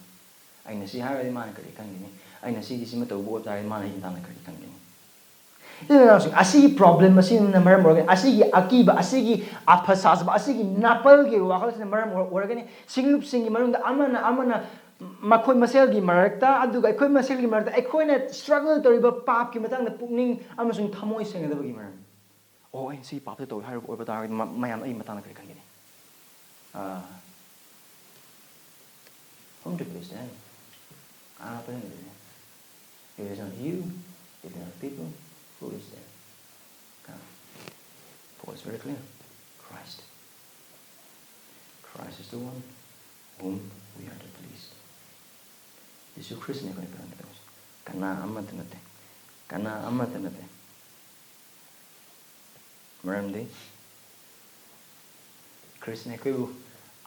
ꯑꯩꯅ ꯁꯤ ꯍꯥꯏꯔꯗꯤ ꯃꯥꯅ ꯀꯔꯤ ꯈꯟꯒꯅꯤ? ꯑꯩꯅ ꯁꯤꯒꯤ ꯁꯤꯃ ꯇꯧꯕ ꯑꯣꯏꯕ ꯇꯥꯔꯗꯤ ꯃꯥꯅ ꯑꯩꯒꯤ ꯃꯇꯥꯡꯗ ꯀꯔꯤ ꯈꯟꯒꯅꯤ? ꯏꯆꯤꯟ ꯏꯅꯥꯎꯁꯤꯡ, ꯑꯁꯤꯒꯤ problem ꯑꯁꯤꯅ ꯃꯔꯝ ꯑꯣꯏꯔꯒ, ꯑꯁꯤꯒꯤ ꯑꯀꯤꯕ, ꯑꯁꯤꯒꯤ ꯑꯐ ꯁꯥꯖꯕ, ꯑꯁꯤꯒꯤ ꯅꯥꯄꯜꯒꯤ ꯋꯥꯈꯜꯁꯤꯅ ꯃꯔꯝ ꯑꯣꯏꯔ-, ꯑꯣꯏꯔꯒꯅꯤ ꯁꯤꯡꯂꯨꯞꯁꯤꯡꯒꯤ ꯃꯅꯨꯡꯗ ꯑꯃꯅ ꯑꯃꯅ ꯃꯈꯣꯏ ꯃꯁꯦꯜꯒꯤ ꯃꯔꯛꯇ, ꯑꯗꯨꯒ ꯑꯩꯈꯣꯏ ꯃꯁꯦꯜꯒꯤ ꯃꯔꯛꯇ ꯑꯩꯈꯣꯏꯅ struggle ꯇꯧꯔꯤꯕ ꯄꯥꯞꯀꯤ ꯃꯇꯥꯡꯗ ꯄꯨꯛꯅꯤꯡ ꯑꯃꯁꯨꯡ ꯊꯃꯣꯏ ꯁꯦꯡꯅꯗꯕꯒꯤ ꯃꯔꯝ꯫ ꯑꯣ, ꯑꯩꯅ ꯁꯤ ꯄꯥꯞꯁꯦ ꯇꯧꯋꯦ ꯍꯥꯏꯔꯨꯕ ꯑꯣꯏꯕ ꯇꯥꯔꯒꯗꯤ ꯃ-, ꯃꯌꯥꯝꯅ ꯑꯩꯒꯤ ꯃꯇꯥꯡꯗ ꯀꯔꯤ ꯈꯟꯒꯅꯤ? ꯑꯥ, whom to please then? ꯀꯅꯥ ꯄꯦꯜꯍꯟꯒꯗꯣꯏꯅꯣ? If it's not you, if it's not people, who is there? ꯀꯅꯥ? Paul is very clear. Christ. Christ is the one whom we are to please. ꯖꯤꯁꯨ ꯈ꯭ꯔꯤꯁꯅ ꯑꯩꯈꯣꯏꯅ ꯄꯦꯜꯍꯟꯒꯗꯧꯕꯁꯦ꯫ ꯀꯅꯥ ꯑꯃꯠꯇ ꯅꯠꯇꯦ꯫ ꯀꯅꯥ ꯑꯃꯠꯇ ꯅꯠꯇꯦ꯫ ꯃꯔꯝꯗꯤ ꯈ꯭ꯔꯤꯁꯅ ꯑꯩꯈꯣꯏꯕꯨ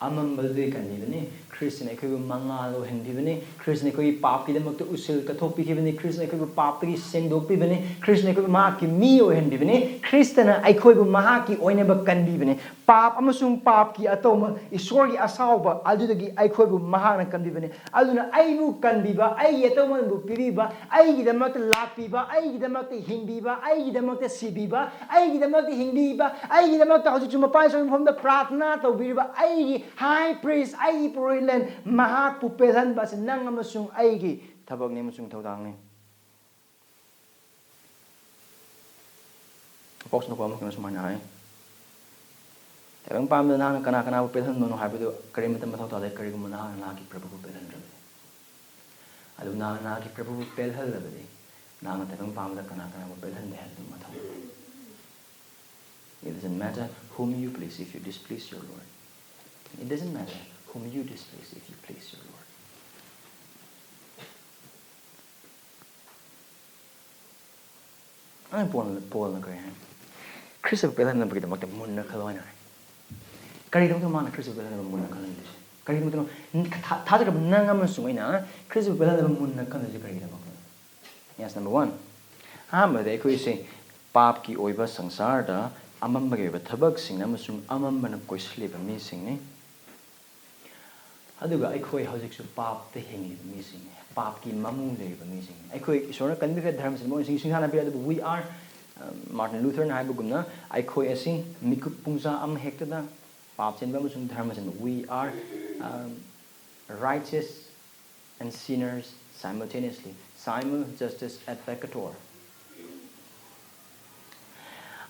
ꯑꯃꯝꯕꯗꯒꯤ ꯀꯟꯕꯤꯕꯅꯤ꯫ ꯈ꯭ꯔꯤꯁꯅ ꯑꯩꯈꯣꯏꯕꯨ ꯃꯉꯥꯜ ꯑꯣꯏꯍꯟꯕꯤꯕꯅꯤ꯫ ꯈ꯭ꯔꯤꯁꯅ ꯑꯩꯈꯣꯏꯒꯤ ꯄꯥꯞꯀꯤꯗꯃꯛꯇ ꯎꯁꯤꯜ ꯀꯠꯊꯣꯛꯄꯤꯈꯤꯕꯅꯤ꯫ ꯈ꯭ꯔꯤꯁꯅ ꯑꯩꯈꯣꯏꯕꯨ ꯄꯥꯞꯇꯒꯤ ꯁꯦꯡꯗꯣꯛꯄꯤꯕꯅꯤ꯫ ꯈ꯭ꯔꯤꯁꯅ ꯑꯩꯈꯣꯏꯕꯨ ꯃꯍꯥꯛꯀꯤ ꯃꯤ ꯑꯣꯏꯍꯟꯕꯤꯕꯅꯤ꯫ ꯈ꯭ꯔꯤꯁꯇꯅ ꯑꯩꯈꯣꯏꯕꯨ ꯃꯍꯥꯛꯀꯤ ꯑꯣꯏꯅꯕ ꯀꯟꯕꯤꯕꯅꯤ꯫ ꯄꯥꯞ ꯑꯃꯁꯨꯡ ꯄꯥꯞꯀꯤ ꯑꯇꯧꯃꯟ, ꯏꯁꯣꯔꯒꯤ ꯑꯁꯥꯎꯕ ꯑꯗꯨꯗꯒꯤ ꯑꯩꯈꯣꯏꯕꯨ ꯃꯍꯥꯛꯅ ꯀꯟꯕꯤꯕꯅꯤ꯫ ꯑꯗꯨꯅ ꯑꯩꯕꯨ ꯀꯟꯕꯤꯕ, ꯑꯩꯒꯤ ꯑꯇꯧꯃꯟꯕꯨ ꯄꯤꯕꯤꯕ, ꯑꯩꯒꯤꯗꯃꯛꯇ ꯂꯥꯛꯄꯤꯕ, ꯑꯩꯒꯤꯗꯃꯛꯇ ꯍꯤꯡꯕꯤꯕ, ꯑꯩꯒꯤꯗꯃꯛꯇ ꯁꯤꯕꯤꯕ, ꯑꯩꯒꯤꯗꯃꯛꯇ ꯍꯤꯡꯕꯤꯕ, ꯑꯩꯒꯤꯗꯃꯛꯇ ꯍꯧꯖꯤꯛꯁꯨ ꯃꯄꯥꯟ ꯁꯣꯏꯕ ꯃꯐꯝꯗ ꯄ꯭ꯔꯥꯊꯅꯥ ꯇꯧꯕꯤꯔꯤꯕ ꯑꯩꯒꯤ high priest, ꯑꯩꯒꯤ ꯄꯨꯔꯣꯍꯤꯠꯂꯦꯟ, ꯃꯍꯥꯛꯄꯨ ꯄꯦꯜꯍꯟꯕ ꯑꯁꯤ ꯅꯪ ꯑꯃꯁꯨꯡ ꯑꯩꯒꯤ ꯊꯕꯛꯅꯤ ꯑꯃꯁꯨꯡ ꯊꯧꯗꯥꯡꯅꯤ꯫ ꯑꯄꯣꯁꯇꯂ ꯄꯥꯎꯜꯅ ꯁꯨꯃꯥꯏꯅ ꯍꯥꯏ, "ꯇꯥꯏꯕꯪ ꯄꯥꯟꯕꯗ ꯅꯍꯥꯛꯅ ꯀꯅꯥ ꯀꯅꯥꯕꯨ ꯄꯦꯜꯍꯟꯕꯅꯣ ꯍꯥꯏꯕꯗꯨ ꯀꯔꯤꯃꯠꯇ ꯃꯊꯧ ꯇꯥꯗꯦ, ꯀꯔꯤꯒꯨꯝꯕ ꯅꯍꯥꯛꯅ ꯅꯍꯥꯛꯀꯤ ꯄ꯭ꯔꯚꯨꯕꯨ ꯄꯦꯜꯍꯟꯗ꯭ꯔꯕꯗꯤ꯫ ꯑꯗꯨꯕꯨ ꯅꯍꯥꯛꯅ ꯅꯍꯥꯛꯀꯤ ꯄ꯭ꯔꯚꯨꯕꯨ ꯄꯦꯜꯍꯜꯂꯕꯗꯤ, ꯅꯍꯥꯛꯅ ꯇꯥꯏꯕꯪ ꯄꯥꯟꯕꯗ ꯀꯅꯥ ꯀꯅꯥꯕꯨ ꯄꯦꯜꯍꯟꯕ ꯍꯥꯏꯕꯗꯨ ꯃꯊꯧ ꯇꯥꯗꯦ." It doesn't matter whom you please if you displease your Lord. It doesn't matter whom you displease if you please your Lord. ꯑꯩ ꯄꯣꯜ-, ꯄꯣꯜꯅ ꯀꯔꯤ ꯍꯥꯏ? ꯈ꯭ꯔꯤꯁꯇꯕꯨ ꯄꯦꯜꯍꯟꯅꯕꯒꯤꯗꯃꯛꯇ ꯃꯨꯟꯅ ꯈꯜꯂꯣ ꯍꯥꯏꯅ ꯍꯥꯏ꯫ ꯀꯔꯤꯒꯤꯗꯃꯛꯇ ꯃꯥꯅ ꯈ꯭ꯔꯤꯁꯇꯕꯨ ꯄꯦꯜꯍꯟꯅꯕ ꯃꯨꯟꯅ ꯈꯜꯍꯟꯗꯣꯏꯁꯦ? ꯀꯔꯤꯒꯤꯗꯃꯛꯇꯅꯣ? ꯊꯥ-, ꯊꯥꯖꯔꯕ ꯅꯪ ꯑꯃꯁꯨꯡ ꯑꯩꯅ ꯈ꯭ꯔꯤꯁꯇꯕꯨ ꯄꯦꯜꯍꯟꯅꯕ ꯃꯨꯟꯅ ꯈꯜꯂꯤꯁꯦ ꯀꯔꯤꯒꯤꯗꯃꯛꯇꯅꯣ? Yes, number one. ꯑꯍꯥꯟꯕꯗ ꯑꯩꯈꯣꯏꯁꯦ ꯄꯥꯞꯀꯤ ꯑꯣꯏꯕ ꯁꯪꯁꯥꯔꯗ ꯑꯃꯝꯕꯒꯤ ꯑꯣꯏꯕ ꯊꯕꯛꯁꯤꯡ ꯑꯃꯁꯨꯡ ꯑꯃꯝꯕꯅ ꯀꯣꯏꯁꯤꯜꯂꯤꯕ ꯃꯤꯁꯤꯡꯅꯤ꯫ ꯑꯗꯨꯒ ꯑꯩꯈꯣꯏ ꯍꯧꯖꯤꯛꯁꯨ ꯄꯥꯞꯇ ꯍꯤꯡꯂꯤꯕ ꯃꯤꯁꯤꯡꯅꯤ, ꯄꯥꯞꯀꯤ ꯃꯃꯨ ꯂꯩꯔꯤꯕ ꯃꯤꯁꯤꯡꯅꯤ꯫ ꯑꯩꯈꯣꯏ ꯏꯁꯣꯔꯅ ꯀꯟꯕꯤꯈ꯭ꯔꯦ, ꯙꯔꯃꯁꯤꯡ ꯃꯣꯏꯁꯤꯡ ꯁꯤꯡꯊꯥꯅ ꯄꯤꯔꯦ, ꯑꯗꯨꯕꯨ we are, ꯃꯥꯔꯇꯤꯟ ꯂꯨꯊꯔꯅ ꯍꯥꯏꯕꯒꯨꯝꯅ, ꯑꯩꯈꯣꯏ ꯑꯁꯤ ꯃꯤꯀꯨꯞ ꯄꯨꯡꯖꯥ ꯑꯃ ꯍꯦꯛꯇꯗ ꯄꯥꯞ ꯆꯦꯟꯕ ꯑꯃꯁꯨꯡ ꯙꯔꯃ ꯆꯦꯟꯕ, we are, um, righteous and sinners simultaneously, simul justus et peccator.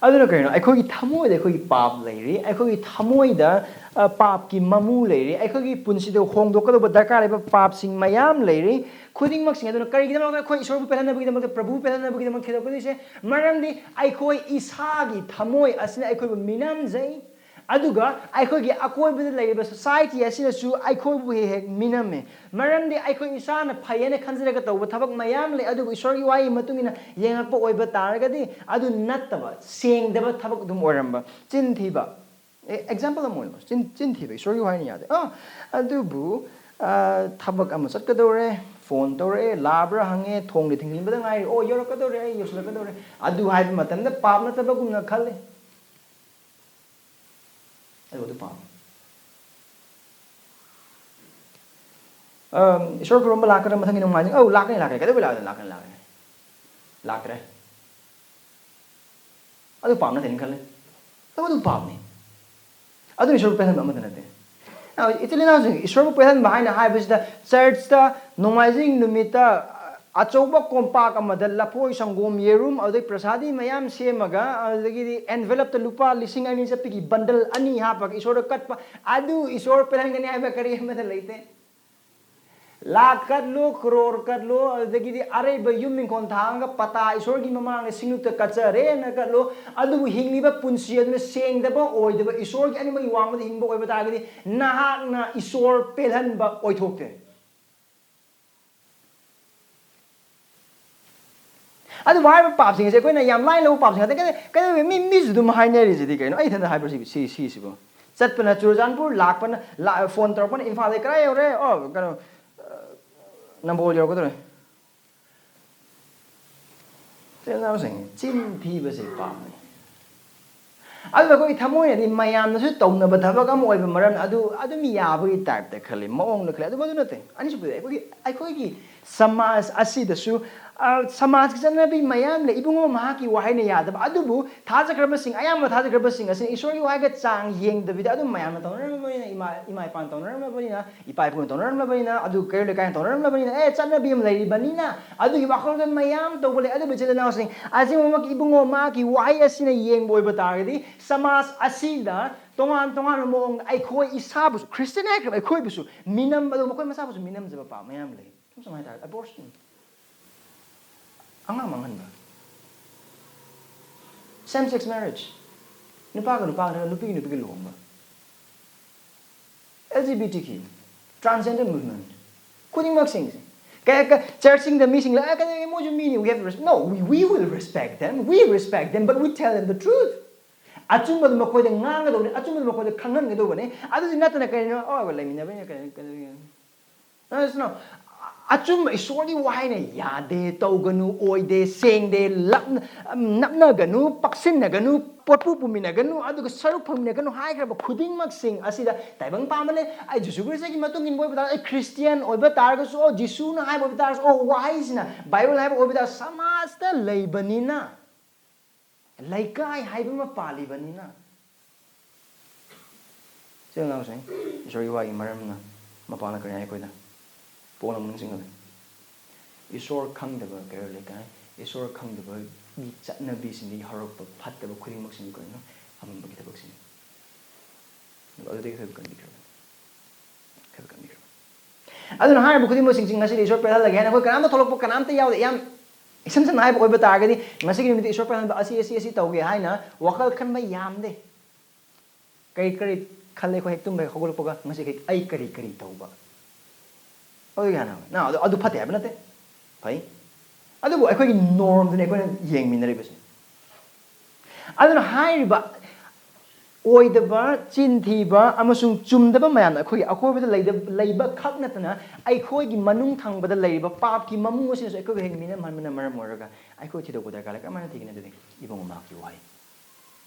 ꯑꯗꯨꯅ ꯀꯩꯅꯣ? ꯑꯩꯈꯣꯏꯒꯤ ꯊꯃꯣꯏꯗ ꯑꯩꯈꯣꯏꯒꯤ ꯄꯥꯞ ꯂꯩꯔꯤ, ꯑꯩꯈꯣꯏꯒꯤ ꯊꯃꯣꯏꯗ, ꯑ, ꯄꯥꯞꯀꯤ ꯃꯃꯨ ꯂꯩꯔꯤ, ꯑꯩꯈꯣꯏꯒꯤ ꯄꯨꯟꯁꯤꯗ ꯍꯣꯡꯗꯣꯛꯀꯗꯧꯕ ꯗꯔꯀꯥꯔ ꯂꯩꯕ ꯄꯥꯞꯁꯤꯡ ꯃꯌꯥꯝ ꯂꯩꯔꯤ꯫ ꯈꯨꯗꯤꯡꯃꯛꯁꯤꯡ ꯑꯗꯨꯅ ꯀꯔꯤꯒꯤꯗꯃꯛꯇ ꯑꯩꯈꯣꯏ ꯏꯁꯣꯔꯕꯨ ꯄꯦꯜꯍꯟꯅꯕꯒꯤꯗꯃꯛꯇ, ꯄ꯭ꯔꯚꯨ ꯄꯦꯜꯍꯟꯅꯕꯒꯤꯗꯃꯛ ꯊꯤꯗꯣꯛꯀꯗꯣꯏꯁꯦ? ꯃꯔꯝꯗꯤ ꯑꯩꯈꯣꯏ ꯏꯁꯥꯒꯤ ꯊꯃꯣꯏ ꯑꯁꯤꯅ ꯑꯩꯈꯣꯏꯕꯨ ꯃꯤꯅꯝꯖꯩ, ꯑꯗꯨꯒ ꯑꯩꯈꯣꯏꯒꯤ ꯑꯀꯣꯏꯕꯗ ꯂꯩꯔꯤꯕ society ꯑꯁꯤꯅꯁꯨ ꯑꯩꯈꯣꯏꯕꯨ ꯍꯦꯛ ꯍꯦꯛ ꯃꯤꯅꯝꯃꯦ꯫ ꯃꯔꯝꯗꯤ ꯑꯩꯈꯣꯏ ꯏꯁꯥꯅ ꯐꯩ ꯍꯥꯏꯅ ꯈꯟꯖꯔꯒ ꯇꯧꯕ ꯊꯕꯛ ꯃꯌꯥꯝ ꯂꯩ, ꯑꯗꯨꯕꯨ ꯏꯁꯣꯔꯒꯤ ꯋꯥꯍꯩ ꯃꯇꯨꯡ ꯏꯟꯅ ꯌꯦꯡꯉꯛꯄ ꯑꯣꯏꯕ ꯇꯥꯔꯒꯗꯤ ꯑꯗꯨ ꯅꯠꯇꯕ, ꯁꯦꯡꯗꯕ ꯊꯕꯛ ꯑꯗꯨꯝ ꯑꯣꯏꯔꯝꯕ꯫ ꯆꯤꯟ ꯊꯤꯕ꯫ ꯑꯦ, example ꯑꯃ ꯑꯣꯏꯅ, ꯆꯤꯟ, ꯆꯤꯟ ꯊꯤꯕ, ꯏꯁꯣꯔꯒꯤ ꯋꯥꯍꯩꯅ ꯌꯥꯗꯦ꯫ ꯑꯥ, ꯑꯗꯨꯕꯨ, ꯑꯥ, ꯊꯕꯛ ꯑꯃ ꯆꯠꯀꯗꯧꯔꯦ, phone ꯇꯧꯔꯛꯑꯦ, ꯂꯥꯛꯑꯕ꯭ꯔꯥ ꯍꯪꯉꯦ, ꯊꯣꯡꯗꯤ ꯊꯤꯡꯖꯤꯟꯕꯗ ꯉꯥꯏꯔꯤ, ꯑꯣ, ꯌꯧꯔꯛꯀꯗꯧꯔꯦ, ꯑꯩ ꯌꯧꯁꯤꯜꯂꯛꯀꯗꯧꯔꯦ꯫ ꯑꯗꯨ ꯍꯥꯏꯕ ꯃꯇꯝꯗ ꯄꯥꯞ ꯅꯠꯇꯕꯒꯨꯝꯅ ꯈꯜꯂꯦ꯫ ꯑꯗꯨ, ꯑꯗꯨ ꯄꯥꯝꯃꯤ꯫ ꯑꯝ, ꯏꯁꯣꯔ ꯈꯨꯔꯨꯝꯕ ꯂꯥꯛꯀꯗ꯭ꯔꯥ ꯃꯊꯪꯒꯤ ꯅꯣꯡꯃꯥꯏꯖꯤꯡ? ꯑꯧ, ꯂꯥꯛꯀꯅꯤ, ꯂꯥꯛꯀꯅꯤ꯫ ꯀꯩꯗꯧꯕꯩ ꯂꯥꯛꯑꯣꯏꯗꯣꯏꯅꯣ? ꯂꯥꯛꯀꯅꯤ, ꯂꯥꯛꯀꯅꯤ꯫ ꯂꯥꯛꯇ꯭ꯔꯦ꯫ ꯑꯗꯨ ꯄꯥꯞ ꯅꯠꯇꯦꯅ ꯈꯜꯂꯦ꯫ ꯑꯗꯨ ꯑꯗꯨꯝ ꯄꯥꯞꯅꯤ꯫ ꯑꯗꯨ ꯏꯁꯣꯔꯕꯨ ꯄꯦꯜꯍꯟꯕ ꯑꯃꯠꯇ ꯅꯠꯇꯦ꯫ ꯑ, ꯏꯆꯤꯜ ꯏꯅꯥꯎꯁꯤꯡ, ꯏꯁꯣꯔꯕꯨ ꯄꯦꯜꯍꯟꯕ ꯍꯥꯏꯅ ꯍꯥꯏꯕꯁꯤꯗ, churchꯇ ꯅꯣꯡꯃꯥꯏꯖꯤꯡ ꯅꯨꯃꯤꯠꯇ ꯑꯆꯧꯕ ꯀꯣꯝꯄꯥꯛ ꯑꯃꯗ ꯂꯐꯣꯏ, ꯁꯪꯒꯣꯝ, ꯌꯦꯔꯨꯝ, ꯑꯗꯨꯗꯩ ꯄ꯭ꯔꯁꯥꯗꯤ ꯃꯌꯥꯝ ꯁꯦꯝꯃꯒ, ꯑꯗꯨꯗꯒꯤꯗꯤ envelopeꯇ ꯂꯨꯄꯥ ꯂꯤꯁꯤꯡ ꯑꯅꯤ ꯆꯠꯄꯒꯤ bundle ꯑꯅꯤ ꯍꯥꯞꯄꯒ ꯏꯁꯣꯔꯗ ꯀꯠꯄ, ꯑꯗꯨ ꯏꯁꯣꯔ ꯄꯦꯜꯍꯟꯒꯅꯤ ꯍꯥꯏꯕ ꯀꯔꯤ ꯑꯃꯠꯇ ꯂꯩꯇꯦ꯫ ꯂꯥꯛ ꯀꯠꯂꯣ, ꯀ꯭ꯔꯣꯔ ꯀꯠꯂꯣ, ꯑꯗꯨꯗꯒꯤꯗꯤ ꯑꯔꯩꯕ ꯌꯨꯝ ꯏꯪꯈꯣꯜ ꯊꯥꯡꯉꯒ ꯄꯇꯥ ꯏꯁꯣꯔꯒꯤ ꯃꯃꯥꯡꯗ ꯁꯤꯡꯂꯨꯞꯇ ꯀꯠꯆꯔꯦꯅ ꯀꯠꯂꯣ, ꯑꯗꯨꯕꯨ ꯍꯤꯡꯂꯤꯕ ꯄꯨꯟꯁꯤ ꯑꯗꯨꯅ ꯁꯦꯡꯗꯕ, ꯑꯣꯏꯗꯕ, ꯏꯁꯣꯔꯒꯤ ꯑꯅꯤꯡꯕꯒꯤ ꯋꯥꯡꯃꯗ ꯍꯤꯡꯕ ꯑꯣꯏꯕ ꯇꯥꯔꯒꯗꯤ, ꯅꯍꯥꯛꯅ ꯏꯁꯣꯔ ꯄꯦꯜꯍꯟꯕ ꯑꯣꯏꯊꯣꯛꯇꯦ꯫ ꯑꯗꯨꯕꯨ ꯍꯥꯏꯔꯤꯕ ꯄꯥꯞꯁꯤꯡ ꯑꯁꯦ ꯑꯩꯈꯣꯏꯅ ꯌꯥꯝ ꯂꯥꯏꯅ ꯂꯧꯕ ꯄꯥꯞꯁꯤꯡ ꯉꯥꯛꯇ꯫ ꯀꯩꯗꯧ-, ꯀꯩꯗꯧ-, ꯃꯤ, ꯃꯤꯁꯨ ꯑꯗꯨꯝ ꯍꯥꯏꯅꯔꯤꯁꯤꯗꯤ ꯀꯩꯅꯣ? ꯑꯩ ꯏꯊꯟꯇ ꯍꯥꯏꯕ꯭ꯔꯣ ꯁꯤ, ꯁꯤ, ꯁꯤꯁꯤꯕꯨ? ꯆꯠꯄꯅ ꯆꯨꯔꯆꯥꯟꯄꯨꯔ, ꯂꯥꯛꯄꯅ, ꯂꯥ-, phone ꯇꯧꯔꯛꯄꯅ ꯏꯝꯐꯥꯜꯗꯩ ꯀꯗꯥꯏ ꯌꯧꯔꯦ? ꯑꯣ, ꯀꯩꯅꯣ, ꯑ, ꯅꯝꯕꯣꯜ ꯌꯧꯔꯛꯀꯗꯧꯔꯦ꯫ ꯏꯆꯤꯜ ꯏꯅꯥꯎꯁꯤꯡ, ꯆꯤꯟ ꯊꯤꯕꯁꯦ ꯄꯥꯞꯅꯤ꯫ ꯑꯗꯨꯒ ꯑꯩꯈꯣꯏꯒꯤ ꯊꯃꯣꯏꯅꯗꯤ ꯃꯌꯥꯝꯅꯁꯨ ꯇꯧꯅꯕ ꯊꯕꯛ ꯑꯃ ꯑꯣꯏꯕ ꯃꯔꯝꯅ ꯑꯗꯨ ꯑꯗꯨꯝ ꯌꯥꯕꯒꯤ ꯇꯥꯏꯞꯇ ꯈꯜꯂꯤ, ꯃꯑꯣꯡꯗ ꯈꯜꯂꯤ꯫ ꯑꯗꯨ ꯃꯗꯨ ꯅꯠꯇꯦ꯫ ꯑꯅꯤꯁꯨꯕꯗ ꯑꯩꯈꯣꯏꯒꯤ, ꯑꯩꯈꯣꯏꯒꯤ ꯁꯃꯥꯖ ꯑꯁꯤꯗꯁꯨ, ꯑ, ꯁꯃꯥꯖꯀꯤ ꯆꯠꯅꯕꯤ ꯃꯌꯥꯝ ꯂꯩ꯫ ꯏꯕꯨꯡꯉꯣ, ꯃꯍꯥꯛꯀꯤ ꯋꯥꯍꯩꯅ ꯌꯥꯗꯕ꯫ ꯑꯗꯨꯕꯨ ꯊꯥꯖꯈ꯭ꯔꯕꯁꯤꯡ, ꯑꯌꯥꯝꯕ ꯊꯥꯖꯈ꯭ꯔꯕꯁꯤꯡ ꯑꯁꯤꯅ ꯏꯁꯣꯔꯒꯤ ꯋꯥꯍꯩꯒ ꯆꯥꯡ ꯌꯦꯡꯗꯕꯤꯗ ꯑꯗꯨꯝ ꯃꯌꯥꯝꯅ ꯇꯧꯅꯔꯝꯕꯅꯤꯅ, ꯏꯃꯥ, ꯏꯃꯥ ꯏꯄꯥꯅ ꯇꯧꯅꯔꯝꯕꯅꯤꯅ, ꯏꯄꯥ ꯏꯄꯨꯅ ꯇꯧꯅꯔꯝꯂꯕꯅꯤꯅ, ꯑꯗꯨ ꯀꯩꯔꯣꯜ ꯂꯩꯀꯥꯏꯅ ꯇꯧꯅꯔꯝꯂꯕꯅꯤꯅ, ꯑꯦ, ꯆꯠꯅꯕꯤ ꯑꯃ ꯂꯩꯔꯤꯕꯅꯤꯅ, ꯑꯗꯨꯒꯤ ꯋꯥꯈꯜꯗ ꯃꯌꯥꯝ ꯇꯧꯕ ꯂꯩ꯫ ꯑꯗꯨꯕꯨ ꯏꯆꯤꯜ ꯏꯅꯥꯎꯁꯤꯡ, ꯑꯁꯤꯃꯛ ꯏꯕꯨꯡꯉꯣ ꯃꯍꯥꯛꯀꯤ ꯋꯥꯍꯩ ꯑꯁꯤꯅ ꯌꯦꯡꯕ ꯑꯣꯏꯕ ꯇꯥꯔꯒꯗꯤ, ꯁꯃꯥꯖ ꯑꯁꯤꯗ ꯇꯣꯉꯥꯟ ꯇꯣꯉꯥꯟꯕ ꯃꯑꯣꯡꯗ ꯑꯩꯈꯣꯏ ꯏꯁꯥꯕꯨꯁꯨ, ꯈ꯭ꯔꯤꯁꯇꯤꯌꯥꯟ ꯍꯥꯏꯈ꯭ꯔꯕ ꯑꯩꯈꯣꯏꯕꯨꯁꯨ ꯃꯤꯅꯝ, ꯑꯗꯨ ꯃꯈꯣꯏ ꯃꯁꯥꯕꯨꯁꯨ ꯃꯤꯅꯝꯖꯕ ꯄꯥꯞ ꯃꯌꯥꯝ ꯂꯩ꯫ ꯁꯝꯅ ꯍꯥꯏ ꯇꯥꯔꯗꯤ, ꯑꯦꯕꯣꯔꯁꯟ, ꯑꯉꯥꯡ ꯃꯥꯡꯍꯟꯕ, same sex marriage, ꯅꯨꯄꯥꯒ ꯅꯨꯄꯥꯒ ꯅꯠꯇ꯭ꯔꯒ ꯅꯨꯄꯤꯒ ꯅꯨꯄꯤꯒ ꯂꯨꯍꯣꯡꯕ, L G B T Q, transgender movement, ꯈꯨꯗꯤꯡꯃꯛꯁꯤꯡꯁꯦ꯫ ꯀꯩ, ꯀꯩ, ꯆꯔꯆꯁꯤꯡꯗ ꯃꯤꯁꯤꯡ ꯂꯥꯛꯑ, "ꯀꯩꯗꯧꯔꯒꯦ? ꯃꯣꯏꯁꯨ ꯃꯤꯅꯤ, we have to res-," No, we, we will respect them, we respect them, but we tell them the truth. ꯑꯆꯨꯝꯕꯗꯨ ꯃꯈꯣꯏꯗ ꯉꯥꯡꯒꯗꯧꯕꯅꯤ, ꯑꯆꯨꯝꯕꯗꯨ ꯃꯈꯣꯏꯗ ꯈꯪꯍꯟꯒꯗꯧꯕꯅꯤ꯫ ꯑꯗꯨꯗꯤ ꯅꯠꯇꯅ ꯀꯩꯅꯣ, "ꯑꯣ, ꯂꯩꯃꯤꯟꯅꯕꯅꯤꯅ ꯀꯩꯅꯣ, ꯀꯩꯅꯣ?" No, no, no. ꯑꯆꯨꯝꯕ ꯏꯁꯣꯔꯒꯤ ꯋꯥꯍꯩꯅ ꯌꯥꯗꯦ, ꯇꯧꯒꯅꯨ, ꯑꯣꯏꯗꯦ, ꯁꯦꯡꯗꯦ, ꯂꯞꯅ-, ꯅꯞꯅꯒꯅꯨ, ꯄꯛꯁꯤꯟꯅꯒꯅꯨ, ꯄꯣꯠꯄꯨ ꯄꯨꯃꯤꯟꯅꯒꯅꯨ, ꯑꯗꯨꯒ ꯁꯔꯨꯛ ꯐꯪꯃꯤꯟꯅꯒꯅꯨ ꯍꯥꯏꯈ꯭ꯔꯕ ꯈꯨꯗꯤꯡꯃꯛꯁꯤꯡ ꯑꯁꯤꯗ ꯇꯥꯏꯕꯪ ꯄꯥꯟꯕ ꯂꯩ꯫ ꯑꯩ ꯖꯤꯁꯨ ꯈ꯭ꯔꯤꯁꯇꯒꯤ ꯃꯇꯨꯡ ꯏꯟꯕ ꯑꯣꯏꯕ ꯇꯥꯔꯒꯁꯨ, ꯑꯩ ꯈ꯭ꯔꯤꯁꯇꯤꯌꯥꯟ ꯑꯣꯏꯕ ꯇꯥꯔꯒꯁꯨ, ꯑꯣ, ꯖꯤꯁꯨꯅ ꯍꯥꯏꯕ ꯑꯣꯏꯕ ꯇꯥꯔꯒꯁꯨ, ꯑꯣ, ꯋꯥꯍꯩꯁꯤꯅ, ꯕꯥꯏꯕꯜꯅ ꯍꯥꯏꯕ ꯑꯣꯏꯕ ꯇꯥꯔꯒꯁꯨ, ꯁꯃꯥꯖꯇ ꯂꯩꯕꯅꯤꯅ, ꯂꯩꯀꯥꯏ ꯍꯥꯏꯕ ꯑꯃ ꯄꯥꯜꯂꯤꯕꯅꯤꯅ꯫ ꯏꯆꯤꯜ ꯏꯅꯥꯎꯁꯤꯡ, ꯏꯁꯣꯔꯒꯤ ꯋꯥꯒꯤ ꯃꯔꯝꯅ ꯃꯄꯥꯟꯅ ꯀꯔꯤ ꯍꯥꯏ ꯑꯩꯈꯣꯏꯗ? ꯄꯣꯛꯅꯕ ꯅꯤꯡꯁꯤꯡꯍꯜꯂꯤ꯫ ꯏꯁꯣꯔ ꯈꯪꯗꯕ ꯀꯩꯔꯣꯜ ꯂꯩꯀꯥꯏ, ꯏꯁꯣꯔ ꯈꯪꯗꯕꯒꯤ ꯆꯠꯅꯕꯤꯁꯤꯡꯗꯒꯤ ꯍꯧꯔꯛꯄ ꯐꯠꯇꯕ ꯈꯨꯗꯤꯡꯃꯛꯁꯤꯡꯗꯤ ꯀꯔꯤꯅꯣ? ꯑꯃꯝꯕꯒꯤ ꯊꯕꯛꯁꯤꯡꯅꯤ꯫ ꯑꯗꯨꯗꯒꯤ ꯑꯩꯈꯣꯏꯕꯨ ꯀꯟꯕꯤꯈ꯭ꯔꯕꯅꯤ꯫ ꯑꯩꯈꯣꯏꯕꯨ ꯀꯟꯕꯤꯈ꯭ꯔꯕꯅꯤ꯫ ꯑꯗꯨꯅ ꯍꯥꯏꯔꯤꯕ ꯈꯨꯗꯤꯡꯃꯛꯁꯤꯡꯁꯤ ꯉꯁꯤꯗꯤ ꯏꯁꯣꯔ ꯄꯦꯜꯍꯜꯂꯒꯦ ꯍꯥꯏꯅ ꯑꯩꯈꯣꯏ ꯀꯅꯥꯝꯇ ꯊꯣꯛꯂꯛꯄ ꯀꯅꯥꯝꯇ ꯌꯥꯎꯗꯦ꯫ ꯌꯥꯝ ꯏꯁꯝ ꯁꯝꯅ ꯍꯥꯏꯕ ꯑꯣꯏꯕ ꯇꯥꯔꯒꯗꯤ, ꯉꯁꯤꯒꯤ ꯅꯨꯃꯤꯠꯇ ꯏꯁꯣꯔ ꯄꯦꯜꯍꯟꯕ ꯑꯁꯤ, ꯑꯁꯤ, ꯑꯁꯤ ꯇꯧꯒꯦ ꯍꯥꯏꯅ ꯋꯥꯈꯜ ꯈꯟꯕ ꯌꯥꯝꯗꯦ꯫ ꯀꯔꯤ ꯀꯔꯤ ꯈꯜꯂꯦ ꯑꯩꯈꯣꯏ ꯍꯦꯛ ꯇꯨꯝꯕ ꯍꯦꯛ ꯍꯧꯒꯠꯂꯛꯄꯒ, "ꯉꯁꯤ ꯀꯩ-, ꯑꯩ ꯀꯔꯤ ꯀꯔꯤ ꯇꯧꯕ?" ꯑꯗꯨꯒꯤ ꯍꯥꯟꯅ, ꯅ, ꯑꯗꯨ, ꯑꯗꯨ ꯐꯠꯇꯦ ꯍꯥꯏꯕ ꯅꯠꯇꯦ, ꯐꯩ꯫ ꯑꯗꯨꯕꯨ ꯑꯩꯈꯣꯏꯒꯤ ꯅꯣꯔꯝꯗꯨꯅꯤ ꯑꯩꯈꯣꯏꯅ ꯌꯦꯡꯃꯤꯟꯅꯔꯤꯕꯁꯦ꯫ ꯑꯗꯨꯅ ꯍꯥꯏꯔꯤꯕ ꯑꯣꯏꯗꯕ, ꯆꯤꯟ ꯊꯤꯕ ꯑꯃꯁꯨꯡ ꯆꯨꯝꯗꯕ ꯃꯌꯥꯝꯅ ꯑꯩꯈꯣꯏꯒꯤ ꯑꯀꯣꯏꯕꯗ ꯂꯩꯗ-, ꯂꯩꯕ ꯈꯛ ꯅꯠꯇꯅ, ꯑꯩꯈꯣꯏꯒꯤ ꯃꯅꯨꯡ ꯊꯪꯕꯗ ꯂꯩꯔꯤꯕ ꯄꯥꯞꯀꯤ ꯃꯃꯨ ꯑꯁꯤꯅꯁꯨ ꯑꯩꯈꯣꯏꯕꯨ ꯍꯦꯛ ꯃꯤꯅꯝꯍꯟꯕꯅ ꯃꯔꯝ ꯑꯣꯏꯔꯒ ꯑꯩꯈꯣꯏ ꯊꯤꯗꯣꯛꯄ ꯗꯔꯀꯥꯔ ꯂꯩ꯫ ꯀꯔꯝꯍꯥꯏꯅ ꯊꯤꯒꯅꯤ ꯑꯗꯨꯗꯤ? ꯏꯕꯨꯡꯉꯣ ꯃꯍꯥꯛꯀꯤ ꯋꯥꯍꯩ꯫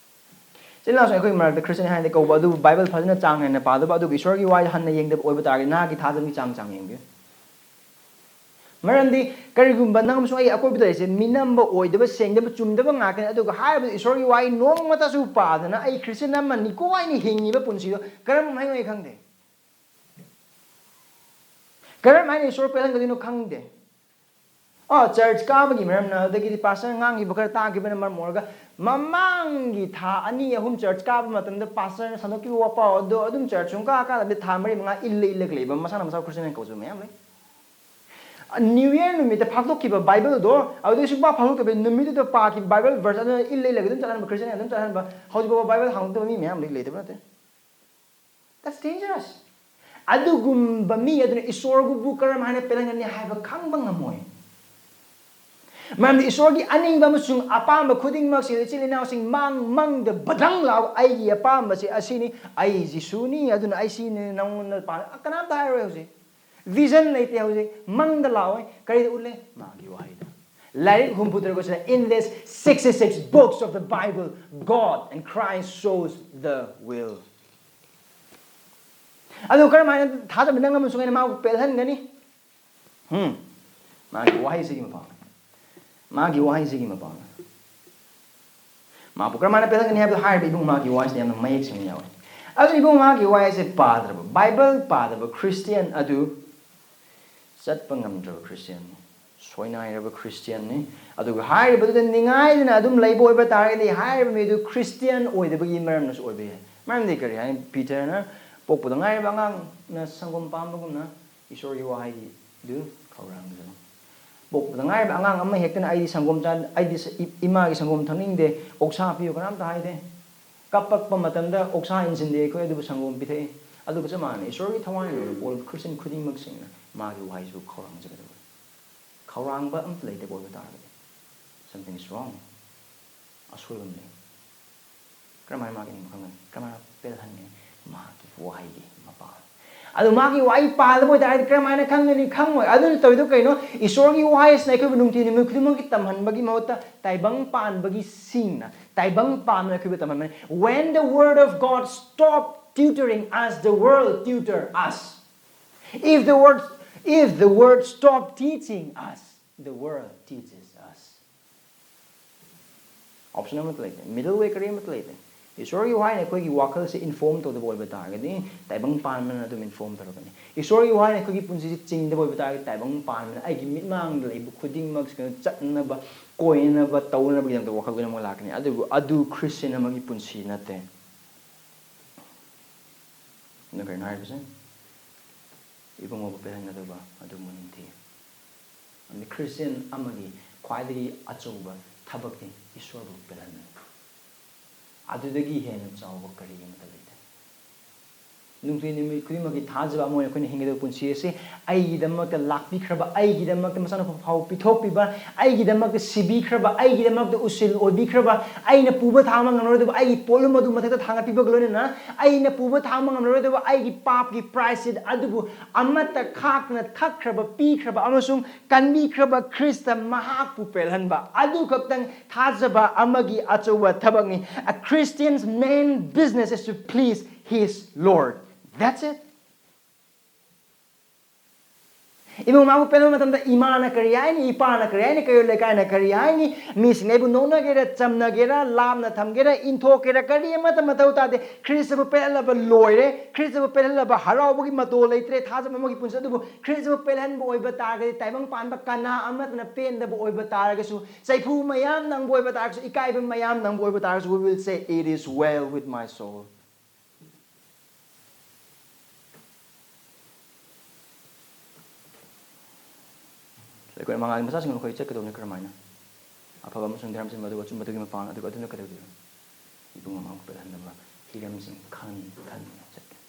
ꯏꯆꯤꯜ ꯏꯅꯥꯎꯁꯤꯡ, ꯑꯩꯈꯣꯏ ꯃꯔꯛꯇ ꯈ꯭ꯔꯤꯁꯇꯤꯌꯥꯟ ꯍꯥꯏꯅ ꯀꯧꯕ ꯑꯗꯨꯕꯨ ꯕꯥꯏꯕꯜ ꯐꯖꯅ ꯆꯥꯡ ꯅꯥꯏꯅ ꯄꯥꯗꯕ, ꯑꯗꯨꯒ ꯏꯁꯣꯔꯒꯤ ꯋꯥꯍꯩ ꯍꯟꯅ ꯌꯦꯡꯗꯕ ꯑꯣꯏꯕ ꯇꯥꯔꯒꯗꯤ, ꯅꯍꯥꯛꯀꯤ ꯊꯥꯖꯕꯒꯤ ꯆꯥꯡ ꯆꯥꯡ ꯌꯦꯡꯕꯤꯌꯨ꯫ ꯃꯔꯝꯗꯤ ꯀꯔꯤꯒꯨꯝꯕ ꯅꯪ ꯑꯃꯁꯨꯡ ꯑꯩ ꯑꯀꯣꯏꯕꯗ ꯂꯩꯔꯤꯁꯦ ꯃꯤꯅꯝꯕ ꯑꯣꯏꯗꯕ, ꯁꯦꯡꯗꯕ, ꯆꯨꯝꯗꯕ ꯉꯥꯛꯇꯅꯤ꯫ ꯑꯗꯨꯒ ꯍꯥꯏꯔꯤꯕ ꯏꯁꯣꯔꯒꯤ ꯋꯥꯍꯩ ꯅꯣꯡꯃꯇꯁꯨ ꯄꯥꯗꯅ ꯑꯩ ꯈ꯭ꯔꯤꯁꯇꯤꯌꯥꯟ ꯑꯃꯅꯤꯀꯣ ꯍꯥꯏꯅ ꯍꯤꯡꯉꯤꯕ ꯄꯨꯟꯁꯤꯗꯣ ꯀꯔꯝꯕ ꯃꯍꯩꯅꯣ ꯑꯩ ꯈꯪꯗꯦ꯫ ꯀꯔꯝ ꯍꯥꯏꯅ ꯏꯁꯣꯔ ꯄꯦꯜꯍꯟꯒꯗꯣꯏꯅꯣ ꯈꯪꯗꯦ꯫ ꯑꯣ, ꯆꯔꯆ ꯀꯥꯕꯒꯤ ꯃꯔꯝꯅ, ꯑꯗꯒꯤꯗꯤ ꯄꯥꯁꯇꯔ ꯉꯥꯡꯈꯤꯕ ꯈꯔ ꯇꯥꯈꯤꯕꯅ ꯃꯔꯝ ꯑꯣꯏꯔꯒ, ꯃꯃꯥꯡꯒꯤ ꯊꯥ ꯑꯅꯤ ꯑꯍꯨꯝ ꯆꯔꯆ ꯀꯥꯕ ꯃꯇꯝꯗ ꯄꯥꯁꯇꯔꯅ ꯁꯟꯗꯣꯛꯈꯤꯕ ꯋꯥꯄꯥꯎ ꯑꯗꯣ ꯑꯗꯨꯝ ꯆꯔꯆ ꯁꯨꯡꯀꯥ ꯀꯥꯗꯕꯤ ꯊꯥ ꯃꯔꯤ ꯃꯉꯥ ꯏꯜꯂ ꯏꯜꯂꯒ ꯂꯩꯕ, ꯃꯁꯥꯅ ꯃꯁꯥ ꯈ꯭ꯔꯤꯁꯇꯤꯌꯥꯟ ꯀꯧꯖꯕ ꯃꯌꯥꯝ ꯂꯩ꯫ ꯅ꯭ꯌꯨ ꯌꯔ ꯅꯨꯃꯤꯠꯇ ꯐꯥꯛꯇꯣꯛꯈꯤꯕ ꯕꯥꯏꯕꯜꯗꯣ ꯑꯗꯨꯗꯩ ꯁꯨꯡꯄꯥ ꯐꯥꯛꯇꯣꯛꯇꯕꯤ, ꯅꯨꯃꯤꯠꯇꯨꯗ ꯄꯥꯈꯤꯕ ꯕꯥꯏꯕꯜ ꯚꯔꯁ ꯑꯗꯨꯅ ꯏꯜꯂ ꯏꯜꯂꯒ ꯑꯗꯨꯝ ꯆꯠꯍꯟꯕ, ꯈ꯭ꯔꯤꯁꯇꯤꯌꯥꯟ ꯑꯗꯨꯝ ꯆꯠꯍꯟꯕ, ꯍꯧꯖꯤꯛꯐꯥꯎꯕ ꯕꯥꯏꯕꯜ ꯍꯥꯡꯗꯣꯛꯇꯕ ꯃꯤ ꯃꯌꯥꯝ ꯂꯩ, ꯂꯩꯇꯕ ꯅꯠꯇꯦ꯫ That's dangerous. ꯑꯗꯨꯒꯨꯝꯕ ꯃꯤ ꯑꯗꯨꯅ ꯏꯁꯣꯔꯕꯨ ꯀꯔꯝ ꯍꯥꯏꯅ ꯄꯦꯜꯍꯟꯒꯅꯤ ꯍꯥꯏꯕ ꯈꯪꯕ ꯉꯝꯃꯣꯏ꯫ ꯃꯔꯝꯗꯤ ꯏꯁꯣꯔꯒꯤ ꯑꯅꯤꯡꯕ ꯑꯃꯁꯨꯡ ꯑꯄꯥꯝꯕ ꯈꯨꯗꯤꯡꯃꯛꯁꯦ ꯏꯆꯤꯜ ꯏꯅꯥꯎꯁꯤꯡ ꯃꯥꯡ ꯃꯪꯗ ꯕꯗꯪ ꯂꯥꯎ, "ꯑꯩꯒꯤ ꯑꯄꯥꯝꯕꯁꯦ ꯑꯁꯤꯅꯤ, ꯑꯩ ꯖꯤꯁꯨꯅꯤ, ꯑꯗꯨꯅ ꯑꯩ ꯁꯤꯅꯤ, ꯅꯉꯣꯟꯗ ꯄꯥꯝ-," ꯀꯅꯥꯝꯇ ꯍꯥꯏꯔꯣꯏ ꯍꯧꯖꯤꯛ꯫ ꯚꯤꯖꯟ ꯂꯩꯇꯦ ꯍꯧꯖꯤꯛ, ꯃꯪꯗ ꯂꯥꯛꯑꯣꯏ꯫ ꯀꯔꯤꯗ ꯎꯠꯂꯦ? ꯃꯥꯒꯤ ꯋꯥꯍꯩꯗ꯫ ꯂꯥꯏꯔꯤꯛ ꯍꯨꯝꯐꯨ ꯇꯔꯨꯛ ꯑꯁꯤꯗ, "In these sixty-six books of the Bible, God and Christ shows the will." ꯑꯗꯨ ꯀꯔꯝ ꯍꯥꯏꯅ ꯊꯥꯖꯕ ꯅꯪ ꯑꯃꯁꯨꯡ ꯑꯩꯅ ꯃꯥꯕꯨ ꯄꯦꯜꯍꯟꯒꯅꯤ? ꯎꯝ, ꯃꯥꯒꯤ ꯋꯥꯍꯩꯁꯤꯒꯤ ꯃꯄꯥꯟ, ꯃꯥꯒꯤ ꯋꯥꯍꯩꯁꯤꯒꯤ ꯃꯄꯥꯟ꯫ ꯃꯥꯕꯨ ꯀꯔꯝ ꯍꯥꯏꯅ ꯄꯦꯜꯍꯟꯒꯅꯤ ꯍꯥꯏꯕꯗꯨ ꯍꯥꯏꯔꯤꯕ ꯏꯕꯨꯡ ꯃꯥꯒꯤ ꯋꯥꯍꯩꯁꯤꯗ ꯌꯥꯝꯅ ꯃꯌꯦꯛ ꯁꯦꯡꯅ ꯌꯥꯎꯋꯦ꯫ ꯑꯗꯨ ꯏꯕꯨꯡ ꯃꯥꯒꯤ ꯋꯥꯍꯩꯁꯦ ꯄꯥꯗ꯭ꯔꯕ, ꯕꯥꯏꯕꯜ ꯄꯥꯗꯕ ꯈ꯭ꯔꯤꯁꯇꯤꯌꯥꯟ ꯑꯗꯨ ꯆꯠꯄ ꯉꯝꯗ꯭ꯔꯕ ꯈ꯭ꯔꯤꯁꯇꯤꯌꯥꯟꯅꯤ, ꯁꯣꯏꯅꯥꯏꯔꯕ ꯈ꯭ꯔꯤꯁꯇꯤꯌꯥꯟꯅꯤ꯫ ꯑꯗꯨꯒ ꯍꯥꯏꯔꯤꯕꯗꯨꯗ ꯅꯤꯡꯉꯥꯏꯗꯅ ꯑꯗꯨꯝ ꯂꯩꯕ ꯑꯣꯏꯕ ꯇꯥꯔꯒꯗꯤ, ꯍꯥꯏꯔꯤꯕ ꯃꯤꯗꯨ ꯈ꯭ꯔꯤꯁꯇꯤꯌꯥꯟ ꯑꯣꯏꯗꯕꯒꯤ ꯃꯔꯝꯅꯁꯨ ꯑꯣꯏꯕ ꯌꯥꯏ꯫ ꯃꯔꯝꯗꯤ ꯀꯔꯤ ꯍꯥꯏ? ꯄꯤꯇꯔꯅ ꯄꯣꯛꯄꯗ ꯉꯥꯏꯔꯤꯕ ꯑꯉꯥꯡꯅ ꯁꯪꯒꯣꯝ ꯄꯥꯝꯕꯒꯨꯝꯅ ꯏꯁꯣꯔꯒꯤ ꯋꯥꯍꯩꯗꯨ ꯈꯧꯔꯥꯡꯒꯗꯕꯅꯤ꯫ ꯄꯣꯛꯄꯗ ꯉꯥꯏꯔꯤꯕ ꯑꯉꯥꯡ ꯑꯃ ꯍꯦꯛꯇꯅ "ꯑꯩꯗꯤ ꯁꯪꯒꯣꯝ ꯆꯥ-, ꯑꯩꯗꯤ ꯁ-, ꯏ-, ꯏꯃꯥꯒꯤ ꯁꯪꯒꯣꯝ ꯊꯛꯅꯤꯡꯗꯦ, ꯑꯣꯛꯁꯥ ꯄꯤꯌꯨ" ꯀꯅꯥꯝꯇ ꯍꯥꯏꯗꯦ꯫ ꯀꯞꯄꯛꯄ ꯃꯇꯝꯗ ꯑꯣꯛꯁꯥ ꯏꯟꯁꯤꯟꯗꯦ ꯑꯩꯈꯣꯏ, ꯑꯗꯨꯕꯨ ꯁꯪꯒꯣꯝ ꯄꯤꯊꯛꯏ꯫ ꯑꯗꯨꯒ ꯆꯞ ꯃꯥꯟꯅꯩ, ꯏꯁꯣꯔꯒꯤ ꯊꯋꯥꯏꯅ ꯂꯣꯏꯅ ꯄꯣꯛꯂꯕ ꯈ꯭ꯔꯤꯁꯇꯤꯌꯥꯟ ꯈꯨꯗꯤꯡꯃꯛꯁꯤꯡꯅ ꯃꯥꯒꯤ ꯋꯥꯍꯩꯁꯨ ꯈꯧꯔꯥꯡꯖꯒꯗꯕꯅꯤ꯫ ꯈꯧꯔꯥꯡꯕ ꯑꯝꯇ ꯂꯩꯇꯕ ꯑꯣꯏꯕ ꯇꯥꯔꯒꯗꯤ, something is wrong, ꯑꯁꯣꯏꯕ ꯑꯃ ꯂꯩ꯫ ꯀꯔꯝꯍꯥꯏꯅ ꯃꯥꯒꯤ ꯅꯤꯡꯕ ꯈꯪꯒꯅꯤ? ꯀꯔꯝꯍꯥꯏꯅ ꯄꯦꯜꯍꯟꯒꯅꯤ? ꯃꯍꯥꯛꯀꯤ ꯋꯥꯍꯩꯒꯤ ꯃꯄꯥꯜ꯫ ꯑꯗꯨ ꯃꯥꯒꯤ ꯋꯥꯍꯩ ꯄꯥꯗꯕ ꯑꯣꯏꯇꯥꯔꯗꯤ ꯀꯔꯝꯍꯥꯏꯅ ꯈꯪꯒꯅꯤ? ꯈꯪꯉꯣꯏ꯫ ꯑꯗꯨꯅ ꯇꯧꯔꯤꯗꯣ ꯀꯩꯅꯣ? ꯏꯁꯣꯔꯒꯤ ꯋꯥꯍꯩꯁꯤꯅ ꯑꯩꯈꯣꯏꯕꯨ ꯅꯨꯡꯇꯤ ꯅꯨꯃꯤꯠ ꯈꯨꯗꯤꯡꯃꯛꯀꯤ ꯇꯝꯍꯟꯕꯒꯤ ꯃꯍꯨꯠꯇ ꯇꯥꯏꯕꯪ ꯄꯥꯟꯕꯒꯤ ꯁꯤꯡꯅ, ꯇꯥꯏꯕꯪ ꯄꯥꯟꯕꯅ ꯑꯩꯈꯣꯏꯕꯨ ꯇꯝꯍꯟꯕꯅꯤ꯫ When the word of God stop tutoring us, the world tutor us. If the word, if the word stop teaching us, the world teaches us. Option ꯑꯃꯠꯇ ꯂꯩꯇꯦ, middle way ꯀꯔꯤ ꯑꯃꯠꯇ ꯂꯩꯇꯦ꯫ ꯏꯁꯣꯔꯒꯤ ꯋꯥꯍꯩꯅ ꯑꯩꯈꯣꯏꯒꯤ ꯋꯥꯈꯜꯁꯦ inform ꯇꯧꯗꯕ ꯑꯣꯏꯕ ꯇꯥꯔꯒꯗꯤ ꯇꯥꯏꯕꯪ ꯄꯥꯟꯕꯅ ꯑꯗꯨꯝ inform ꯇꯧꯔꯛꯀꯅꯤ꯫ ꯏꯁꯣꯔꯒꯤ ꯋꯥꯍꯩꯅ ꯑꯩꯈꯣꯏꯒꯤ ꯄꯨꯟꯁꯤꯁꯦ ꯆꯤꯡꯗꯕ ꯑꯣꯏꯕ ꯇꯥꯔꯒꯗꯤ ꯇꯥꯏꯕꯪ ꯄꯥꯟꯕꯅ ꯑꯩꯒꯤ ꯃꯤꯠꯃꯥꯡꯗ ꯂꯩꯕ ꯈꯨꯗꯤꯡꯃꯛ ꯀꯩꯅꯣ ꯆꯠꯅꯕ, ꯀꯣꯏꯅꯅꯕ, ꯇꯧꯅꯕꯒꯤꯗꯃꯛꯇ ꯋꯥꯈꯜ ꯈꯨꯗꯤꯡꯃꯛ ꯂꯥꯛꯀꯅꯤ꯫ ꯑꯗꯨꯕꯨ ꯑꯗꯨ ꯈ꯭ꯔꯤꯁꯇꯤꯌꯟ ꯑꯃꯒꯤ ꯄꯨꯟꯁꯤ ꯅꯠꯇꯦ꯫ ꯑꯗꯨꯅ ꯀꯔꯤꯅꯣ ꯍꯥꯏꯔꯤꯕꯁꯦ? ꯏꯕꯨꯡꯉꯣꯕꯨ ꯄꯦꯜꯍꯟꯒꯗꯕ ꯑꯗꯨ ꯃꯨꯟꯅ ꯊꯤꯌꯨ꯫ ꯑꯗꯨ ꯈ꯭ꯔꯤꯁꯇꯤꯌꯟ ꯑꯃꯒꯤ ꯈ꯭ꯋꯥꯏꯗꯒꯤ ꯑꯆꯧꯕ ꯊꯕꯛꯇꯤ ꯏꯁꯣꯔꯕꯨ ꯄꯦꯜꯍꯟꯕꯅꯤ꯫ ꯑꯗꯨꯗꯒꯤ ꯍꯦꯟꯅ ꯆꯥꯎꯕ ꯀꯔꯤ ꯑꯃꯠꯇ ꯂꯩꯇꯦ꯫ ꯅꯨꯡꯇꯤ ꯅꯨꯃꯤꯠ ꯈꯨꯗꯤꯡꯃꯛꯀꯤ ꯊꯥꯖꯕ ꯑꯃ ꯑꯣꯏꯅ ꯑꯩꯈꯣꯏꯅ ꯍꯤꯡꯒꯗꯕ ꯄꯨꯟꯁꯤ ꯑꯁꯤ ꯑꯩꯒꯤꯗꯃꯛꯇ ꯂꯥꯛꯄꯤꯈ꯭ꯔꯕ, ꯑꯩꯒꯤꯗꯃꯛꯇ ꯃꯆꯥꯅꯨꯄꯥ ꯐꯥꯎꯕ ꯄꯤꯊꯣꯛꯄꯤꯕ, ꯑꯩꯒꯤꯗꯃꯛꯇ ꯁꯤꯕꯤꯈ꯭ꯔꯕ, ꯑꯩꯒꯤꯗꯃꯛꯇ ꯎꯁꯤꯜ ꯑꯣꯏꯕꯤꯈ꯭ꯔꯕ, ꯑꯩꯅ ꯄꯨꯕ ꯊꯥꯡꯕ ꯉꯝꯂꯔꯣꯏꯗꯕ ꯑꯩꯒꯤ ꯄꯣꯠꯂꯨꯝ ꯑꯗꯨ ꯃꯊꯛꯇ ꯊꯥꯡꯒꯠꯄꯤꯕꯒ ꯂꯣꯏꯅꯅ ꯑꯩꯅ ꯄꯨꯕ ꯊꯥꯡꯕ ꯉꯝꯂꯔꯣꯏꯗꯕ ꯑꯩꯒꯤ ꯄꯥꯞꯀꯤ ꯄ꯭ꯔꯥꯏꯁꯤꯠ ꯑꯗꯨꯕꯨ ꯑꯃꯠꯇ ꯈꯥꯛꯇꯅ ꯊꯛꯈ꯭ꯔꯕ, ꯄꯤꯈ꯭ꯔꯕ ꯑꯃꯁꯨꯡ ꯀꯟꯕꯤꯈ꯭ꯔꯕ ꯈ꯭ꯔꯤꯁꯇ ꯃꯍꯥꯛꯄꯨ ꯄꯦꯜꯍꯟꯕ ꯑꯗꯨ ꯈꯛꯇꯪ ꯊꯥꯖꯕ ꯑꯃꯒꯤ ꯑꯆꯧꯕ ꯊꯕꯛꯅꯤ꯫ A Christian's main business is to please his Lord. That's it. ꯏꯕꯨꯡ ꯃꯥꯕꯨ ꯄꯦꯜꯍꯟꯕ ꯃꯇꯝꯗ ꯏꯃꯥꯅ ꯀꯔꯤ ꯍꯥꯏꯅꯤ, ꯏꯄꯥꯅ ꯀꯔꯤ ꯍꯥꯏꯅꯤ, ꯀꯩꯔꯣꯜ ꯂꯩꯀꯥꯏꯅ ꯀꯔꯤ ꯍꯥꯏꯅꯤ, ꯃꯤꯁꯤꯡꯅ ꯑꯩꯕꯨ ꯅꯣꯛꯅꯒꯦꯔꯥ, ꯆꯝꯅꯒꯦꯔꯥ, ꯂꯥꯞꯅ ꯊꯝꯒꯦꯔꯥ, ꯏꯟꯊꯣꯛꯀꯦꯔꯥ, ꯀꯔꯤ ꯑꯃꯠꯇ ꯃꯊꯧ ꯇꯥꯗꯦ꯫ ꯈ꯭ꯔꯤꯁꯇꯕꯨ ꯄꯦꯜꯍꯜꯂꯕ ꯂꯣꯏꯔꯦ꯫ ꯈ꯭ꯔꯤꯁꯇꯕꯨ ꯄꯦꯜꯍꯜꯂꯕ ꯍꯔꯥꯎꯕꯒꯤ ꯃꯇꯣ ꯂꯩꯇ꯭ꯔꯦ ꯊꯥꯖꯕ ꯑꯃꯒꯤ ꯄꯨꯟꯁꯤ꯫ ꯑꯗꯨꯕꯨ ꯈ꯭ꯔꯤꯁꯇꯕꯨ ꯄꯦꯜꯍꯟꯕ ꯑꯣꯏꯕ ꯇꯥꯔꯒꯗꯤ ꯇꯥꯏꯕꯪ ꯄꯥꯟꯕ ꯀꯅꯥ ꯑꯃꯠꯇꯅ ꯄꯦꯟꯗꯕ ꯑꯣꯏꯕ ꯇꯥꯔꯒꯁꯨ, ꯆꯩꯐꯨ ꯃꯌꯥꯝ ꯅꯪꯕ ꯑꯣꯏꯕ ꯇꯥꯔꯒꯁꯨ, ꯏꯀꯥꯏꯕ ꯃꯌꯥꯝ ꯅꯪꯕ ꯑꯣꯏꯕ ꯇꯥꯔꯒꯁꯨ, we will say, "It is well with my soul." ꯑꯩꯈꯣꯏ ꯃꯉꯥꯜꯒꯤ ꯃꯆꯥꯁꯤꯡ ꯑꯩꯈꯣꯏ ꯆꯠꯀꯗꯧꯕꯅꯤ꯫ ꯀꯔꯝꯍꯥꯏꯅ? ꯑꯐꯕ ꯑꯃꯁꯨꯡ ꯙꯔꯃ ꯆꯦꯟꯕ ꯑꯗꯨꯒ ꯑꯆꯨꯝꯕꯗꯨꯒꯤ ꯃꯄꯥꯡ ꯑꯗꯨꯒ ꯑꯗꯨꯅ ꯀꯩꯗꯧꯗꯣꯏꯅꯣ? ꯏꯕꯨꯡ ꯑꯃ ꯄꯦꯜꯍꯟꯅꯕ ꯍꯤꯔꯝꯁꯤꯡ ꯈꯟ ꯈꯟꯗꯨꯅ ꯆꯠꯀꯅꯤ꯫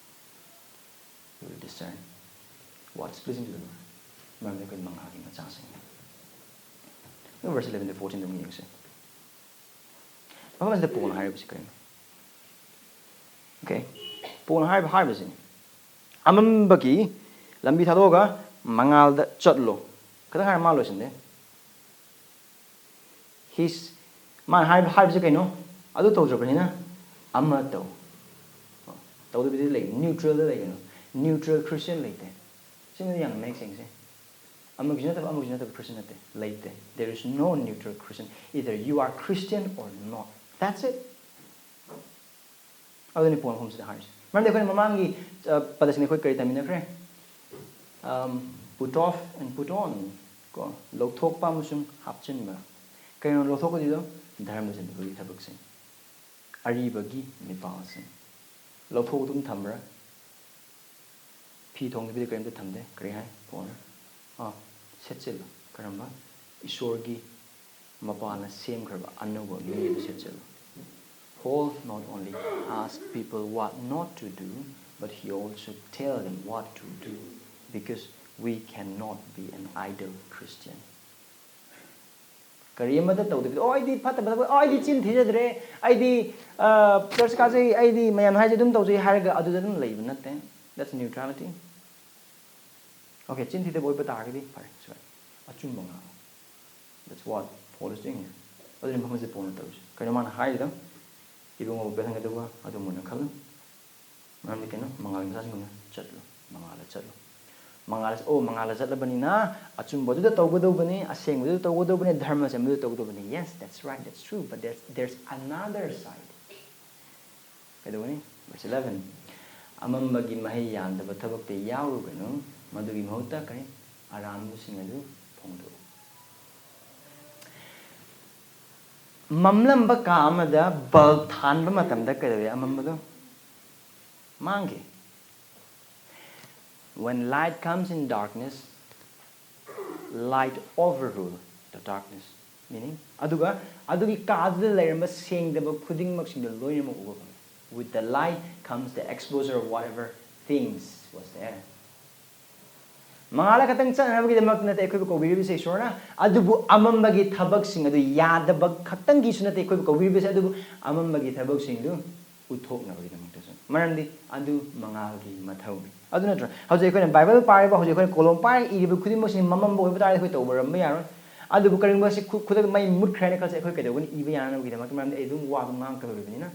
You will discern what's pleasing to the Lord. ꯃꯔꯝꯗꯤ ꯑꯩꯈꯣꯏ ꯃꯉꯥꯜꯒꯤ ꯃꯆꯥꯁꯤꯡꯅꯤ꯫ ꯑꯗꯨ verse eleven to fourteen ꯑꯗꯨꯝ ꯌꯦꯡꯁꯦ꯫ ꯃꯐꯝ ꯑꯁꯤꯗ ꯄꯣꯜꯅ ꯍꯥꯏꯔꯤꯕꯁꯤ ꯀꯔꯤꯅꯣ? Okay, ꯄꯣꯜꯅ ꯍꯥꯏꯔꯤꯕ, ꯍꯥꯏꯔꯤꯕꯁꯤꯅꯤ, ꯑꯃꯝꯕꯒꯤ ꯂꯝꯕꯤ ꯊꯥꯗꯣꯛꯑꯒ ꯃꯉꯥꯜꯗ ꯆꯠꯂꯣ꯫ ꯈꯤꯇꯪ ꯍꯥꯏꯔ ꯃꯥ ꯂꯣꯏꯁꯤꯟꯗꯦ꯫ He's, ꯃꯥꯅ ꯍꯥꯏꯕ, ꯍꯥꯏꯕꯁꯦ ꯀꯩꯅꯣ? ꯑꯗꯨ ꯇꯧꯗ꯭ꯔꯕꯅꯤꯅ ꯑꯃ ꯇꯧ꯫ ꯇꯧꯗꯕꯤꯗ ꯂꯩ, ꯅ꯭ꯌꯨꯇ꯭ꯔꯦꯜꯗ ꯂꯩꯒꯅꯨ꯫ ꯅ꯭ꯌꯨꯇ꯭ꯔꯦꯜ ꯈ꯭ꯔꯤꯁꯇꯤꯌꯟ ꯂꯩꯇꯦ꯫ ꯁꯤꯃꯗꯤ ꯌꯥꯝ ꯃꯌꯦꯛ ꯁꯦꯡꯁꯦ꯫ ꯑꯃꯒꯤꯁꯨ ꯅꯠꯇꯕ, ꯑꯃꯒꯤꯁꯨ ꯅꯠꯇꯕ ꯈ꯭ꯔꯤꯁꯇꯤꯌꯟ ꯅꯠꯇꯦ, ꯂꯩꯇꯦ꯫ There is no neutral Christian. Either you are Christian or not. That's it. ꯑꯗꯨꯅꯤ ꯄꯣꯏꯟ ꯑꯍꯨꯝꯁꯤꯗ ꯍꯥꯏꯔꯤꯁꯦ꯫ ꯃꯔꯝꯗꯤ ꯑꯩꯈꯣꯏꯅ ꯃꯃꯥꯡꯒꯤ, ꯑ, ꯄꯗꯁꯤꯡꯗ ꯑꯩꯈꯣꯏ ꯀꯔꯤ ꯇꯝꯃꯤꯟꯅꯈ꯭ꯔꯦ? Um, put off and put on, ꯀꯣ, ꯂꯧꯊꯣꯛꯄ ꯑꯃꯁꯨꯡ ꯍꯥꯞꯆꯤꯟꯕ꯫ ꯀꯩꯅꯣ ꯂꯧꯊꯣꯛꯀꯗꯣꯏꯗꯣ? ꯙꯔꯃ ꯆꯠꯅꯕꯒꯤ ꯊꯕꯛꯁꯤꯡ, ꯑꯔꯤꯕꯒꯤ ꯃꯤꯄꯥꯜꯁꯤꯡ꯫ ꯂꯧꯊꯣꯛꯇꯨꯅ ꯊꯝꯕ꯭ꯔꯥ? ꯐꯤ ꯊꯣꯡꯗꯕꯤꯗ ꯀꯔꯤꯝꯇ ꯊꯝꯗꯦ꯫ ꯀꯔꯤ ꯍꯥꯏ? ꯄꯣꯜꯅ, ꯑꯥ, ꯁꯦꯠꯆꯤꯜꯂꯨ꯫ ꯀꯔꯝꯕ? ꯏꯁꯣꯔꯒꯤ ꯃꯄꯥꯅ ꯁꯦꯝꯈ꯭ꯔꯕ ꯑꯅꯧꯕ ꯃꯤ ꯑꯗꯨ ꯁꯦꯠꯆꯤꯜꯂꯨ꯫ Paul not only asked people what not to do, but he also tell them what to do, because we cannot be an idle Christian. ꯀꯔꯤ ꯑꯃꯠꯇ ꯇꯧꯗꯕꯤꯗ, "ꯑꯣ, ꯑꯩꯗꯤ ꯐꯠꯇꯕ ꯊꯕꯛ, ꯑꯣ, ꯑꯩꯗꯤ ꯆꯤꯟ ꯊꯤꯖꯗ꯭ꯔꯦ, ꯑꯩꯗꯤ, ꯑ, ꯆꯔꯆ ꯀꯥꯖꯩ, ꯑꯩꯗꯤ ꯃꯌꯥꯝ ꯍꯥꯏꯁꯦ ꯑꯗꯨꯝ ꯇꯧꯖꯩ" ꯍꯥꯏꯔꯒ ꯑꯗꯨꯗ ꯑꯗꯨꯝ ꯂꯩꯕ ꯅꯠꯇꯦ꯫ That's neutrality. Okay, ꯆꯤꯟ ꯊꯤꯗꯕ ꯑꯣꯏꯕ ꯇꯥꯔꯒꯗꯤ ꯐꯔꯦ, ꯁꯣꯏ꯫ ꯑꯆꯨꯝꯕ ꯉꯥꯡꯉꯨ꯫ That's what Paul is doing here. ꯑꯗꯨꯅꯤ ꯃꯐꯝꯁꯦ ꯄꯣꯟꯅ ꯇꯧꯔꯤꯁꯦ꯫ ꯀꯩꯅꯣ ꯃꯥꯅ ꯍꯥꯏꯔꯤꯗꯣ? ꯏꯕꯨꯡꯉꯣꯕꯨ ꯄꯦꯜꯍꯟꯒꯗꯧꯕ ꯑꯗꯨ ꯃꯨꯟꯅ ꯈꯜꯂꯨ꯫ ꯃꯔꯝꯗꯤ ꯀꯩꯅꯣ? ꯃꯉꯥꯜꯒꯤ ꯃꯆꯥꯁꯤꯡꯒꯨꯝꯅ ꯆꯠꯂꯨ꯫ ꯃꯉꯥꯜꯗ ꯆꯠꯂꯨ꯫ ꯃꯉꯥꯜ, ꯑꯣ, ꯃꯉꯥꯜꯗ ꯆꯠꯂꯕꯅꯤꯅ ꯑꯆꯨꯝꯕꯗꯨꯗ ꯇꯧꯒꯗꯧꯕꯅꯤ, ꯑꯁꯦꯡꯕꯗꯨꯗ ꯇꯧꯒꯗꯧꯕꯅꯤ, ꯙꯔꯃ ꯆꯟꯕꯗꯨꯗ ꯇꯧꯒꯗꯧꯕꯅꯤ꯫ Yes, that's right, that's true, but there's, there's another side. ꯀꯩꯗꯧꯒꯅꯤ? Verse eleven. ꯑꯃꯝꯕꯒꯤ ꯃꯍꯩ ꯌꯥꯟꯗꯕ ꯊꯕꯛꯇ ꯌꯥꯎꯔꯨꯒꯅꯨ, ꯃꯗꯨꯒꯤ ꯃꯍꯨꯠꯇ ꯀꯔꯤ? ꯑꯔꯥꯟꯕꯁꯤꯡ ꯑꯗꯨ ꯐꯣꯡꯗꯣꯛꯎ꯫ ꯃꯝꯂꯝꯕ ꯀꯥ ꯑꯃꯗ ꯕꯜꯕ ꯊꯥꯟꯕ ꯃꯇꯝꯗ ꯀꯩꯗꯧꯋꯤ? ꯑꯃꯝꯕꯗꯣ ꯃꯥꯡꯈꯤ꯫ When light comes in darkness, light overrule the darkness. Meaning, ꯑꯗꯨꯒ ꯑꯗꯨꯒꯤ ꯀꯥꯗꯨꯗ ꯂꯩꯔꯝꯕ ꯁꯦꯡꯗꯕ ꯈꯨꯗꯤꯡꯃꯛꯁꯤꯡꯗꯣ ꯂꯣꯏꯅꯃꯛ ꯎꯕ ꯐꯪꯉꯤ꯫ With the light comes the exposure of whatever things was there. ꯃꯉꯥꯜꯗ ꯈꯛꯇꯪ ꯆꯠꯅꯅꯕꯒꯤꯗꯃꯛ ꯅꯠꯇꯦ ꯑꯩꯈꯣꯏꯕꯨ ꯀꯧꯕꯤꯔꯤꯕꯁꯦ ꯏꯁꯣꯔꯅ, ꯑꯗꯨꯕꯨ ꯑꯃꯝꯕꯒꯤ ꯊꯕꯛꯁꯤꯡ ꯑꯗꯨ ꯌꯥꯗꯕ ꯈꯛꯇꯪꯒꯤꯁꯨ ꯅꯠꯇꯦ ꯑꯩꯈꯣꯏꯕꯨ ꯀꯧꯕꯤꯔꯤꯕꯁꯦ, ꯑꯗꯨꯕꯨ ꯑꯃꯝꯕꯒꯤ ꯊꯕꯛꯁꯤꯡꯗꯨ ꯎꯠꯊꯣꯛꯅꯕꯒꯤꯗꯃꯛꯇꯁꯨ꯫ ꯃꯔꯝꯗꯤ ꯑꯗꯨ ꯃꯉꯥꯜꯒꯤ ꯃꯊꯧꯅꯤ꯫ ꯑꯗꯨ ꯅꯠꯇ꯭ꯔꯣ? ꯍꯧꯖꯤꯛ ꯑꯩꯈꯣꯏꯅ ꯕꯥꯏꯕꯜ ꯄꯥꯔꯤꯕ, ꯍꯧꯖꯤꯛ ꯑꯩꯈꯣꯏꯅ ꯀꯣꯂꯣꯝ ꯄꯥꯏꯔ ꯏꯔꯤꯕ ꯈꯨꯗꯤꯡꯃꯛꯁꯤ ꯃꯝꯃꯝꯕ ꯑꯣꯏꯕ ꯇꯥꯔꯗꯤ ꯑꯩꯈꯣꯏ ꯇꯧꯕ ꯉꯝꯕ ꯌꯥꯔꯣꯏ꯫ ꯑꯗꯨꯕꯨ ꯀꯔꯤꯒꯨꯝꯕ ꯁꯤ ꯈꯨ-, ꯈꯨꯗꯛꯇ ꯃꯩ ꯃꯨꯠꯈ꯭ꯔꯦ ꯍꯥꯏꯅ ꯈꯜꯂꯁꯤ, ꯑꯩꯈꯣꯏ ꯀꯩꯗꯧꯒꯅꯤ? ꯏꯕ ꯌꯥꯅꯕꯒꯤꯗꯃꯛꯇ, ꯃꯔꯝꯗꯤ ꯑꯩ ꯑꯗꯨꯝ ꯋꯥꯗꯨ ꯉꯥꯡꯉꯛꯀꯗꯧꯔꯤꯕꯅꯤꯅ꯫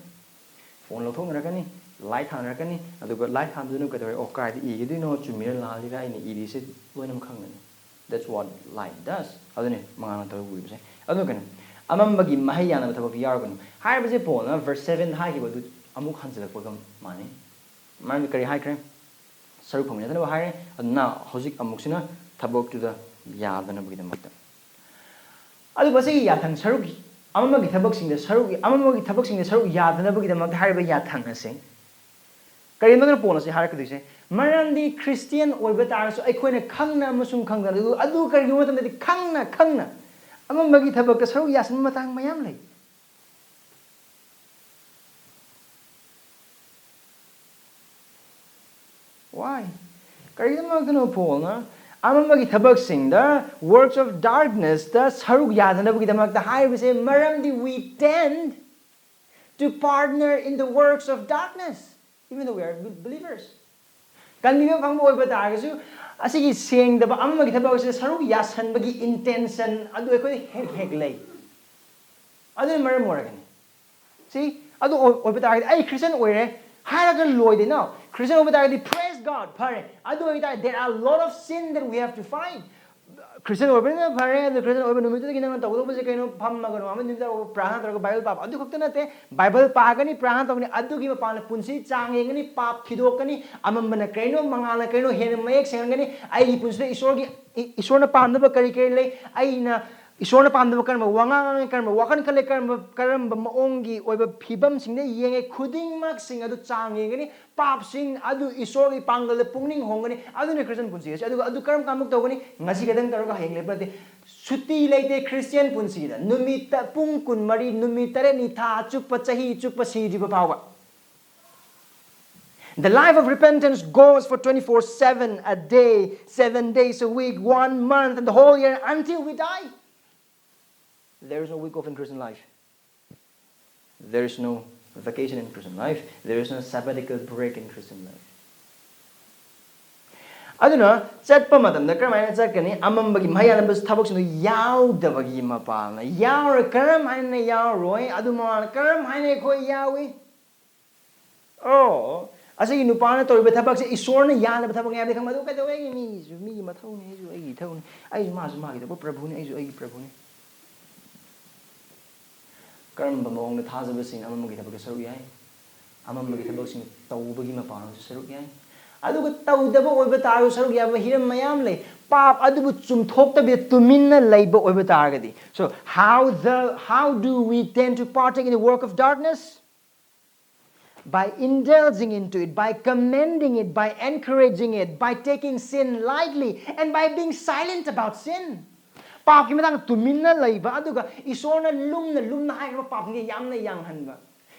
ꯐꯣꯟ ꯂꯧꯊꯣꯛꯅꯔꯛꯀꯅꯤ, ꯂꯥꯏꯠ ꯊꯥꯅꯔꯛꯀꯅꯤ, ꯑꯗꯨꯒ ꯂꯥꯏꯠ ꯊꯥꯟꯕꯗꯨꯅ ꯀꯩꯗꯧꯔꯦ? ꯑꯣ, ꯀꯥꯏꯗ ꯏꯒꯗꯣꯏꯅꯣ? ꯆꯨꯝꯃꯤꯔ ꯂꯥꯜꯂꯤꯔ? ꯑꯩꯅ ꯏꯔꯤꯁꯦ ꯂꯣꯏꯅꯃꯛ ꯈꯪꯒꯅꯤ꯫ That's what light does. ꯑꯗꯨꯅꯤ ꯃꯉꯥꯜꯅ ꯇꯧꯔꯒ ꯎꯔꯤꯕꯁꯦ꯫ ꯑꯗꯨ ꯀꯩꯅꯣ, ꯑꯃꯝꯕꯒꯤ ꯃꯍꯩ ꯌꯥꯅꯕ ꯊꯕꯛꯇꯤ ꯌꯥꯎꯔꯒꯅꯨ ꯍꯥꯏꯔꯤꯕꯁꯦ ꯄꯣꯜꯅ verse seven ꯍꯥꯏꯈꯤꯕ ꯑꯗꯨ ꯑꯃꯨꯛ ꯍꯟꯖꯤꯜꯂꯛꯄꯒ ꯃꯥꯟꯅꯩ꯫ ꯃꯔꯝꯗꯤ ꯀꯔꯤ ꯍꯥꯏꯈ꯭ꯔꯦ? ꯁꯔꯨꯛ ꯐꯪꯃꯤꯟꯅꯗꯅꯕ ꯍꯥꯏꯔꯦ꯫ ꯑꯗꯨꯅ ꯍꯧꯖꯤꯛ ꯑꯃꯨꯛꯁꯤꯅ ꯊꯕꯛꯇꯨꯗ ꯌꯥꯗꯅꯕꯒꯤꯗꯃꯛꯇ꯫ ꯑꯗꯨꯕꯨ ꯑꯁꯤꯒꯤ ꯌꯥꯊꯪ ꯁꯔꯨꯛ, ꯑꯃꯝꯕꯒꯤ ꯊꯕꯛꯁꯤꯡꯗ ꯁꯔꯨꯛ, ꯑꯃꯝꯕꯒꯤ ꯊꯕꯛꯁꯤꯡꯗ ꯁꯔꯨꯛ ꯌꯥꯗꯅꯕꯒꯤꯗꯃꯛꯇ ꯍꯥꯏꯔꯤꯕ ꯌꯥꯊꯪ ꯑꯁꯦ ꯀꯔꯤꯒꯨꯝꯕꯗꯨꯅ ꯄꯣꯜꯅ ꯁꯤ ꯍꯥꯏꯔꯛꯀꯗꯣꯏꯁꯦ? ꯃꯔꯝꯗꯤ ꯈ꯭ꯔꯤꯁꯇꯤꯌꯥꯟ ꯑꯣꯏꯕ ꯇꯥꯔꯒꯁꯨ ꯑꯩꯈꯣꯏꯅ ꯈꯪꯅ ꯑꯃꯁꯨꯡ ꯈꯪꯗꯅ, ꯑꯗꯨ, ꯑꯗꯨ ꯀꯔꯤꯒꯨꯝꯕ ꯃꯇꯝꯗꯗꯤ ꯈꯪꯅ ꯈꯪꯅ ꯑꯃꯝꯕꯒꯤ ꯊꯕꯛꯇ ꯁꯔꯨꯛ ꯌꯥꯁꯤꯟꯕ ꯃꯇꯥꯡ ꯃꯌꯥꯝ ꯂꯩ꯫ Why? ꯀꯔꯤꯒꯤꯗꯃꯛꯇꯅꯣ ꯄꯣꯜꯅ ꯑꯃꯝꯕꯒꯤ ꯊꯕꯛꯁꯤꯡꯗ, works of darknessꯇ ꯁꯔꯨꯛ ꯌꯥꯗꯅꯕꯒꯤꯗꯃꯛꯇ ꯍꯥꯏꯔꯤꯕꯁꯦ? ꯃꯔꯝꯗꯤ we tend to partner in the works of darkness, even though we are good believers. ꯀꯟꯕꯤꯕ ꯐꯪꯕ ꯑꯣꯏꯕ ꯇꯥꯔꯒꯁꯨ, ꯑꯁꯤꯒꯤ ꯁꯦꯡꯗꯕ ꯑꯃꯝꯕꯒꯤ ꯊꯕꯛ ꯑꯁꯤꯗ ꯁꯔꯨꯛ ꯌꯥꯁꯟꯕꯒꯤ intention ꯑꯗꯨ ꯑꯩꯈꯣꯏꯗ ꯍꯦꯛ ꯍꯦꯛ ꯂꯩ꯫ ꯑꯗꯨꯅ ꯃꯔꯝ ꯑꯣꯏꯔꯒꯅꯤ꯫ ꯁꯤ ꯑꯗꯨ ꯑꯣꯏ-, ꯑꯣꯏꯕ ꯇꯥꯔꯒꯗꯤ ꯑꯩ ꯈ꯭ꯔꯤꯁꯇꯤꯌꯟ ꯑꯣꯏꯔꯦ ꯍꯥꯏꯔꯒ ꯂꯣꯏꯗꯦ꯫ No, ꯈ꯭ꯔꯤꯁꯇꯤꯌꯟ ꯑꯣꯏꯕ ꯇꯥꯔꯒꯗꯤ praise God, ꯐꯔꯦ꯫ ꯑꯗꯨ ꯑꯣꯏꯕ ꯇꯥꯔꯒꯗꯤ there are a lot of sin that we have to fight. Christian ꯑꯣꯏꯕꯅꯤꯅ ꯐꯔꯦ, ꯑꯗꯨ ꯈ꯭ꯔꯤꯁꯇꯤꯌꯟ ꯑꯣꯏꯕ ꯅꯨꯃꯤꯠꯇꯨꯗꯒꯤ ꯅꯪꯅ ꯇꯧꯒꯗꯧꯕꯁꯦ ꯀꯩꯅꯣ? ꯐꯝꯃꯒ ꯅꯣꯡꯉꯥꯟꯕ ꯅꯨꯃꯤꯠ ꯇꯥꯕ ꯄ꯭ꯔꯥꯔꯊꯅꯥ ꯇꯧꯔꯒ ꯕꯥꯏꯕꯜ ꯄꯥꯕ꯫ ꯑꯗꯨ ꯈꯛꯇ ꯅꯠꯇꯦ, ꯕꯥꯏꯕꯜ ꯄꯥꯒꯅꯤ, ꯄ꯭ꯔꯥꯔꯊꯅꯥ ꯇꯧꯒꯅꯤ, ꯑꯗꯨꯒꯤ ꯃꯄꯥꯟꯗ ꯄꯨꯟꯁꯤ ꯆꯥꯡ ꯌꯦꯡꯒꯅꯤ, ꯄꯥꯞ ꯊꯤꯗꯣꯛꯀꯅꯤ, ꯑꯃꯝꯕꯅ ꯀꯩꯅꯣ, ꯃꯉꯥꯜꯅ ꯀꯩꯅꯣ ꯍꯦꯟꯅ ꯃꯌꯦꯛ ꯁꯦꯡꯍꯟꯒꯅꯤ꯫ ꯑꯩꯒꯤ ꯄꯨꯟꯁꯤꯗ ꯏꯁꯣꯔꯒꯤ, ꯏ-, ꯏꯁꯣꯔꯅ ꯄꯥꯝꯗꯕ ꯀꯔꯤ ꯀꯔꯤ ꯂꯩ, ꯑꯩꯅ ꯏꯁꯣꯔꯅ ꯄꯥꯝꯗꯕ ꯀꯔꯝꯕ ꯋꯥꯉꯥꯡ ꯉꯥꯡꯉꯤ, ꯀꯔꯝꯕ ꯋꯥꯈꯜ ꯈꯜꯂꯤ, ꯀꯔꯝꯕ, ꯀꯔꯝꯕ ꯃꯑꯣꯡꯒꯤ ꯑꯣꯏꯕ ꯐꯤꯕꯝꯁꯤꯡꯗ ꯌꯦꯡꯉꯦ, ꯈꯨꯗꯤꯡꯃꯛꯁꯤꯡ ꯑꯗꯨ ꯆꯥꯡ ꯌꯦꯡꯒꯅꯤ, ꯄꯥꯞꯁꯤꯡ ꯑꯗꯨ ꯏꯁꯣꯔꯒꯤ ꯄꯥꯡꯒꯜꯗ ꯄꯨꯛꯅꯤꯡ ꯍꯣꯡꯒꯅꯤ꯫ ꯑꯗꯨꯅ ꯈ꯭ꯔꯤꯁꯇꯤꯌꯟ ꯄꯨꯟꯁꯤ ꯑꯁꯤ꯫ ꯑꯗꯨꯒ ꯑꯗꯨ ꯀꯔꯝ ꯀꯥꯟꯃꯨꯛ ꯇꯧꯒꯅꯤ? ꯉꯁꯤ ꯈꯛꯇꯪ ꯇꯧꯔꯒ ꯍꯌꯦꯡ ꯂꯦꯞꯄ ꯅꯠꯇꯦ꯫ ꯁꯨꯇꯤ ꯂꯩꯇꯦ ꯈ꯭ꯔꯤꯁꯇꯤꯌꯟ ꯄꯨꯟꯁꯤꯗ꯫ ꯅꯨꯃꯤꯠꯇ ꯄꯨꯡ ꯀꯨꯟꯃꯔꯤ, ꯅꯨꯃꯤꯠ ꯇꯔꯦꯠꯅꯤ, ꯊꯥ ꯆꯨꯞꯄ, ꯆꯍꯤ ꯆꯨꯞꯄ, ꯁꯤꯗ꯭ꯔꯤꯕ ꯐꯥꯎꯕ꯫ The life of repentance goes for twenty-four seven, a day, seven days a week, one month, and the whole year until we die. There is no week off in Christian life. There is no Vacation in Christian life. There is no sabbatical break in Christian life. ꯑꯗꯨꯅ ꯆꯠꯄ ꯃꯇꯝꯗ ꯀꯔꯝꯍꯥꯏꯅ ꯆꯠꯀꯅꯤ? ꯑꯃꯝꯕꯒꯤ ꯃꯍꯩ ꯌꯥꯜꯂꯝꯕ ꯊꯕꯛꯁꯤꯡꯗꯨ ꯌꯥꯎꯗꯕꯒꯤ ꯃꯄꯥꯜꯅ꯫ ꯌꯥꯎꯔꯣꯏ꯫ ꯀꯔꯝ ꯍꯥꯏꯅ ꯌꯥꯎꯔꯣꯏ? ꯑꯗꯨ ꯃꯃꯥꯡꯗ ꯀꯔꯝ ꯍꯥꯏꯅ ꯑꯩꯈꯣꯏ ꯌꯥꯎꯏ? ꯑꯣ, ꯑꯁꯤꯒꯤ ꯅꯨꯄꯥꯅ ꯇꯧꯔꯤꯕ ꯊꯕꯛꯁꯦ ꯏꯁꯣꯔꯅ ꯌꯥꯗꯕ ꯊꯕꯛꯅꯦ ꯍꯥꯏꯕꯗꯤ ꯈꯪꯕ, ꯑꯗꯨ ꯀꯩꯗꯧꯋꯦ? ꯑꯩꯒꯤ ꯃꯤꯒꯤꯁꯨ ꯃꯤꯒꯤ ꯃꯊꯧꯅꯤ, ꯑꯩꯁꯨ ꯑꯩꯒꯤ ꯏꯊꯧꯅꯤ, ꯑꯩꯁꯨ ꯃꯥꯁꯨ ꯃꯥꯒꯤ ꯊꯕꯛ ꯄ꯭ꯔꯚꯨꯅꯤ, ꯑꯩꯁꯨ ꯑꯩꯒꯤ ꯄ꯭ꯔꯚꯨꯅꯤ꯫ ꯀꯔꯝꯕ ꯃꯑꯣꯡꯗ ꯊꯥꯖꯕꯁꯤꯡ ꯑꯃꯝꯕꯒꯤ ꯊꯕꯛꯇ ꯁꯔꯨꯛ ꯌꯥꯏ? ꯑꯃꯝꯕꯒꯤ ꯊꯕꯛꯁꯤꯡ ꯇꯧꯕꯒꯤ ꯃꯄꯥꯟꯁꯨ ꯁꯔꯨꯛ ꯌꯥꯏ꯫ ꯑꯗꯨꯒ ꯇꯧꯗꯕ ꯑꯣꯏꯕ ꯇꯥꯔꯁꯨ ꯁꯔꯨꯛ ꯌꯥꯕ ꯍꯤꯔꯝ ꯃꯌꯥꯝ ꯂꯩ꯫ ꯄꯥꯞ ꯑꯗꯨꯕꯨ ꯆꯨꯝꯊꯣꯛꯇꯕꯤꯗ ꯇꯨꯃꯤꯟꯅ ꯂꯩꯕ ꯑꯣꯏꯕ ꯇꯥꯔꯒꯗꯤ, so how the, how do we tend to partake in the work of darkness? By indulging into it, by commending it, by encouraging it, by taking sin lightly, and by being silent about sin. ꯄꯥꯞꯀꯤ ꯃꯇꯥꯡꯗ ꯇꯨꯃꯤꯟꯅ ꯂꯩꯕ, ꯑꯗꯨꯒ ꯏꯁꯣꯔꯅ ꯂꯨꯝꯅ ꯂꯨꯝꯅ ꯍꯥꯏꯈ꯭ꯔꯕ ꯄꯥꯞꯁꯤꯡꯁꯦ ꯌꯥꯝꯅ ꯌꯥꯡꯍꯟꯕ꯫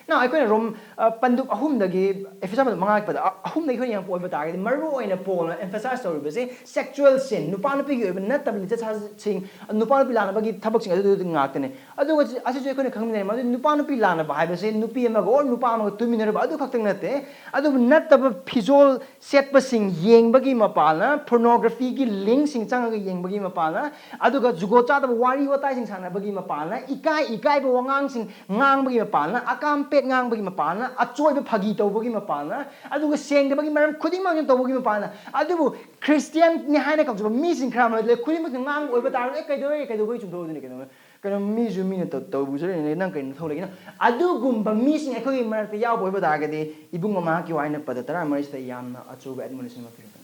Now, ꯑꯩꯈꯣꯏꯅ ꯔꯣꯝ, ꯑ, ꯄꯟꯗꯨꯞ ꯑꯍꯨꯝꯗꯒꯤ, ꯑꯦꯐꯦꯁꯨ ꯄꯟꯗꯨꯞ ꯃꯉꯥ ꯄꯗ, ꯑ, ꯑꯍꯨꯝꯗꯒꯤ ꯑꯩꯈꯣꯏꯅ ꯌꯦꯡꯉꯛꯄ ꯑꯣꯏꯕ ꯇꯥꯔꯒꯗꯤ, ꯃꯔꯨ ꯑꯣꯏꯅ ꯄꯣꯜꯅ emphasize ꯇꯧꯔꯤꯕꯁꯦ sexual sin, ꯅꯨꯄꯥ ꯅꯨꯄꯤꯒꯤ ꯑꯣꯏꯕ ꯅꯠꯇꯕ ꯂꯤꯆꯠ ꯁꯥꯖꯠꯁꯤꯡ, ꯅꯨꯄꯥ ꯅꯨꯄꯤ ꯂꯥꯟꯅꯕꯒꯤ ꯊꯕꯛꯁꯤꯡ ꯑꯗꯨ ꯉꯥꯛꯇꯅꯦ꯫ ꯑꯗꯨꯒ ꯑꯁꯤ-, ꯑꯁꯤꯁꯨ ꯑꯩꯈꯣꯏꯅ ꯈꯪꯃꯤꯟꯅꯔꯦ, ꯃꯗꯨ ꯅꯨꯄꯥ ꯅꯨꯄꯤ ꯂꯥꯟꯅꯕ ꯍꯥꯏꯕꯁꯦ ꯅꯨꯄꯤ ꯑꯃꯒ or ꯅꯨꯄꯥ ꯑꯃꯒ ꯇꯨꯃꯤꯟꯅꯔꯨꯕ ꯑꯗꯨ ꯈꯛꯇꯪ ꯅꯠꯇꯦ, ꯑꯗꯨꯕꯨ ꯅꯠꯇꯕ ꯐꯤꯖꯣꯜ ꯁꯦꯠꯄꯁꯤꯡ ꯌꯦꯡꯕꯒꯤ ꯃꯄꯥꯜꯅ, pornographyꯒꯤ linkꯁꯤꯡ ꯆꯪꯉꯒ ꯌꯦꯡꯕꯒꯤ ꯃꯄꯥꯜꯅ, ꯑꯗꯨꯒ ꯖꯨꯒꯣꯠ ꯆꯥꯗꯕ ꯋꯥꯔꯤ ꯋꯥꯇꯥꯏꯁꯤꯡ ꯁꯥꯟꯅꯕꯒꯤ ꯃꯄꯥꯜꯅ, ꯏꯀꯥꯏ ꯏꯀꯥꯏꯕ ꯋꯥꯉꯥꯡꯁꯤꯡ ꯉꯥꯡꯕꯒꯤ ꯃꯄꯥꯜꯅ, ꯑꯀꯥꯝ ꯄꯦꯠ ꯉꯥꯡꯕꯒꯤ ꯃꯄꯥꯜꯅ, ꯑꯆꯣꯏꯕ ꯐꯥꯒꯤ ꯇꯧꯕꯒꯤ ꯃꯄꯥꯜꯅ, ꯑꯗꯨꯒ ꯁꯦꯡꯗꯕꯒꯤ ꯃꯔꯝ ꯈꯨꯗꯤꯡꯃꯛ ꯑꯗꯨꯝ ꯇꯧꯕꯒꯤ ꯃꯄꯥꯜꯅ꯫ ꯑꯗꯨꯕꯨ ꯈ꯭ꯔꯤꯁꯇꯤꯌꯥꯟꯅꯤ ꯍꯥꯏꯅ ꯀꯧꯖꯕ ꯃꯤꯁꯤꯡ ꯈꯔ ꯑꯃ ꯂꯩ, ꯈꯨꯗꯤꯡꯃꯛꯇ ꯉꯥꯡꯕ ꯑꯣꯏꯕ ꯇꯥꯔꯒꯗꯤ, "ꯑꯦ, ꯀꯩꯗꯧꯔꯒꯦ, ꯀꯩꯗꯧꯕꯒꯤ ꯆꯨꯝꯊꯣꯛꯑꯗꯣꯏꯅꯣ, ꯀꯩꯅꯣ?" ꯀꯩꯅꯣ, ꯃꯤꯁꯨ ꯃꯤꯅ ꯇꯧ-, ꯇꯧꯕꯁꯨ ꯂꯩꯅ, ꯅꯪ ꯀꯩꯅꯣ ꯅꯊꯧ ꯂꯩꯒꯦ? ꯑꯗꯨꯒꯨꯝꯕ ꯃꯤꯁꯤꯡ ꯑꯩꯈꯣꯏꯒꯤ ꯃꯔꯛꯇ ꯌꯥꯎꯕ ꯑꯣꯏꯕ ꯇꯥꯔꯒꯗꯤ, ꯏꯕꯨꯡꯉꯣ ꯃꯍꯥꯛꯀꯤ ꯋꯥꯍꯩꯅ ꯄꯗ ꯇꯔꯥꯃꯔꯤꯁꯤꯗ ꯌꯥꯝꯅ ꯑꯆꯧꯕ admonition ꯑꯃ ꯄꯤꯔꯛꯀꯅꯤ꯫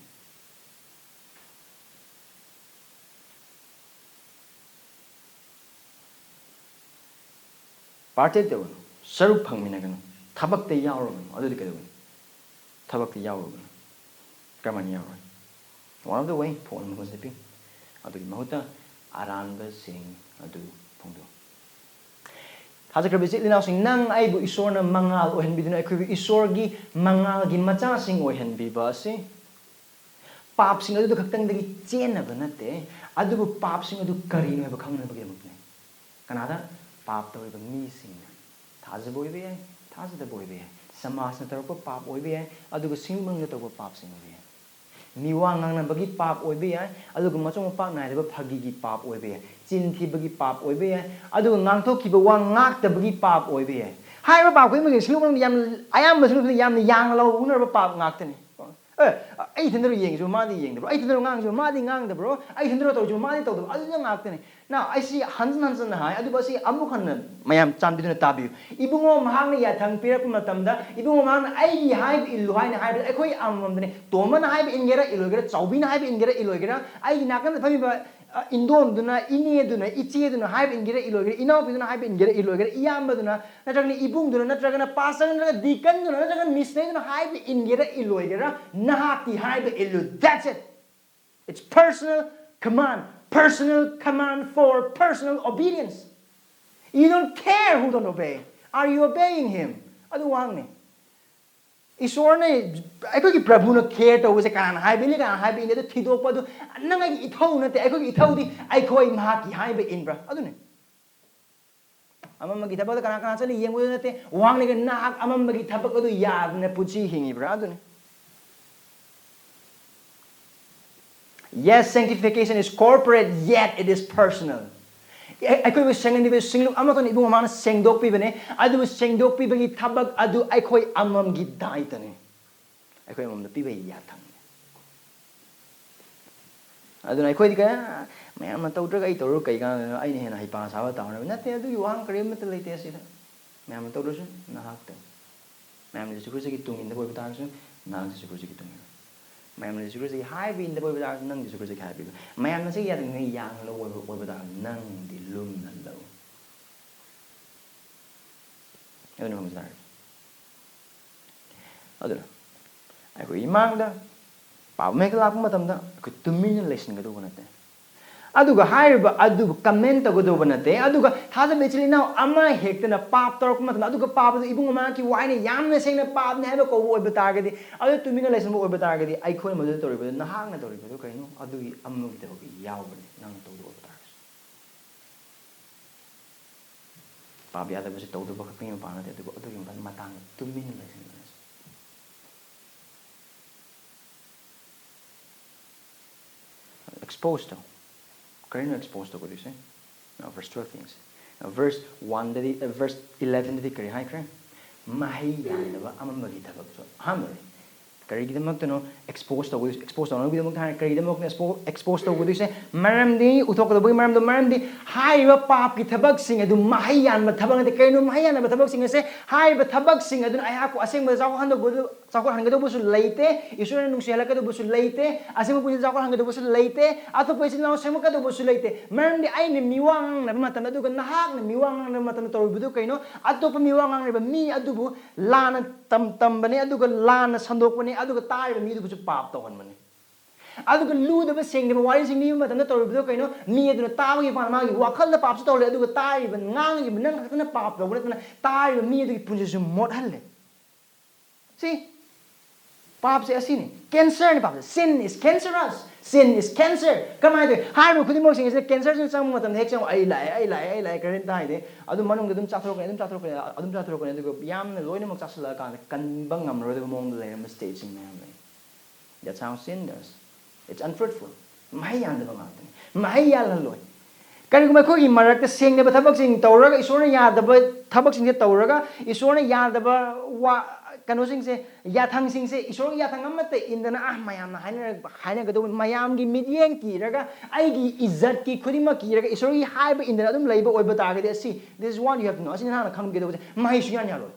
Partake ꯇꯧꯒꯅꯨ, ꯁꯔꯨꯛ ꯐꯪꯃꯤꯟꯅꯒꯅꯨ, ꯊꯕꯛꯇ ꯌꯥꯎꯔꯨꯒꯅꯨ꯫ ꯑꯗꯨꯗꯤ ꯀꯩꯗꯧꯒꯅꯤ? ꯊꯕꯛꯇ ꯌꯥꯎꯔꯨꯒꯅꯨ꯫ ꯀꯔꯝꯍꯥꯏꯅ ꯌꯥꯎꯔꯣꯏ? One of the way, phone ꯃꯈꯣꯟꯁꯤꯗ ꯄꯤ꯫ ꯑꯗꯨꯒꯤ ꯃꯍꯨꯠꯇ ꯑꯔꯥꯟꯕꯁꯤꯡ ꯑꯗꯨ ꯐꯣꯡꯗꯣꯛꯎ꯫ ꯊꯥꯖꯈ꯭ꯔꯕ ꯏꯆꯤꯜ ꯏꯅꯥꯎꯁꯤꯡ, ꯅꯪ ꯑꯩꯕꯨ ꯏꯁꯣꯔꯅ ꯃꯉꯥꯜ ꯑꯣꯏꯍꯟꯕꯤꯗꯨꯅ ꯑꯩꯈꯣꯏꯕꯨ ꯏꯁꯣꯔꯒꯤ ꯃꯉꯥꯜꯒꯤ ꯃꯆꯥꯁꯤꯡ ꯑꯣꯏꯍꯟꯕꯤꯕ ꯑꯁꯤ ꯄꯥꯞꯁꯤꯡ ꯑꯗꯨꯗ ꯈꯛꯇꯪꯗꯒꯤ ꯆꯦꯟꯅꯕ ꯅꯠꯇꯦ, ꯑꯗꯨꯕꯨ ꯄꯥꯞꯁꯤꯡ ꯑꯗꯨ ꯀꯔꯤꯅꯣ ꯍꯥꯏꯕ ꯈꯪꯅꯕꯒꯤꯗꯃꯛꯇꯅꯤ꯫ ꯀꯅꯥꯗ? ꯄꯥꯞ ꯇꯧꯔꯤꯕ ꯃꯤꯁꯤꯡꯅ꯫ ꯊꯥꯖꯕ ꯑꯣꯏꯕ ꯌꯥꯏ, ꯊꯥꯖꯗꯕ ꯑꯣꯏꯕ ꯌꯥꯏ, ꯁꯃꯥꯖꯅ ꯇꯧꯔꯛꯄ ꯄꯥꯞ ꯑꯣꯏꯕ ꯌꯥꯏ, ꯑꯗꯨꯒ ꯁꯤꯡꯂꯨꯞ ꯃꯅꯨꯡꯗ ꯇꯧꯕ ꯄꯥꯞꯁꯤꯡ ꯑꯣꯏꯕ ꯌꯥꯏ꯫ ꯃꯤ ꯋꯥ ꯉꯥꯡꯅꯕꯒꯤ ꯄꯥꯞ ꯑꯣꯏꯕ ꯌꯥꯏ, ꯑꯗꯨꯒ ꯃꯆꯣꯡ ꯃꯄꯥꯛ ꯅꯥꯏꯗꯕ ꯐꯥꯒꯤꯒꯤ ꯄꯥꯞ ꯑꯣꯏꯕ ꯌꯥꯏ, ꯆꯤꯟ ꯊꯤꯕꯒꯤ ꯄꯥꯞ ꯑꯣꯏꯕ ꯌꯥꯏ, ꯑꯗꯨꯒ ꯉꯥꯡꯊꯣꯛꯈꯤꯕ ꯋꯥ ꯉꯥꯛꯇꯕꯒꯤ ꯄꯥꯞ ꯑꯣꯏꯕ ꯌꯥꯏ꯫ ꯍꯥꯏꯔꯤꯕ ꯄꯥꯞ ꯈꯨꯗꯤꯡꯃꯛꯁꯦ ꯁꯤꯡꯂꯨꯞ ꯃꯅꯨꯡꯗ ꯌꯥꯝꯅ, ꯑꯌꯥꯝꯕ ꯁꯤꯡꯂꯨꯞꯁꯤꯗ ꯌꯥꯝꯅ ꯌꯥꯡꯅ ꯂꯧꯅꯔꯕ ꯄꯥꯞ ꯉꯥꯛꯇꯅꯤ꯫ ꯑꯦ, ꯑꯩ ꯏꯊꯟꯗꯔꯣ ꯌꯦꯡꯉꯤꯁꯤꯕꯣ, ꯃꯥꯗꯤ ꯌꯦꯡꯗꯕ꯭ꯔꯣ? ꯑꯩ ꯏꯊꯟꯗꯔꯣ ꯉꯥꯡꯉꯤꯁꯤꯕꯣ, ꯃꯥꯗꯤ ꯉꯥꯡꯗꯕ꯭ꯔꯣ? ꯑꯩ ꯏꯊꯟꯗꯔꯣ ꯇꯧꯔꯤꯁꯤꯕꯣ, ꯃꯥꯗꯤ ꯇꯧꯗꯕ꯭ꯔꯣ? ꯑꯗꯨꯗ ꯉꯥꯛꯇꯅꯤ꯫ ꯅꯥꯎ, ꯑꯩ ꯁꯤ ꯍꯟꯖꯤꯟ ꯍꯟꯖꯤꯟꯅ ꯍꯥꯏ, ꯑꯗꯨꯕꯨ ꯑꯁꯤ ꯑꯃꯨꯛ ꯍꯟꯅ ꯃꯌꯥꯝ ꯆꯥꯟꯕꯤꯗꯨꯅ ꯇꯥꯕꯤꯌꯨ꯫ ꯏꯕꯨꯡꯉꯣ ꯃꯍꯥꯛꯅ ꯌꯥꯊꯪ ꯄꯤꯔꯛꯄ ꯃꯇꯝꯗ, ꯏꯕꯨꯡꯉꯣ ꯃꯍꯥꯛꯅ "ꯑꯩꯒꯤ ꯍꯥꯏꯕ ꯏꯜꯂꯨ" ꯍꯥꯏꯅ ꯍꯥꯏꯕꯗ, ꯑꯩꯈꯣꯏ ꯑꯃꯃꯝꯗꯅꯤ꯫ ꯇꯣꯝꯕꯅ ꯍꯥꯏꯕ ꯏꯟꯒꯦꯔꯥ ꯏꯜꯂꯣꯏꯒꯦꯔꯥ, ꯆꯥꯎꯕꯤꯅ ꯍꯥꯏꯕ ꯏꯟꯒꯦꯔꯥ ꯏꯜꯂꯣꯏꯒꯦꯔꯥ, ꯑꯩꯒꯤ ꯅꯥꯀꯟꯗ ꯐꯝꯃꯤꯕ, ꯑ, ꯏꯟꯗꯣꯝꯗꯨꯅ, ꯏꯅꯦꯗꯨꯅ, ꯏꯆꯦꯗꯨꯅ ꯍꯥꯏꯕ ꯏꯟꯒꯦꯔꯥ ꯏꯜꯂꯣꯏꯒꯦꯔꯥ, ꯏꯅꯥꯎꯄꯤꯗꯨꯅ ꯍꯥꯏꯕ ꯏꯟꯒꯦꯔꯥ ꯏꯜꯂꯣꯏꯒꯦꯔꯥ, ꯏꯌꯥꯝꯕꯗꯨꯅ, ꯅꯠꯇ꯭ꯔꯒꯅ ꯏꯕꯨꯡꯗꯨꯅ, ꯅꯠꯇ꯭ꯔꯒꯅ ꯄꯥꯁꯇꯔ, ꯅꯠꯇ꯭ꯔꯒ ꯗꯤꯀꯟꯗꯨꯅ, ꯅꯠꯇ꯭ꯔꯒꯅ ꯃꯤꯁꯅꯦꯗꯨꯅ ꯍꯥꯏꯕ ꯏꯟꯒꯦꯔꯥ ꯏꯜꯂꯣꯏꯒꯦꯔꯥ, ꯅꯍꯥꯛꯀꯤ ꯍꯥꯏꯕ ꯏꯜꯂꯨ꯫ That's it. It's personal command. Personal command for personal obedience. You don't care who don't obey. Are you obeying him? ꯑꯗꯨ ꯋꯥꯍꯪꯅꯤ꯫ ꯏꯁꯣꯔꯅ, ꯑꯩꯈꯣꯏꯒꯤ ꯄ꯭ꯔꯚꯨꯅ care ꯇꯧꯕꯁꯦ ꯀꯅꯥꯅ ꯍꯥꯏꯕ ꯏꯜꯂꯤ, ꯀꯅꯥꯅ ꯍꯥꯏꯕ ꯏꯟꯗꯦ, ꯑꯗꯨ ꯊꯤꯗꯣꯛꯄ ꯑꯗꯨ ꯅꯪ ꯑꯩꯒꯤ ꯏꯊꯧ ꯅꯠꯇꯦ꯫ ꯑꯩꯈꯣꯏꯒꯤ ꯏꯊꯧꯗꯤ ꯑꯩꯈꯣꯏ ꯃꯍꯥꯛꯀꯤ ꯍꯥꯏꯕ ꯏꯟꯕ꯭ꯔꯥ? ꯑꯗꯨꯅꯤ꯫ ꯑꯃꯝꯕꯒꯤ ꯊꯕꯛꯇ ꯀꯅꯥ ꯀꯅꯥ ꯆꯠꯂꯤ ꯌꯦꯡꯕꯗꯨ ꯅꯠꯇꯦ, ꯋꯥꯡꯂꯒ ꯅꯍꯥꯛ ꯑꯃꯝꯕꯒꯤ ꯊꯕꯛ ꯑꯗꯨ ꯌꯥꯗꯅ ꯄꯨꯟꯁꯤ ꯍꯤꯡꯉꯤꯕ꯭ꯔꯥ? ꯑꯗꯨꯅꯤ꯫ Yes, sanctification is corporate, yet it is personal. ꯑꯩ-, ꯑꯩꯈꯣꯏꯕꯨ ꯁꯦꯡꯍꯟꯕꯤꯕ ꯁꯤꯡꯂꯨꯞ ꯑꯃꯠꯇꯅ ꯏꯕꯨꯡ ꯃꯃꯥꯅ ꯁꯦꯡꯗꯣꯛꯄꯤꯕꯅꯦ, ꯑꯗꯨꯕꯨ ꯁꯦꯡꯗꯣꯛꯄꯤꯕꯒꯤ ꯊꯕꯛ ꯑꯗꯨ ꯑꯩꯈꯣꯏ ꯑꯃꯃꯝꯒꯤ ꯗꯥꯏꯇꯅꯦ, ꯑꯩꯈꯣꯏ ꯑꯃꯃꯝꯗ ꯄꯤꯕꯒꯤ ꯌꯥꯊꯪꯅꯦ꯫ ꯑꯗꯨꯅ ꯑꯩꯈꯣꯏꯗꯤ ꯀꯌꯥ, "ꯃꯌꯥꯝꯅ ꯇꯧꯗ꯭ꯔꯒ ꯑꯩ ꯇꯧꯔꯨ ꯀꯩ ꯀꯥꯟꯗꯅꯣ? ꯑꯩꯅ ꯍꯦꯟꯅ ꯍꯩꯄꯥ ꯁꯥꯕ ꯇꯥꯎꯅꯕ ꯅꯠꯇꯦ"꯫ ꯑꯗꯨꯒꯤ ꯋꯥꯍꯪ ꯀꯔꯤꯃꯠꯇ ꯂꯩꯇꯦ ꯑꯁꯤꯗ꯫ ꯃꯌꯥꯝꯅ ꯇꯧꯗ꯭ꯔꯁꯨ ꯅꯍꯥꯛ ꯇꯧ꯫ ꯃꯌꯥꯝꯅ ꯖꯤꯁꯨ ꯈ꯭ꯔꯤꯁꯇꯒꯤ ꯇꯨꯡ ꯏꯟꯗꯕ ꯑꯣꯏꯕ ꯇꯥꯔꯒꯁꯨ, ꯅꯍꯥꯛ ꯖꯤꯁꯨ ꯈ꯭ꯔꯤꯁꯇꯒꯤ ꯇꯨꯡ ꯏꯜꯂꯨ꯫ ꯃꯌꯥꯝꯅ ꯖꯤꯁꯨ ꯈ꯭ꯔꯤꯁꯇꯒꯤ ꯍꯥꯏꯕ ꯏꯟꯗꯕ ꯑꯣꯏꯕ ꯇꯥꯔꯒꯁꯨ, ꯅꯪ ꯖꯤꯁꯨ ꯈ꯭ꯔꯤꯁꯇꯒꯤ ꯍꯥꯏꯕ ꯏꯜꯂꯨ꯫ ꯃꯌꯥꯝꯅ ꯁꯤ ꯌꯥꯗ꯭ꯔꯤꯉꯩ ꯌꯥꯡꯅ ꯂꯧꯕ ꯑꯣꯏꯕ, ꯑꯣꯏꯕ ꯇꯥꯔꯒꯁꯨ, ꯅꯪꯗꯤ ꯂꯨꯝꯅ ꯂꯧ꯫ ꯑꯗꯨꯅ ꯈꯪꯕ ꯇꯥꯔꯦ꯫ ꯑꯗꯨꯅ ꯑꯩꯈꯣꯏ ꯏꯃꯥꯡꯗ ꯄꯥꯞ ꯑꯃ ꯍꯦꯛꯇ ꯂꯥꯛꯄ ꯃꯇꯝꯗ ꯑꯩꯈꯣꯏ ꯇꯨꯃꯤꯟꯅ ꯂꯩꯁꯤꯟꯒꯗꯧꯕ ꯅꯠꯇꯦ꯫ ꯑꯗꯨꯒ ꯍꯥꯏꯔꯤꯕ ꯑꯗꯨꯕꯨ comment ꯇꯧꯒꯗꯧꯕ ꯅꯠꯇꯦ꯫ ꯑꯗꯨꯒ ꯊꯥꯖꯕ ꯏꯆꯤꯜ ꯏꯅꯥꯎ ꯑꯃ ꯍꯦꯛꯇꯅ ꯄꯥꯞ ꯇꯧꯔꯛꯄ ꯃꯇꯝꯗ, ꯑꯗꯨꯒ ꯄꯥꯞ ꯑꯗꯨ ꯏꯕꯨꯡ ꯃꯃꯥꯒꯤ ꯋꯥꯏꯅ ꯌꯥꯝꯅ ꯁꯦꯡꯅ ꯄꯥꯞꯅꯤ ꯍꯥꯏꯕ ꯀꯧꯕ ꯑꯣꯏꯕ ꯇꯥꯔꯒꯗꯤ, ꯑꯗꯨ ꯇꯨꯃꯤꯟꯅ ꯂꯩꯁꯤꯟꯕ ꯑꯣꯏꯕ ꯇꯥꯔꯒꯗꯤ, ꯑꯩꯈꯣꯏꯅ ꯃꯗꯨꯗ ꯇꯧꯔꯤꯕꯗꯨ, ꯅꯍꯥꯛꯅ ꯇꯧꯔꯤꯕꯗꯨ ꯀꯔꯤꯅꯣ? ꯑꯗꯨꯒꯤ ꯑꯃꯒꯤ ꯊꯕꯛꯇꯨ ꯌꯥꯎꯕꯅꯤ, ꯅꯪꯅ ꯇꯧꯗꯕ ꯑꯣꯏꯕ ꯇꯥꯔꯒꯁꯨ꯫ ꯄꯥꯞ ꯌꯥꯗꯕꯁꯤ ꯇꯧꯗꯕ ꯈꯛꯇꯒꯤ ꯃꯄꯥ ꯅꯠꯇꯦ, ꯑꯗꯨꯕꯨ ꯑꯗꯨꯒꯤ ꯃꯄꯥꯟꯗ ꯇꯨꯃꯤꯟꯅ ꯂꯩꯁꯤꯟꯕꯅꯦ꯫ ꯑꯦꯛꯁꯄꯣꯖ ꯇꯧ꯫ ꯀꯔꯤꯅꯣ ꯑꯦꯛꯁꯄꯣꯖ ꯇꯧꯒꯗꯣꯏꯁꯦ? ꯚꯔꯁ ꯇꯨꯋꯦꯜꯐ ꯌꯦꯡꯁꯦ꯫ ꯚꯔꯁ ꯋꯥꯟꯗꯗꯤ, ꯚꯔꯁ ꯏꯂꯦꯚꯦꯟꯗꯗꯤ ꯀꯔꯤ ꯍꯥꯏꯈ꯭ꯔꯦ? ꯃꯍꯩ ꯌꯥꯟꯗꯕ ꯑꯃꯝꯕꯒꯤ ꯊꯕꯛꯁꯨ꯫ ꯑꯍꯥꯟꯕꯗꯤ ꯀꯔꯤꯒꯤꯗꯃꯛꯇꯅꯣ ꯑꯦꯛꯁꯄꯣꯖ ꯇꯧꯒꯗꯣꯏꯁꯦ? ꯑꯦꯛꯁꯄꯣꯖ ꯇꯧꯅꯕꯒꯤꯗꯃꯛꯇ ꯍꯥꯏꯔꯦ꯫ ꯀꯔꯤꯒꯤꯗꯃꯛꯇꯅꯣ ꯑꯦꯛꯁꯄꯣ-, ꯑꯦꯛꯁꯄꯣꯖ ꯇꯧꯒꯗꯣꯏꯁꯦ? ꯃꯔꯝꯗꯤ, ꯎꯠꯊꯣꯛꯀꯗꯧꯕꯒꯤ ꯃꯔꯝꯗꯣ, ꯃꯔꯝꯗꯤ ꯍꯥꯏꯔꯤꯕ ꯄꯥꯞꯀꯤ ꯊꯕꯛꯁꯤꯡ ꯑꯗꯨ ꯃꯍꯩ ꯌꯥꯟꯕ ꯊꯕꯛ ꯅꯠꯇꯦ꯫ ꯀꯔꯤꯅꯣ ꯃꯍꯩ ꯌꯥꯟꯕ ꯊꯕꯛꯁꯤꯡ ꯑꯁꯦ? ꯍꯥꯏꯔꯤꯕ ꯊꯕꯛꯁꯤꯡ ꯑꯗꯨꯅ ꯑꯩꯍꯥꯛꯄꯨ ꯑꯁꯦꯡꯕꯗ ꯆꯥꯎꯈꯠꯍꯟꯗꯧꯕ-, ꯆꯥꯎꯈꯠꯍꯟꯒꯗꯧꯕꯁꯨ ꯂꯩꯇꯦ, ꯏꯁꯣꯔꯅ ꯅꯨꯡꯁꯤꯍꯜꯂꯛꯀꯗꯧꯕꯁꯨ ꯂꯩꯇꯦ, ꯑꯁꯦꯡꯕ ꯄꯨꯟꯁꯤꯗ ꯆꯥꯎꯈꯠꯍꯟꯒꯗꯧꯕꯁꯨ ꯂꯩꯇꯦ, ꯑꯇꯣꯞꯄ ꯏꯆꯤꯜ ꯏꯅꯥꯎ ꯁꯦꯝꯒꯠꯀꯗꯧꯕꯁꯨ ꯂꯩꯇꯦ꯫ ꯃꯔꯝꯗꯤ ꯑꯩꯅ ꯃꯤꯋꯥ ꯉꯥꯡꯅꯕ ꯃꯇꯝꯗ, ꯑꯗꯨꯒ ꯅꯍꯥꯛꯅ ꯃꯤꯋꯥ ꯉꯥꯡꯅꯕ ꯃꯇꯝꯗ ꯇꯧꯔꯤꯕꯗꯨ ꯀꯩꯅꯣ? ꯑꯇꯣꯞꯄ ꯃꯤꯋꯥ ꯉꯥꯡꯂꯤꯕ ꯃꯤ ꯑꯗꯨꯕꯨ ꯂꯥꯟꯅ ꯇꯝ-, ꯇꯝꯕꯅꯦ, ꯑꯗꯨꯒ ꯂꯥꯟꯅ ꯁꯟꯗꯣꯛꯄꯅꯦ, ꯑꯗꯨꯒ ꯇꯥꯔꯤꯕ ꯃꯤꯗꯨꯕꯨꯁꯨ ꯄꯥꯞ ꯇꯧꯍꯟꯕꯅꯦ꯫ ꯑꯗꯨꯒ ꯂꯨꯗꯕ, ꯁꯦꯡꯗꯕ ꯋꯥꯔꯤꯁꯤꯡ ꯂꯤꯕ ꯃꯇꯝꯗ ꯇꯧꯔꯤꯕꯗꯣ ꯀꯩꯅꯣ? ꯃꯤ ꯑꯗꯨꯅ ꯇꯥꯕꯒꯤ ꯃꯄꯥꯟ ꯃꯥꯒꯤ ꯋꯥꯈꯜꯗ ꯄꯥꯞꯁꯨ ꯇꯧꯍꯜꯂꯦ, ꯑꯗꯨꯒ ꯇꯥꯔꯤꯕ, ꯉꯥꯡꯉꯤꯕ ꯅꯪ ꯈꯛꯇꯅ ꯄꯥꯞ ꯇꯧꯕ ꯅꯠꯇꯅ ꯇꯥꯔꯤꯕ ꯃꯤ ꯑꯗꯨꯒꯤ ꯄꯨꯟꯁꯤꯁꯨ ꯃꯣꯠꯍꯜꯂꯦ꯫ ꯁꯤ ꯄꯥꯞꯁꯦ ꯑꯁꯤꯅꯤ꯫ ꯀꯦꯟꯁꯔꯅꯤ ꯄꯥꯞꯁꯦ꯫ Sin is cancerous. Sin is cancer. ꯀꯃꯥꯏꯅ ꯇꯧꯋꯤ? ꯍꯥꯏꯔꯤꯕ ꯈꯨꯗꯤꯡꯃꯛꯁꯤꯡ ꯑꯁꯤꯅ ꯀꯦꯟꯁꯔꯁꯤꯅ ꯆꯪꯕ ꯃꯇꯝꯗ ꯍꯦꯛ ꯆꯪꯉꯣ, "ꯑꯩ ꯂꯥꯛꯑꯦ, ꯑꯩ ꯂꯥꯛꯑꯦ, ꯑꯩ ꯂꯥꯛꯑꯦ" ꯀꯔꯤꯝꯇ ꯍꯥꯏꯗꯦ꯫ ꯑꯗꯨꯝ ꯃꯅꯨꯡꯗ ꯑꯗꯨꯝ ꯆꯥꯊꯣꯔꯛꯀꯅꯤ, ꯑꯗꯨꯝ ꯆꯥꯊꯣꯔꯛꯀꯅꯤ, ꯑꯗꯨꯝ ꯆꯥꯊꯣꯔꯛꯀꯅꯤ, ꯑꯗꯨꯒ ꯌꯥꯝꯅ ꯂꯣꯏꯅꯃꯛ ꯆꯥꯁꯤꯜꯂꯛꯑꯀꯥꯟꯗ ꯀꯟꯕ ꯉꯝꯃꯔꯣꯏꯗꯕ ꯃꯑꯣꯡꯗ ꯂꯩꯔꯝꯕ ꯁ꯭ꯇꯦꯠꯁꯤꯡ ꯃꯌꯥꯝ ꯂꯩ꯫ That's how sin does. It's unfruitful. ꯃꯍꯩ ꯌꯥꯟꯗꯕ ꯉꯥꯛꯇꯅꯤ꯫ ꯃꯍꯩ ꯌꯥꯜꯍꯜꯂꯣꯏ꯫ ꯀꯔꯤꯒꯨꯝꯕ ꯑꯩꯈꯣꯏꯒꯤ ꯃꯔꯛꯇ ꯁꯦꯡꯗꯕ ꯊꯕꯛꯁꯤꯡ ꯇꯧꯔꯒ, ꯏꯁꯣꯔꯅ ꯌꯥꯗꯕ ꯊꯕꯛꯁꯤꯡꯁꯦ ꯇꯧꯔꯒ, ꯏꯁꯣꯔꯅ ꯌꯥꯗꯕ ꯋꯥ, ꯀꯩꯅꯣꯁꯤꯡꯁꯦ, ꯌꯥꯊꯪꯁꯤꯡꯁꯦ, ꯏꯁꯣꯔꯒꯤ ꯌꯥꯊꯪ ꯑꯃꯠꯇ ꯏꯟꯗꯅ, ꯑꯥ, ꯃꯌꯥꯝꯅ ꯍꯥꯏꯅꯔꯛꯄ, ꯍꯥꯏꯅꯒꯗꯧꯕ, ꯃꯌꯥꯝꯒꯤ ꯃꯤꯠꯌꯦꯡ ꯀꯤꯔꯒ, ꯑꯩꯒꯤ ꯏꯖꯠꯀꯤ ꯈꯨꯗꯤꯡꯃꯛ ꯀꯤꯔꯒ, ꯏꯁꯣꯔꯒꯤ ꯍꯥꯏꯕ ꯏꯟꯗꯅ ꯑꯗꯨꯝ ꯂꯩꯕ ꯑꯣꯏꯕ ꯇꯥꯔꯒꯗꯤ, ꯑꯁꯤ, this is one you have to know, ꯑꯁꯤ ꯅꯍꯥꯛꯅ ꯈꯪꯒꯗꯧꯕꯁꯦ, ꯃꯍꯩ ꯁꯨꯡꯌꯥꯟ ꯌꯥꯜꯂꯣꯏ꯫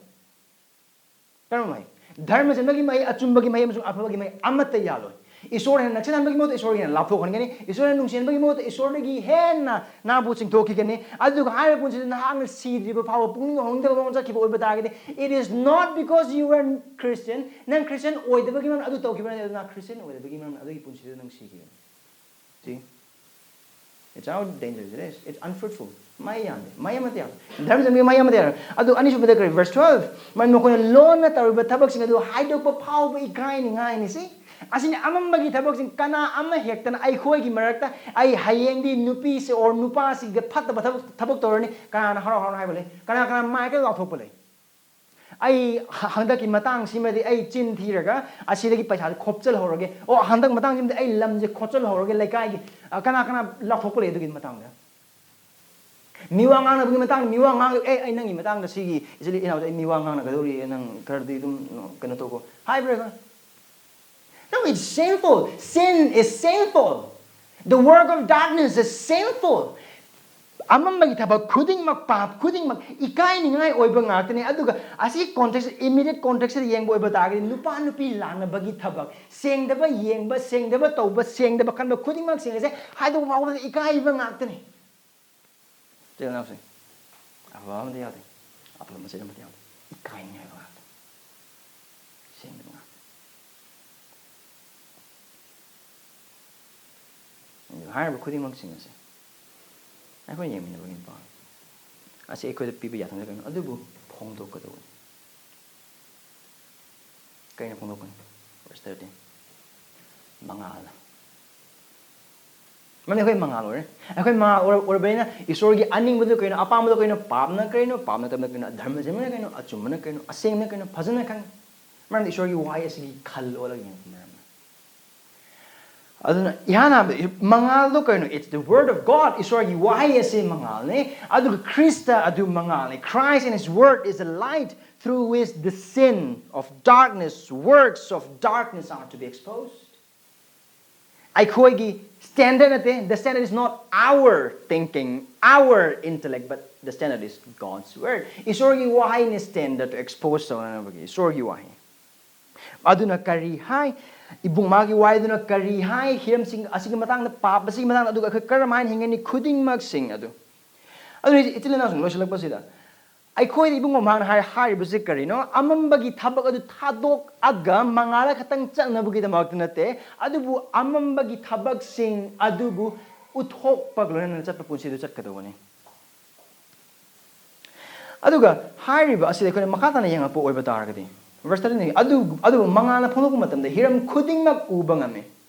ꯀꯔꯝꯕ ꯃꯍꯩ? ꯙꯔꯃ ꯆꯦꯟꯕꯒꯤ ꯃꯍꯩ, ꯑꯆꯨꯝꯕꯒꯤ ꯃꯍꯩ ꯑꯃꯁꯨꯡ ꯑꯐꯕꯒꯤ ꯃꯍꯩ ꯑꯃꯠꯇ ꯌꯥꯜꯂꯣꯏ꯫ ꯏꯁꯣꯔ ꯍꯦꯟꯅ ꯅꯛꯁꯤꯟꯍꯟꯕꯒꯤ ꯃꯍꯨꯠꯇ ꯏꯁꯣꯔꯒꯤ ꯍꯦꯟꯅ ꯂꯥꯞꯊꯣꯛꯍꯟꯒꯅꯤ꯫ ꯏꯁꯣꯔ ꯍꯦꯟꯅ ꯅꯨꯡꯁꯤꯍꯟꯕꯒꯤ ꯃꯍꯨꯠꯇ ꯏꯁꯣꯔꯗꯒꯤ ꯍꯦꯟꯅ ꯅꯍꯥꯛꯄꯨ ꯆꯤꯡꯊꯣꯛꯈꯤꯒꯅꯤ꯫ ꯑꯗꯨꯒ ꯍꯥꯏꯔꯤꯕ ꯄꯨꯟꯁꯤꯗ ꯅꯍꯥꯛꯅ ꯁꯤꯗ꯭ꯔꯤꯕ ꯐꯥꯎꯕ ꯄꯨꯛꯅꯤꯡ ꯍꯣꯡꯅꯤꯡꯗꯕ ꯃꯑꯣꯡꯗ ꯆꯠꯈꯤꯕ ꯑꯣꯏꯕ ꯇꯥꯔꯒꯗꯤ, it is not because you were Christian, ꯅꯪ ꯈ꯭ꯔꯤꯁꯇꯤꯌꯥꯟ ꯑꯣꯏꯗꯕꯒꯤ ꯃꯔꯝꯅ ꯑꯗꯨ ꯇꯧꯈꯤꯕ ꯅꯠꯇꯦ, ꯑꯗꯨ ꯅꯪ ꯈ꯭ꯔꯤꯁꯇꯤꯌꯥꯟ ꯑꯣꯏꯗꯕꯒꯤ ꯃꯔꯝꯅ ꯑꯗꯨꯒꯤ ꯄꯨꯟꯁꯤꯗ ꯅꯪ ꯁꯤꯈꯤꯒꯅꯤ꯫ See? It's how dangerous it is. It's unfruitful. ꯃꯍꯩ ꯌꯥꯝꯗꯦ꯫ ꯃꯍꯩ ꯑꯃꯠꯇ ꯌꯥꯝꯗꯦ꯫ ꯙꯔꯃ ꯆꯪꯕꯒꯤ ꯃꯍꯩ ꯑꯃꯠꯇ ꯌꯥꯝꯗꯦ꯫ ꯑꯗꯨ ꯑꯅꯤꯁꯨꯕꯗ ꯀꯔꯤ? Verse twelve. ꯃꯔꯝꯗꯤ ꯃꯈꯣꯏꯅ ꯂꯣꯟꯅ ꯇꯧꯔꯤꯕ ꯊꯕꯛꯁꯤꯡ ꯑꯗꯨ ꯍꯥꯏꯗꯣꯛꯄ ꯐꯥꯎꯕ ꯏꯀꯥꯏꯅꯤꯡꯉꯥꯏꯅꯤ꯫ See? ꯑꯁꯤꯅꯤ ꯑꯃꯝꯕꯒꯤ ꯊꯕꯛꯁꯤꯡ꯫ ꯀꯅꯥ ꯑꯃ ꯍꯦꯛꯇꯅ ꯑꯩꯈꯣꯏꯒꯤ ꯃꯔꯛꯇ ꯑꯩ ꯍꯌꯦꯡꯗꯤ ꯅꯨꯄꯤꯁꯦ or ꯅꯨꯄꯥꯁꯤꯒ ꯐꯠꯇꯕ ꯊꯕꯛ, ꯊꯕꯛ ꯇꯧꯔꯅꯤ꯫ ꯀꯅꯥꯅ ꯍꯔꯥꯎ ꯍꯔꯥꯎꯅ ꯍꯥꯏꯕ ꯂꯩ? ꯀꯅꯥ, ꯀꯅꯥ ꯃꯥꯏꯀꯩ ꯂꯥꯎꯊꯣꯛꯄ ꯂꯩ? ꯑꯩ ꯍ- ꯍꯟꯗꯛꯀꯤ ꯃꯇꯥꯡꯁꯤꯃꯗꯤ ꯑꯩ ꯆꯤꯟ ꯊꯤꯔꯒ ꯑꯁꯤꯗꯒꯤ ꯄꯩꯁꯥꯁꯦ ꯈꯣꯞꯆꯜꯍꯧꯔꯒꯦ꯫ ꯑꯣ, ꯍꯟꯗꯛ ꯃꯇꯥꯡꯁꯤꯃꯗꯤ ꯑꯩ ꯂꯝꯁꯦ ꯈꯣꯠꯆꯜꯍꯧꯔꯒꯦ ꯂꯩꯀꯥꯏꯒꯤ꯫ ꯑ, ꯀꯅꯥ ꯀꯅꯥ ꯂꯥꯎꯊꯣꯛꯄ ꯂꯩ ꯑꯗꯨꯒꯤ ꯃꯇꯥꯡꯗ? ꯃꯤꯋꯥ ꯉꯥꯡꯅꯕꯒꯤ ꯃꯇꯥꯡꯗ ꯃꯤꯋꯥ ꯉꯥꯡ ꯑꯦ, ꯑꯩ ꯅꯪꯒꯤ ꯃꯇꯥꯡꯗ ꯁꯤꯒꯤ ꯏꯆꯤꯜ ꯏꯅꯥꯎꯗ ꯑꯩ ꯃꯤꯋꯥ ꯉꯥꯡꯅꯒꯗꯧꯔꯤ, ꯅꯪ ꯈꯔꯗꯤ ꯑꯗꯨꯝ ꯀꯩꯅꯣ ꯇꯧꯀꯣ ꯍꯥꯏꯕ꯭ꯔꯥ? No, it's sinful. Sin is sinful. The work of darkness is sinful. ꯑꯃꯝꯕꯒꯤ ꯊꯕꯛ ꯈꯨꯗꯤꯡꯃꯛ, ꯄꯥꯞ ꯈꯨꯗꯤꯡꯃꯛ ꯏꯀꯥꯏꯅꯤꯡꯉꯥꯏ ꯑꯣꯏꯕ ꯉꯥꯛꯇꯅꯤ꯫ ꯑꯗꯨꯒ ꯑꯁꯤ context, immediate context ꯁꯤꯗ ꯌꯦꯡꯕ ꯑꯣꯏꯕ ꯇꯥꯔꯒꯗꯤ, ꯅꯨꯄꯥ ꯅꯨꯄꯤ ꯂꯥꯟꯅꯕꯒꯤ ꯊꯕꯛ, ꯁꯦꯡꯗꯕ ꯌꯦꯡꯕ, ꯁꯦꯡꯗꯕ ꯇꯧꯕ, ꯁꯦꯡꯗꯕ ꯈꯟꯕ ꯈꯨꯗꯤꯡꯃꯛꯁꯤꯡ ꯑꯁꯦ ꯍꯥꯏꯗꯣꯛꯄ ꯐꯥꯎꯕꯗ ꯏꯀꯥꯏꯕ ꯉꯥꯛꯇꯅꯤ꯫ ꯏꯆꯤꯜ ꯏꯅꯥꯎꯁꯤꯡ, ꯑꯐꯕ ꯑꯃꯗꯤ ꯌꯥꯎꯗꯦ, ꯑꯐꯕ ꯃꯆꯦꯠ ꯑꯃꯗꯤ ꯌꯥꯎꯗꯦ꯫ ꯏꯀꯥꯏꯅꯤꯡꯉꯥꯏ ꯑꯣꯏꯕ ꯉꯥꯛꯇ, ꯁꯦꯡꯗꯕ ꯉꯥꯛꯇ꯫ ꯑꯗꯨ ꯍꯥꯏꯔꯤꯕ ꯈꯨꯗꯤꯡꯃꯛꯁꯤꯡ ꯑꯁꯦ ꯑꯩꯈꯣꯏ ꯌꯦꯡꯃꯤꯟꯅꯕꯒꯤ ꯄꯥꯎ ꯑꯁꯤ ꯑꯩꯈꯣꯏꯗ ꯄꯤꯕ ꯌꯥꯊꯪꯗ ꯀꯩꯅꯣ, ꯑꯗꯨꯕꯨ ꯐꯣꯡꯗꯣꯛꯀꯗꯧꯕꯅꯤ꯫ ꯀꯩꯅ ꯐꯣꯡꯗꯣꯛꯀꯅꯤ? Verse thirteen꯫ ꯃꯉꯥꯜꯅ꯫ ꯃꯔꯝꯗꯤ ꯑꯩꯈꯣꯏ ꯃꯉꯥꯜ ꯑꯣꯏꯔꯦ꯫ ꯑꯩꯈꯣꯏ ꯃꯉꯥꯜ ꯑꯣꯏꯔ-, ꯑꯣꯏꯔꯕꯅꯤꯅ ꯏꯁꯣꯔꯒꯤ ꯑꯅꯤꯡꯕꯗꯨ ꯀꯩꯅꯣ, ꯑꯄꯥꯝꯕꯗꯨ ꯀꯩꯅꯣ, ꯄꯥꯞꯅ ꯀꯩꯅꯣ, ꯄꯥꯞ ꯅꯠꯇꯕꯅ ꯀꯩꯅꯣ, ꯙꯔꯃ ꯆꯦꯟꯕꯅ ꯀꯩꯅꯣ, ꯑꯆꯨꯝꯕꯅ ꯀꯩꯅꯣ, ꯑꯁꯦꯡꯕꯅ ꯀꯩꯅꯣ, ꯐꯖꯅ ꯈꯪꯉꯤ꯫ ꯃꯔꯝꯗꯤ ꯏꯁꯣꯔꯒꯤ ꯋꯥꯍꯩ ꯑꯁꯤꯒꯤ ꯈꯜ ꯑꯣꯜꯂꯒ ꯌꯦꯡꯉꯛꯄ ꯃꯔꯝꯅ꯫ ꯑꯗꯨꯅ ꯏꯍꯥꯟ ꯍꯥꯟꯕꯗ ꯃꯉꯥꯜꯗꯣ ꯀꯩꯅꯣ? It's the word of God. ꯏꯁꯣꯔꯒꯤ ꯋꯥꯍꯩ ꯑꯁꯤ ꯃꯉꯥꯜꯅꯤ꯫ ꯑꯗꯨꯒ ꯈ꯭ꯔꯤꯁꯇ ꯑꯗꯨ ꯃꯉꯥꯜꯅꯤ꯫ Christ and his word is a light through which the sin of darkness, works of darkness are to be exposed. ꯑꯩꯈꯣꯏꯒꯤ standard ꯅꯠꯇꯦ, the standard is not our thinking, our intellect, but the standard is God's word. ꯏꯁꯣꯔꯒꯤ ꯋꯥꯍꯩꯅꯤ standard ꯇꯣ expose ꯇꯧꯅꯅꯕꯒꯤ, ꯏꯁꯣꯔꯒꯤ ꯋꯥꯍꯩ꯫ ꯑꯗꯨꯅ ꯀꯔꯤ ꯍꯥꯏ? ꯏꯕꯨꯡ ꯃꯥꯒꯤ ꯋꯥꯍꯩꯗꯨꯅ ꯀꯔꯤ ꯍꯥꯏ? ꯍꯤꯔꯝꯁꯤꯡ ꯑꯁꯤꯒꯤ ꯃꯇꯥꯡꯗ, ꯄꯥꯞ ꯑꯁꯤꯒꯤ ꯃꯇꯥꯡꯗ, ꯑꯗꯨꯒ ꯑꯩꯈꯣꯏ ꯀꯔꯝ ꯍꯥꯏꯅ ꯍꯤꯡꯒꯅꯤ? ꯈꯨꯗꯤꯡꯃꯛꯁꯤꯡ ꯑꯗꯨ꯫ ꯑꯗꯨꯅ ꯏꯆꯤꯜ ꯏꯅꯥꯎꯁꯤꯡ, ꯂꯣꯏꯁꯤꯜꯂꯛꯄꯁꯤꯗ ꯑꯩꯈꯣꯏꯗ ꯏꯕꯨꯡꯉꯣ ꯃꯍꯥꯛꯅ ꯍꯥꯏ-, ꯍꯥꯏꯔꯤꯕꯁꯤ ꯀꯔꯤꯅꯣ? ꯑꯃꯝꯕꯒꯤ ꯊꯕꯛ ꯑꯗꯨ ꯊꯥꯗꯣꯛꯑꯒ ꯃꯉꯥꯜꯗ ꯈꯛꯇꯪ ꯆꯠꯅꯕꯒꯤꯗꯃꯛꯇ ꯅꯠꯇꯦ, ꯑꯗꯨꯕꯨ ꯑꯃꯝꯕꯒꯤ ꯊꯕꯛꯁꯤꯡ ꯑꯗꯨꯕꯨ ꯎꯠꯊꯣꯛꯄꯒ ꯂꯣꯏꯅꯅ ꯆꯠꯄ ꯄꯨꯟꯁꯤꯗꯨ ꯆꯠꯀꯗꯧꯕꯅꯤ꯫ ꯑꯗꯨꯒ ꯍꯥꯏꯔꯤꯕ ꯑꯁꯤꯗ ꯑꯩꯈꯣꯏꯅ ꯃꯈꯥ ꯇꯥꯅ ꯌꯦꯡꯉꯛꯄ ꯑꯣꯏꯕ ꯇꯥꯔꯒꯗꯤ, verse thirteen ꯗꯒꯤ, "ꯑꯗꯨ-, ꯑꯗꯨꯕꯨ ꯃꯉꯥꯜꯅ ꯐꯣꯡꯗꯣꯛꯄ ꯃꯇꯝꯗ ꯍꯤꯔꯝ ꯈꯨꯗꯤꯡꯃꯛ ꯎꯕ ꯉꯝꯃꯤ꯫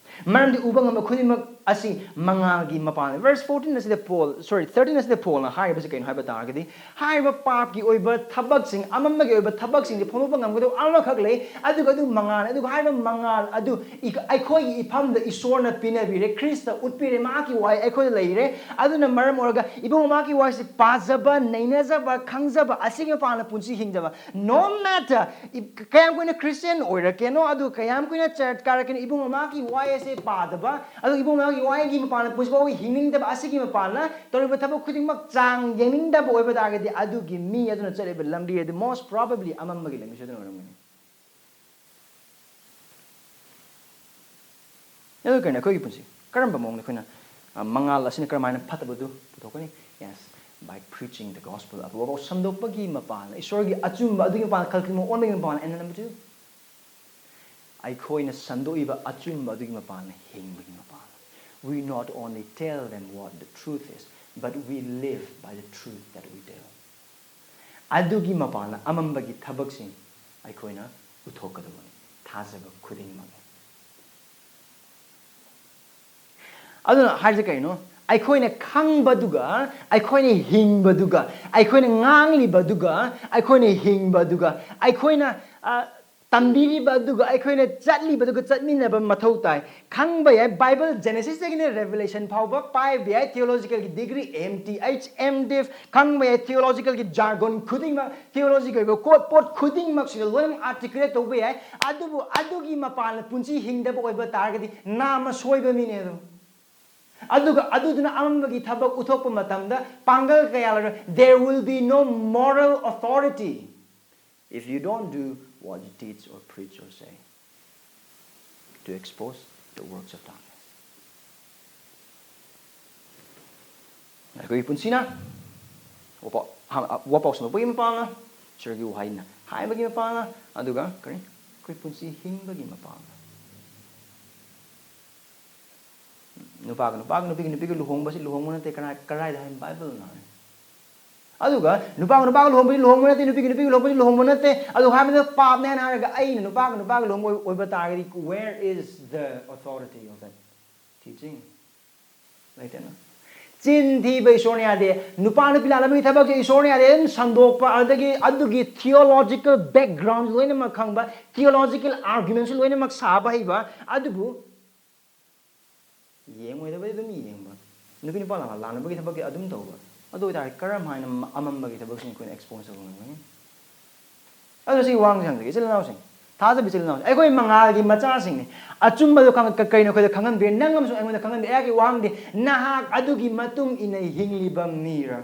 ꯃꯔꯝꯗꯤ ꯎꯕ ꯉꯝꯕ ꯈꯨꯗꯤꯡꯃꯛ ꯑꯁꯤ ꯃꯉꯥꯜꯒꯤ ꯃꯄꯥꯟ꯫ Verse fourteen ꯑꯁꯤꯗ ꯄꯣꯜ, sorry, thirteen ꯑꯁꯤꯗ ꯄꯣꯜꯅ ꯍꯥꯏꯔꯤꯕꯁꯤ ꯀꯩꯅꯣ ꯍꯥꯏꯕ ꯇꯥꯔꯒꯗꯤ, ꯍꯥꯏꯔꯤꯕ ꯄꯥꯞꯀꯤ ꯑꯣꯏꯕ ꯊꯕꯛꯁꯤꯡ, ꯑꯃꯝꯕꯒꯤ ꯑꯣꯏꯕ ꯊꯕꯛꯁꯤꯡꯁꯦ ꯐꯣꯡꯗꯣꯛꯄ ꯉꯝꯒꯗꯕ ꯑꯃꯈꯛ ꯂꯩ, ꯑꯗꯨꯒ ꯑꯗꯨ ꯃꯉꯥꯜ, ꯑꯗꯨꯒ ꯍꯥꯏꯔꯤꯕ ꯃꯉꯥꯜ ꯑꯗꯨ ꯑꯩꯈꯣꯏꯒꯤ ꯏꯐꯝꯗ ꯏꯁꯣꯔꯅ ꯄꯤꯅꯕꯤꯔꯦ, ꯈ꯭ꯔꯤꯁꯇ ꯎꯠꯄꯤꯔꯦ, ꯃꯍꯥꯛꯀꯤ ꯋꯥꯍꯩ ꯑꯩꯈꯣꯏꯗ ꯂꯩꯔꯦ꯫ ꯑꯗꯨꯅ ꯃꯔꯝ ꯑꯣꯏꯔꯒ ꯏꯕꯨꯡꯉꯣ, ꯃꯍꯥꯛꯀꯤ ꯋꯥꯍꯩꯁꯤ ꯄꯥꯖꯕ, ꯅꯩꯅꯖꯕ, ꯈꯪꯖꯕ, ꯑꯁꯤꯒꯤ ꯃꯄꯥꯟꯅ ꯄꯨꯟꯁꯤ ꯍꯤꯡꯖꯕ꯫ No matter ꯀꯌꯥꯝ ꯀꯨꯏꯅ ꯈ꯭ꯔꯤꯁꯇꯤꯌꯥꯟ ꯑꯣꯏꯔꯛꯀꯦꯅꯣ, ꯑꯗꯨ ꯀꯌꯥꯝ ꯀꯨꯏꯅ ꯆꯔꯆ ꯀꯥꯔꯛꯀꯦꯅꯣ, ꯏꯕꯨꯡꯉꯣ, ꯃꯍꯥꯛꯀꯤ ꯋꯥꯍꯩ ꯑꯁꯦ ꯄꯥꯗꯕ, ꯑꯗꯨꯒ ꯏꯕꯨꯡꯉꯣ, ꯃꯍꯥꯛꯀꯤ ꯋꯥꯍꯩꯒꯤ ꯃꯄꯥꯟꯅ ꯄꯨꯟꯁꯤ ꯐꯥꯎꯕ ꯍꯤꯡꯅꯤꯡꯗꯕ, ꯑꯁꯤꯒꯤ ꯃꯄꯥꯟꯅ ꯇꯧꯔꯤꯕ ꯊꯕꯛ ꯈꯨꯗꯤꯡꯃꯛ ꯆꯥꯡ ꯌꯦꯡꯅꯤꯡꯗꯕ ꯑꯣꯏꯕ ꯇꯥꯔꯒꯗꯤ, ꯑꯗꯨꯒꯤ ꯃꯤ ꯑꯗꯨꯅ ꯆꯠꯂꯤꯕ ꯂꯝꯕꯤ ꯑꯗꯨ most probably ꯑꯃꯝꯕꯒꯤ ꯂꯝꯕꯤ ꯁꯣꯏꯗꯅ ꯑꯣꯏꯔꯝꯒꯅꯤ꯫ ꯑꯗꯨ ꯀꯩꯅꯣ, ꯑꯩꯈꯣꯏꯒꯤ ꯄꯨꯟꯁꯤ ꯀꯔꯝꯕ ꯃꯑꯣꯡꯗ ꯑꯩꯈꯣꯏꯅ, ꯑ, ꯃꯉꯥꯜ ꯑꯁꯤꯅ ꯀꯔꯝꯍꯥꯏꯅ ꯐꯠꯇꯕꯗꯨ ꯄꯨꯊꯣꯛꯀꯅꯤ? Yes, by preaching the gospel of, ꯋꯥꯕꯥꯎ ꯁꯟꯗꯣꯛꯄꯒꯤ ꯃꯄꯥꯟ, ꯏꯁꯣꯔꯒꯤ ꯑꯆꯨꯝꯕ ꯑꯗꯨꯒꯤ ꯃꯄꯥꯟ, ꯈꯜ ꯈꯨꯗꯤꯡꯃꯛ ꯑꯣꯟꯕꯒꯤ ꯃꯄꯥꯟ꯫ And number two, ꯑꯩꯈꯣꯏꯅ ꯁꯟꯗꯣꯛꯏꯕ ꯑꯆꯨꯝꯕ ꯑꯗꯨꯒꯤ ꯃꯄꯥꯟꯅ ꯍꯤꯡꯕꯒꯤ ꯃꯄꯥꯟ꯫ We not only tell them what the truth is, but we live by the truth that we tell. ꯑꯗꯨꯒꯤ ꯃꯄꯥꯟꯅ ꯑꯃꯝꯕꯒꯤ ꯊꯕꯛꯁꯤꯡ ꯑꯩꯈꯣꯏꯅ ꯎꯠꯊꯣꯛꯀꯗꯕꯅꯤ, ꯊꯥꯖꯕ ꯈꯨꯗꯤꯡꯃꯛꯅꯤ꯫ ꯑꯗꯨꯅ ꯍꯥꯏꯔꯤꯁꯦ ꯀꯩꯅꯣ? ꯑꯩꯈꯣꯏꯅ ꯈꯪꯕꯗꯨꯒ, ꯑꯩꯈꯣꯏꯅ ꯍꯤꯡꯕꯗꯨꯒ, ꯑꯩꯈꯣꯏꯅ ꯉꯥꯡꯂꯤꯕꯗꯨꯒ, ꯑꯩꯈꯣꯏꯅ ꯍꯤꯡꯕꯗꯨꯒ, ꯑꯩꯈꯣꯏꯅ, ꯑ, ꯇꯝꯕꯤꯔꯤꯕ ꯑꯗꯨꯒ ꯑꯩꯈꯣꯏꯅ ꯆꯠꯂꯤꯕꯗꯨꯒ ꯆꯠꯃꯤꯟꯅꯕ ꯃꯊꯧ ꯇꯥꯏ꯫ ꯈꯪꯕ ꯌꯥꯏ, ꯕꯥꯏꯕꯜ Genesis ꯇꯒꯤꯅ Revelation ꯐꯥꯎꯕ ꯄꯥꯏꯕ ꯌꯥꯏ, theological ꯒꯤ degree, M T H, M Div, ꯈꯪꯕ ꯌꯥꯏ, theological ꯒꯤ jargon ꯈꯨꯗꯤꯡꯃꯛ, theology ꯒꯤ ꯑꯣꯏꯕ ꯀꯣꯠ ꯄꯣꯠ ꯈꯨꯗꯤꯡꯃꯛꯁꯤꯗ ꯂꯣꯏꯅꯃꯛ articulate ꯇꯧꯕ ꯌꯥꯏ꯫ ꯑꯗꯨꯕꯨ ꯑꯗꯨꯒꯤ ꯃꯄꯥꯟꯅ ꯄꯨꯟꯁꯤ ꯍꯤꯡꯗꯕ ꯑꯣꯏꯕ ꯇꯥꯔꯒꯗꯤ ꯅꯥꯝꯃ ꯁꯣꯏꯕ ꯃꯤꯅꯦ ꯑꯗꯨ꯫ ꯑꯗꯨꯒ ꯑꯗꯨꯗꯨꯅ ꯑꯃꯝꯕꯒꯤ ꯊꯕꯛ ꯎꯠꯊꯣꯛꯄ ꯃꯇꯝꯗ ꯄꯥꯡꯒꯜ ꯀꯌꯥ ꯂꯩꯔꯣꯏ꯫ There will be no moral authority if you don't do what you teach or preach or say to expose the works of darkness. ꯑꯩꯈꯣꯏꯒꯤ ꯄꯨꯟꯁꯤꯅ ꯋꯥꯄꯥꯎ, ꯍꯥ-, ꯋꯥꯄꯥꯎ ꯁꯟꯗꯣꯛꯄꯒꯤ ꯃꯄꯥꯡꯅ, ꯏꯁꯣꯔꯒꯤ ꯋꯥꯍꯩꯅ ꯍꯥꯏꯕꯒꯤ ꯃꯄꯥꯡꯅ, ꯑꯗꯨꯒ ꯀꯔꯤ? ꯑꯩꯈꯣꯏ ꯄꯨꯟꯁꯤ ꯍꯤꯡꯕꯒꯤ ꯃꯄꯥꯡꯅ꯫ ꯅꯨꯄꯥꯒ ꯅꯨꯄꯥꯒ, ꯅꯨꯄꯤꯒ ꯅꯨꯄꯤꯒ ꯂꯨꯍꯣꯡꯕꯁꯤ ꯂꯨꯍꯣꯡꯕ ꯅꯠꯇꯦ, ꯀꯅꯥ-, ꯀꯗꯥꯏꯗ ꯍꯥꯏ? ꯕꯥꯏꯕꯜꯅ ꯍꯥꯏ꯫ ꯑꯗꯨꯒ ꯅꯨꯄꯥꯒ ꯅꯨꯄꯥꯒ ꯂꯨꯍꯣꯡꯕꯗꯤ ꯂꯨꯍꯣꯡꯕ ꯅꯠꯇꯦ, ꯅꯨꯄꯤꯒ ꯅꯨꯄꯤꯒ ꯂꯨꯍꯣꯡꯕꯗꯤ ꯂꯨꯍꯣꯡꯕ ꯅꯠꯇꯦ, ꯑꯗꯨ ꯍꯥꯏꯕꯗ ꯄꯥꯞꯅꯦ ꯍꯥꯏꯅ ꯍꯥꯏꯔꯒ ꯑꯩꯅ ꯅꯨꯄꯥꯒ ꯅꯨꯄꯥꯒ ꯂꯨꯍꯣꯡꯕ ꯑꯣꯏꯕ ꯇꯥꯔꯒꯗꯤ, where is the authority of that teaching? ꯂꯩꯇꯦꯅ꯫ ꯆꯤꯟ ꯊꯤꯕ ꯏꯁꯣꯔꯅ ꯌꯥꯗꯦ꯫ ꯅꯨꯄꯥ ꯅꯨꯄꯤ ꯂꯥꯟꯅꯕꯒꯤ ꯊꯕꯛꯁꯦ ꯏꯁꯣꯔꯅ ꯌꯥꯗꯦ꯫ ꯑꯗꯨꯝ ꯁꯟꯗꯣꯛꯄ, ꯑꯗꯒꯤ ꯑꯗꯨꯒꯤ theological background ꯂꯣꯏꯅꯃꯛ ꯈꯪꯕ, theological argumentꯁꯨ ꯂꯣꯏꯅꯃꯛ ꯁꯥꯕ ꯍꯩꯕ, ꯑꯗꯨꯕꯨ ꯌꯦꯡꯉꯣꯏꯗꯕꯗꯤ ꯑꯗꯨꯝ ꯌꯦꯡꯕ, ꯅꯨꯄꯤ ꯅꯨꯄꯥ ꯂꯥꯟꯅꯕꯒꯤ ꯊꯕꯛꯇꯤ ꯑꯗꯨꯝ ꯇꯧꯕ꯫ ꯑꯗꯨ ꯑꯣꯏꯇꯥꯔꯗꯤ ꯀꯔꯝ ꯍꯥꯏꯅ ꯑꯃꯝꯕꯒꯤ ꯊꯕꯛꯁꯤꯡ ꯑꯩꯈꯣꯏꯅ expose ꯇꯧꯕ ꯉꯝꯒꯅꯤ? ꯑꯗꯨꯅ ꯁꯤ ꯋꯥꯍꯪꯁꯦ ꯍꯪꯖꯒꯦ, ꯏꯆꯤꯜ ꯏꯅꯥꯎꯁꯤꯡ, ꯊꯥꯖꯕ ꯏꯆꯤꯜ ꯏꯅꯥꯎꯁꯤꯡ, ꯑꯩꯈꯣꯏ ꯃꯉꯥꯜꯒꯤ ꯃꯆꯥꯁꯤꯡꯅꯤ꯫ ꯑꯆꯨꯝꯕꯗꯣ ꯈꯪ-, ꯀ-, ꯀꯩꯅꯣ ꯑꯩꯈꯣꯏꯗ ꯈꯪꯍꯟꯕꯤꯔꯦ, ꯅꯪ ꯑꯃꯁꯨꯡ ꯑꯩꯉꯣꯟꯗ ꯈꯪꯍꯟꯕꯤꯔꯦ꯫ ꯑꯩꯍꯥꯛꯀꯤ ꯋꯥꯍꯪꯗꯤ, ꯅꯍꯥꯛ ꯑꯗꯨꯒꯤ ꯃꯇꯨꯡ ꯏꯟꯅ ꯍꯤꯡꯂꯤꯕ ꯃꯤꯔ?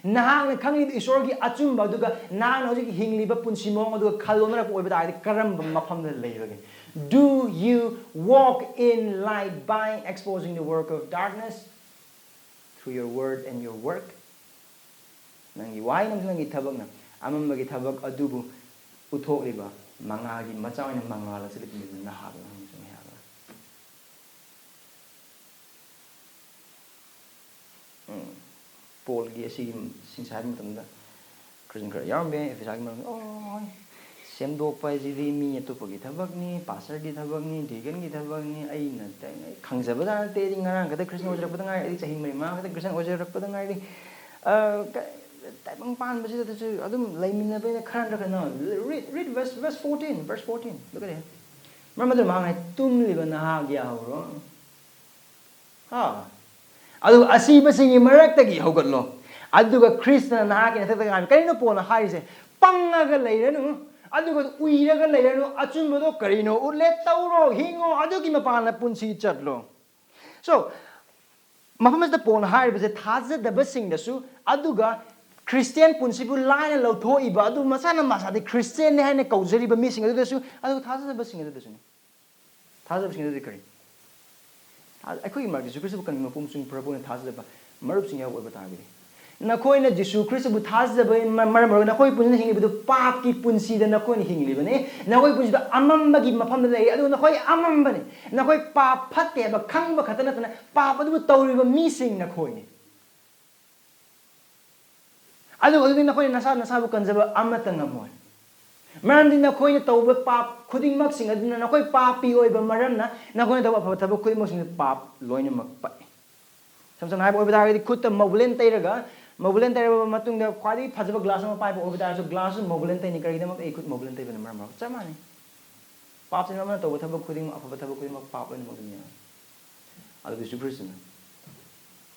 ꯅꯍꯥꯛꯅ ꯈꯪꯂꯤꯕ ꯏꯁꯣꯔꯒꯤ ꯑꯆꯨꯝꯕ ꯑꯗꯨꯒ ꯅꯍꯥꯛꯅ ꯍꯧꯖꯤꯛ ꯍꯤꯡꯂꯤꯕ ꯄꯨꯟꯁꯤ ꯃꯑꯣꯡ ꯑꯗꯨꯒ ꯈꯜꯂꯣꯅꯔꯛꯄ ꯑꯣꯏꯕ ꯇꯥꯔꯒꯗꯤ ꯀꯔꯝꯕ ꯃꯐꯝꯗ ꯂꯩꯕꯒꯦ? Do you walk in light by exposing the work of darkness through your word and your work? ꯅꯪꯒꯤ ꯋꯥꯍꯩ ꯅꯪꯁꯨ ꯅꯪꯒꯤ ꯊꯕꯛꯅ ꯑꯃꯝꯕꯒꯤ ꯊꯕꯛ ꯑꯗꯨꯕꯨ ꯎꯠꯊꯣꯛꯂꯤꯕ ꯃꯉꯥꯜꯒꯤ ꯃꯆꯥ ꯑꯣꯏꯅ ꯃꯉꯥꯜ ꯑꯁꯤ ꯂꯩꯇ꯭ꯔꯤꯕ ꯅꯍꯥꯛ ꯑꯃꯁꯨꯡ ꯑꯩꯍꯥꯛꯅ꯫ ꯎꯝ, ꯄꯣꯜꯒꯤ ꯑꯁꯤꯒꯤ ꯁꯤꯡꯁꯥ ꯍꯥꯏꯕ ꯃꯇꯝꯗ ꯈ꯭ꯔꯤꯁꯇꯤꯌꯥꯟ ꯈꯔ ꯌꯥꯎꯔꯝꯕ ꯌꯥꯏ, ꯑꯦꯐꯦꯁꯥꯒꯤ ꯃꯔꯝꯗ, "ꯑꯣ, ꯍꯣꯏ, ꯁꯦꯝꯗꯣꯛꯄ ꯍꯥꯏꯁꯤꯗꯤ ꯃꯤ ꯑꯇꯣꯞꯄꯒꯤ ꯊꯕꯛꯅꯤ, ꯄꯥꯁꯇꯔꯒꯤ ꯊꯕꯛꯅꯤ, ꯗꯤꯀꯟꯒꯤ ꯊꯕꯛꯅꯤ, ꯑꯩꯅ ꯇ-, ꯑꯩ ꯈꯪꯖꯕ ꯖꯥꯠ ꯅꯠꯇꯦ, ꯑꯩꯗꯤ ꯉꯔꯥꯡ ꯈꯛꯇ ꯈ꯭ꯔꯤꯁꯇꯤꯌꯥꯟ ꯑꯣꯏꯖꯔꯛꯄꯗ ꯉꯥꯏꯔꯤ, ꯑꯩ ꯆꯍꯤ ꯃꯔꯤ ꯃꯉꯥ ꯈꯛꯇ ꯈ꯭ꯔꯤꯁꯇꯤꯌꯥꯟ ꯑꯣꯏꯖꯔꯛꯄꯗ ꯉꯥꯏꯔꯤ, ꯑ, ꯀ-, ꯇꯥꯏꯕꯪ ꯄꯥꯟꯕꯁꯤꯗꯁꯨ ꯑꯗꯨꯝ ꯂꯩꯃꯤꯟꯅꯕꯅꯤꯅ ꯈꯔ ꯅꯠꯇ꯭ꯔꯒ ꯀꯩꯅꯣ." Read, read verse, verse fourteen, verse fourteen, look at it. ꯃꯔꯝ ꯑꯗꯨꯅ ꯃꯍꯥꯛꯅ ꯍꯥꯏ, "ꯇꯨꯝꯂꯤꯕ ꯅꯍꯥꯛ ꯌꯥꯍꯧꯔꯣ꯫" ꯍꯥ? "ꯑꯗꯨꯒ ꯑꯁꯤꯕꯁꯤꯡꯒꯤ ꯃꯔꯛꯇꯒꯤ ꯍꯧꯒꯠꯂꯣ, ꯑꯗꯨꯒ ꯈ꯭ꯔꯤꯁꯇꯅ ꯅꯍꯥꯛꯀꯤ ꯅꯊꯛꯇ ꯉꯥꯏꯕ꯫" ꯀꯔꯤꯅꯣ ꯄꯣꯜꯅ ꯍꯥꯏꯔꯤꯁꯦ? "ꯄꯪꯉꯒ ꯂꯩꯔꯅꯨ, ꯑꯗꯨꯒ ꯎꯏꯔꯒ ꯂꯩꯔꯅꯨ, ꯑꯆꯨꯝꯕꯗꯣ ꯀꯔꯤꯅꯣ ꯎꯠꯂꯦ, ꯇꯧꯔꯣ, ꯍꯤꯡꯉꯣ, ꯑꯗꯨꯒꯤ ꯃꯄꯥꯟꯗ ꯄꯨꯟꯁꯤ ꯆꯠꯂꯣ꯫" So, ꯃꯐꯝ ꯑꯁꯤꯗ ꯄꯣꯜꯅ ꯍꯥꯏꯔꯤꯕꯁꯦ ꯊꯥꯖꯗꯕꯁꯤꯡꯗꯁꯨ, ꯑꯗꯨꯒ ꯈ꯭ꯔꯤꯁꯇꯤꯌꯥꯟ ꯄꯨꯟꯁꯤꯕꯨ ꯂꯥꯏꯅ ꯂꯧꯊꯣꯛꯏꯕ, ꯑꯗꯨ ꯃꯁꯥꯅ ꯃꯁꯥꯗꯤ ꯈ꯭ꯔꯤꯁꯇꯤꯌꯥꯟꯅꯤ ꯍꯥꯏꯅ ꯀꯧꯖꯔꯤꯕ ꯃꯤꯁꯤꯡ ꯑꯗꯨꯗꯁꯨ, ꯑꯗꯨꯒ ꯊꯥꯖꯗꯕꯁꯤꯡ ꯑꯗꯨꯗꯁꯨꯅꯤ꯫ ꯊꯥꯖꯕꯁꯤꯡ ꯑꯗꯨꯗꯤ ꯀꯔꯤ? ꯊꯥ-, ꯑꯩꯈꯣꯏꯒꯤ ꯃꯔꯛꯇ ꯖꯤꯁꯨ ꯈ꯭ꯔꯤꯁꯇꯕꯨ ꯀꯟꯕ ꯃꯄꯨ ꯑꯃꯁꯨꯡ ꯄꯨꯔꯛꯄ ꯑꯣꯏꯅ ꯊꯥꯖꯖꯕ ꯃꯔꯨꯞꯁꯤꯡ ꯌꯥꯎꯕ ꯑꯣꯏꯕ ꯇꯥꯔꯒꯗꯤ, ꯅꯈꯣꯏꯅ ꯖꯤꯁꯨ ꯈ꯭ꯔꯤꯁꯇꯕꯨ ꯊꯥꯖꯕ ꯃ-, ꯃꯔꯝ ꯑꯣꯏꯔꯒ ꯅꯈꯣꯏ ꯄꯨꯟꯁꯤꯗ ꯍꯤꯡꯂꯤꯕꯗꯨ ꯄꯥꯞꯀꯤ ꯄꯨꯟꯁꯤꯗ ꯅꯈꯣꯏꯅ ꯍꯤꯡꯂꯤꯕꯅꯤ꯫ ꯅꯈꯣꯏ ꯄꯨꯟꯁꯤꯗ ꯑꯃꯝꯕꯒꯤ ꯃꯐꯝꯗ ꯂꯩꯔꯤ, ꯑꯗꯨꯒ ꯅꯈꯣꯏ ꯑꯃꯝꯕꯅꯤ꯫ ꯅꯈꯣꯏ ꯄꯥꯞ ꯐꯠꯇꯦ ꯍꯥꯏꯕ ꯈꯪꯕ ꯈꯛꯇ ꯅꯠꯇꯅ ꯄꯥꯞ ꯑꯗꯨꯕꯨ ꯇꯧꯔꯤꯕ ꯃꯤꯁꯤꯡ ꯅꯈꯣꯏꯅꯤ꯫ ꯑꯗꯨꯒ ꯑꯗꯨꯗꯤ ꯅꯈꯣꯏꯅ ꯅꯁꯥ ꯅꯁꯥꯕꯨ ꯀꯟꯖꯕ ꯑꯃꯠꯇ ꯉꯝꯃꯣꯏ꯫ ꯃꯔꯝꯗꯤ ꯅꯈꯣꯏꯅ ꯇꯧꯕ ꯄꯥꯞ ꯈꯨꯗꯤꯡꯃꯛꯁꯤꯡ ꯑꯗꯨꯅ ꯅꯈꯣꯏ ꯄꯥꯄꯤ ꯑꯣꯏꯕ ꯃꯔꯝꯅ ꯅꯈꯣꯏꯅ ꯇꯧꯕ ꯑꯐꯕ ꯊꯕꯛ ꯈꯨꯗꯤꯡꯃꯛꯁꯤꯡꯗꯨ ꯄꯥꯞ ꯂꯣꯏꯅꯃꯛ ꯄꯛꯏ꯫ ꯁꯝ ꯁꯝꯅ ꯍꯥꯏꯕ ꯑꯣꯏꯕ ꯇꯥꯔꯒꯗꯤ, ꯈꯨꯠꯇ Maybelline ꯇꯩꯔꯒ, Maybelline ꯇꯩꯔꯕ ꯃꯇꯨꯡꯗ ꯈ꯭ꯋꯥꯏꯗꯒꯤ ꯐꯖꯕ glass ꯑꯃ ꯄꯥꯏꯕ ꯑꯣꯏꯕ ꯇꯥꯔꯁꯨ, glass ꯁꯨ Maybelline ꯇꯩꯅꯤ꯫ ꯀꯔꯤꯒꯤꯗꯃꯛꯇ? ꯑꯩ ꯈꯨꯠ Maybelline ꯇꯩꯕꯅ ꯃꯔꯝ ꯑꯣꯏꯔꯒ꯫ ꯆꯞ ꯃꯥꯟꯅꯩ꯫ ꯄꯥꯞꯁꯤꯅ ꯑꯃꯅ ꯇꯧꯕ ꯊꯕꯛ ꯈꯨꯗꯤꯡꯃꯛ, ꯑꯐꯕ ꯊꯕꯛ ꯈꯨꯗꯤꯡꯃꯛ ꯄꯥꯞ ꯂꯣꯏꯅꯃꯛ ꯑꯗꯨꯝ ꯌꯥꯎꯏ꯫ ꯑꯗꯨ ꯖꯤꯁꯨ ꯈ꯭ꯔꯤꯁꯇꯅ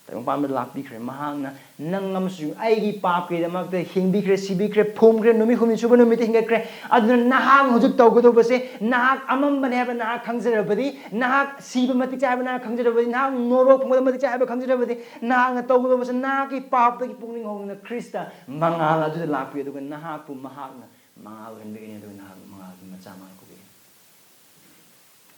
ꯇꯥꯏꯕꯪ ꯄꯥꯟꯕꯗ ꯂꯥꯛꯄꯤꯈ꯭ꯔꯦ꯫ ꯃꯍꯥꯛꯅ ꯅꯪ ꯑꯃꯁꯨꯡ ꯑꯩꯒꯤ ꯄꯥꯞꯀꯤꯗꯃꯛꯇ ꯍꯤꯡꯕꯤꯈ꯭ꯔꯦ, ꯁꯤꯕꯤꯈ꯭ꯔꯦ, ꯐꯨꯝꯈ꯭ꯔꯦ, ꯅꯨꯃꯤꯠ ꯍꯨꯝꯅꯤ ꯁꯨꯕ ꯅꯨꯃꯤꯠꯇ ꯍꯤꯡꯒꯠꯈ꯭ꯔꯦ꯫ ꯑꯗꯨꯅ ꯅꯍꯥꯛꯅ ꯍꯧꯖꯤꯛ ꯇꯧꯒꯗꯧꯕꯁꯦ, ꯅꯍꯥꯛ ꯑꯃꯝꯕꯅꯦ ꯍꯥꯏꯕ ꯅꯍꯥꯛ ꯈꯪꯖꯔꯕꯗꯤ, ꯅꯍꯥꯛ ꯁꯤꯕ ꯃꯇꯤꯛ ꯆꯥꯏ ꯍꯥꯏꯕ ꯅꯍꯥꯛ ꯈꯪꯖꯔꯕꯗꯤ, ꯅꯍꯥꯛ ꯅꯣꯔꯣꯛ ꯐꯪꯕꯗ ꯃꯇꯤꯛ ꯆꯥꯏ ꯍꯥꯏꯕ ꯈꯪꯖꯔꯕꯗꯤ, ꯅꯍꯥꯛꯅ ꯇꯧꯒꯗꯧꯕꯁꯦ, ꯅꯍꯥꯛꯀꯤ ꯄꯥꯞꯇꯒꯤ ꯄꯨꯛꯅꯤꯡ ꯍꯧꯗꯨꯅ ꯈ꯭ꯔꯤꯁꯇ ꯃꯉꯥꯜ ꯑꯗꯨꯗ ꯂꯥꯛꯄꯤꯌꯨ, ꯑꯗꯨꯒ ꯅꯍꯥꯛꯄꯨ ꯃꯍꯥꯛꯅ ꯃꯉꯥꯜ ꯑꯣꯏꯍꯟꯕꯤꯒꯅꯤ, ꯑꯗꯨꯒ ꯅꯍꯥꯛ ꯃꯉꯥꯜꯒꯤ ꯃꯆꯥ ꯃꯉꯥꯜ ꯀꯧꯕꯤꯒꯅꯤ꯫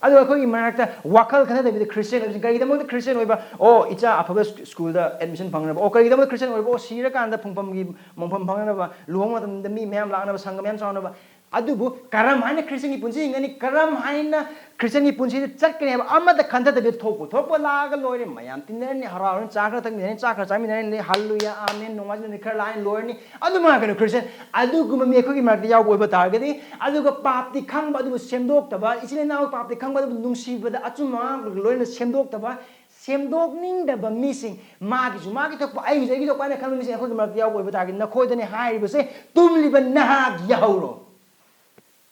ꯑꯗꯨꯒ ꯑꯩꯈꯣꯏꯒꯤ ꯃꯔꯛꯇ ꯋꯥꯈꯜ ꯈꯟꯅꯗꯕꯤꯗ ꯈ꯭ꯔꯤꯁꯇꯤꯌꯟ ꯑꯣꯏꯕꯁꯤꯡ, ꯀꯔꯤꯒꯤꯗꯃꯛꯇ ꯈ꯭ꯔꯤꯁꯇꯤꯌꯟ ꯑꯣꯏꯕ? ꯑꯣ, ꯏꯆꯥ ꯑꯐꯕ ꯁ꯭ꯀꯨꯜꯗ admission ꯐꯪꯅꯕ꯫ ꯑꯣ, ꯀꯔꯤꯒꯤꯗꯃꯛꯇ ꯈ꯭ꯔꯤꯁꯇꯤꯌꯟ ꯑꯣꯏꯕ? ꯑꯣ, ꯁꯤꯔꯀꯥꯟꯗ ꯐꯨꯡꯐꯝꯒꯤ ꯃꯣꯡꯐꯝ ꯐꯪꯅꯕ, ꯂꯨꯍꯣꯡꯕ ꯃꯇꯝꯗ ꯃꯤ ꯃꯌꯥꯝ ꯂꯥꯛꯅꯕ, ꯁꯪꯒ ꯃꯌꯥꯝ ꯆꯥꯎꯅꯕ꯫ ꯑꯗꯨꯕꯨ ꯀꯔꯝ ꯍꯥꯏꯅ ꯈ꯭ꯔꯤꯁꯇꯤꯌꯟꯒꯤ ꯄꯨꯟꯁꯤ ꯍꯤꯡꯒꯅꯤ, ꯀꯔꯝ ꯍꯥꯏꯅ ꯈ꯭ꯔꯤꯁꯇꯤꯌꯟꯒꯤ ꯄꯨꯟꯁꯤꯗ ꯆꯠꯀꯅꯤ ꯍꯥꯏꯕ ꯑꯃꯠꯇ ꯈꯟꯊꯗꯕꯤꯗ ꯊꯣꯛꯄ ꯊꯣꯛꯄ ꯂꯥꯛꯑꯒ ꯂꯣꯏꯔꯦ꯫ ꯃꯌꯥꯝ ꯇꯤꯟꯅꯔꯅꯤ, ꯍꯔꯥꯎꯔꯅꯤ, ꯆꯥ ꯈꯔ ꯊꯛꯃꯤꯟꯅꯔꯅꯤ, ꯆꯥ ꯈꯔ ꯆꯥꯃꯤꯟꯅꯔꯅꯤ, ꯍꯜꯂꯨꯌꯥ, ꯑꯥꯃꯦꯟ, ꯅꯣꯡꯃꯥꯏꯖ ꯅꯨꯃꯤꯠ ꯈꯔ ꯂꯥꯛꯑꯅꯤ, ꯂꯣꯏꯔꯅꯤ꯫ ꯑꯗꯨ ꯃꯉꯥꯏ ꯀꯩꯅꯣ ꯈ꯭ꯔꯤꯁꯇꯤꯌꯟ꯫ ꯑꯗꯨꯒꯨꯝꯕ ꯃꯤ ꯑꯩꯈꯣꯏꯒꯤ ꯃꯔꯛꯇ ꯌꯥꯎꯕ ꯑꯣꯏꯕ ꯇꯥꯔꯒꯗꯤ, ꯑꯗꯨꯒ ꯄꯥꯞꯇꯤ ꯈꯪꯕ ꯑꯗꯨꯕꯨ ꯁꯦꯝꯗꯣꯛꯇꯕ, ꯏꯆꯤꯜ ꯏꯅꯥꯎ ꯄꯥꯞꯇꯤ ꯈꯪꯕ ꯑꯗꯨꯕꯨ ꯅꯨꯡꯁꯤꯕꯗ ꯑꯆꯨꯝꯕ ꯑꯉꯥꯡ ꯂꯣꯏꯅ ꯁꯦꯝꯗꯣꯛꯇꯕ, ꯁꯦꯝꯗꯣꯛꯅꯤꯡꯗꯕ ꯃꯤꯁꯤꯡ, ꯃꯥꯒꯤꯁꯨ ꯃꯥꯒꯤ ꯊꯣꯛꯄ, ꯑꯩꯒꯤꯁꯨ ꯑꯩꯒꯤ ꯊꯣꯛꯄ ꯍꯥꯏꯅ ꯈꯟꯕ ꯃꯤꯁꯤꯡ ꯑꯩꯈꯣꯏꯒꯤ ꯃꯔꯛꯇ ꯌꯥꯎꯕ ꯑꯣꯏꯕ ꯇꯥꯔꯒꯗꯤ, ꯅꯈꯣꯏꯗꯅꯤ ꯍꯥꯏꯔꯤꯕꯁꯦ, ꯇꯨꯝꯂꯤꯕ ꯅꯍꯥꯛ ꯌꯥꯍꯧꯔꯣ꯫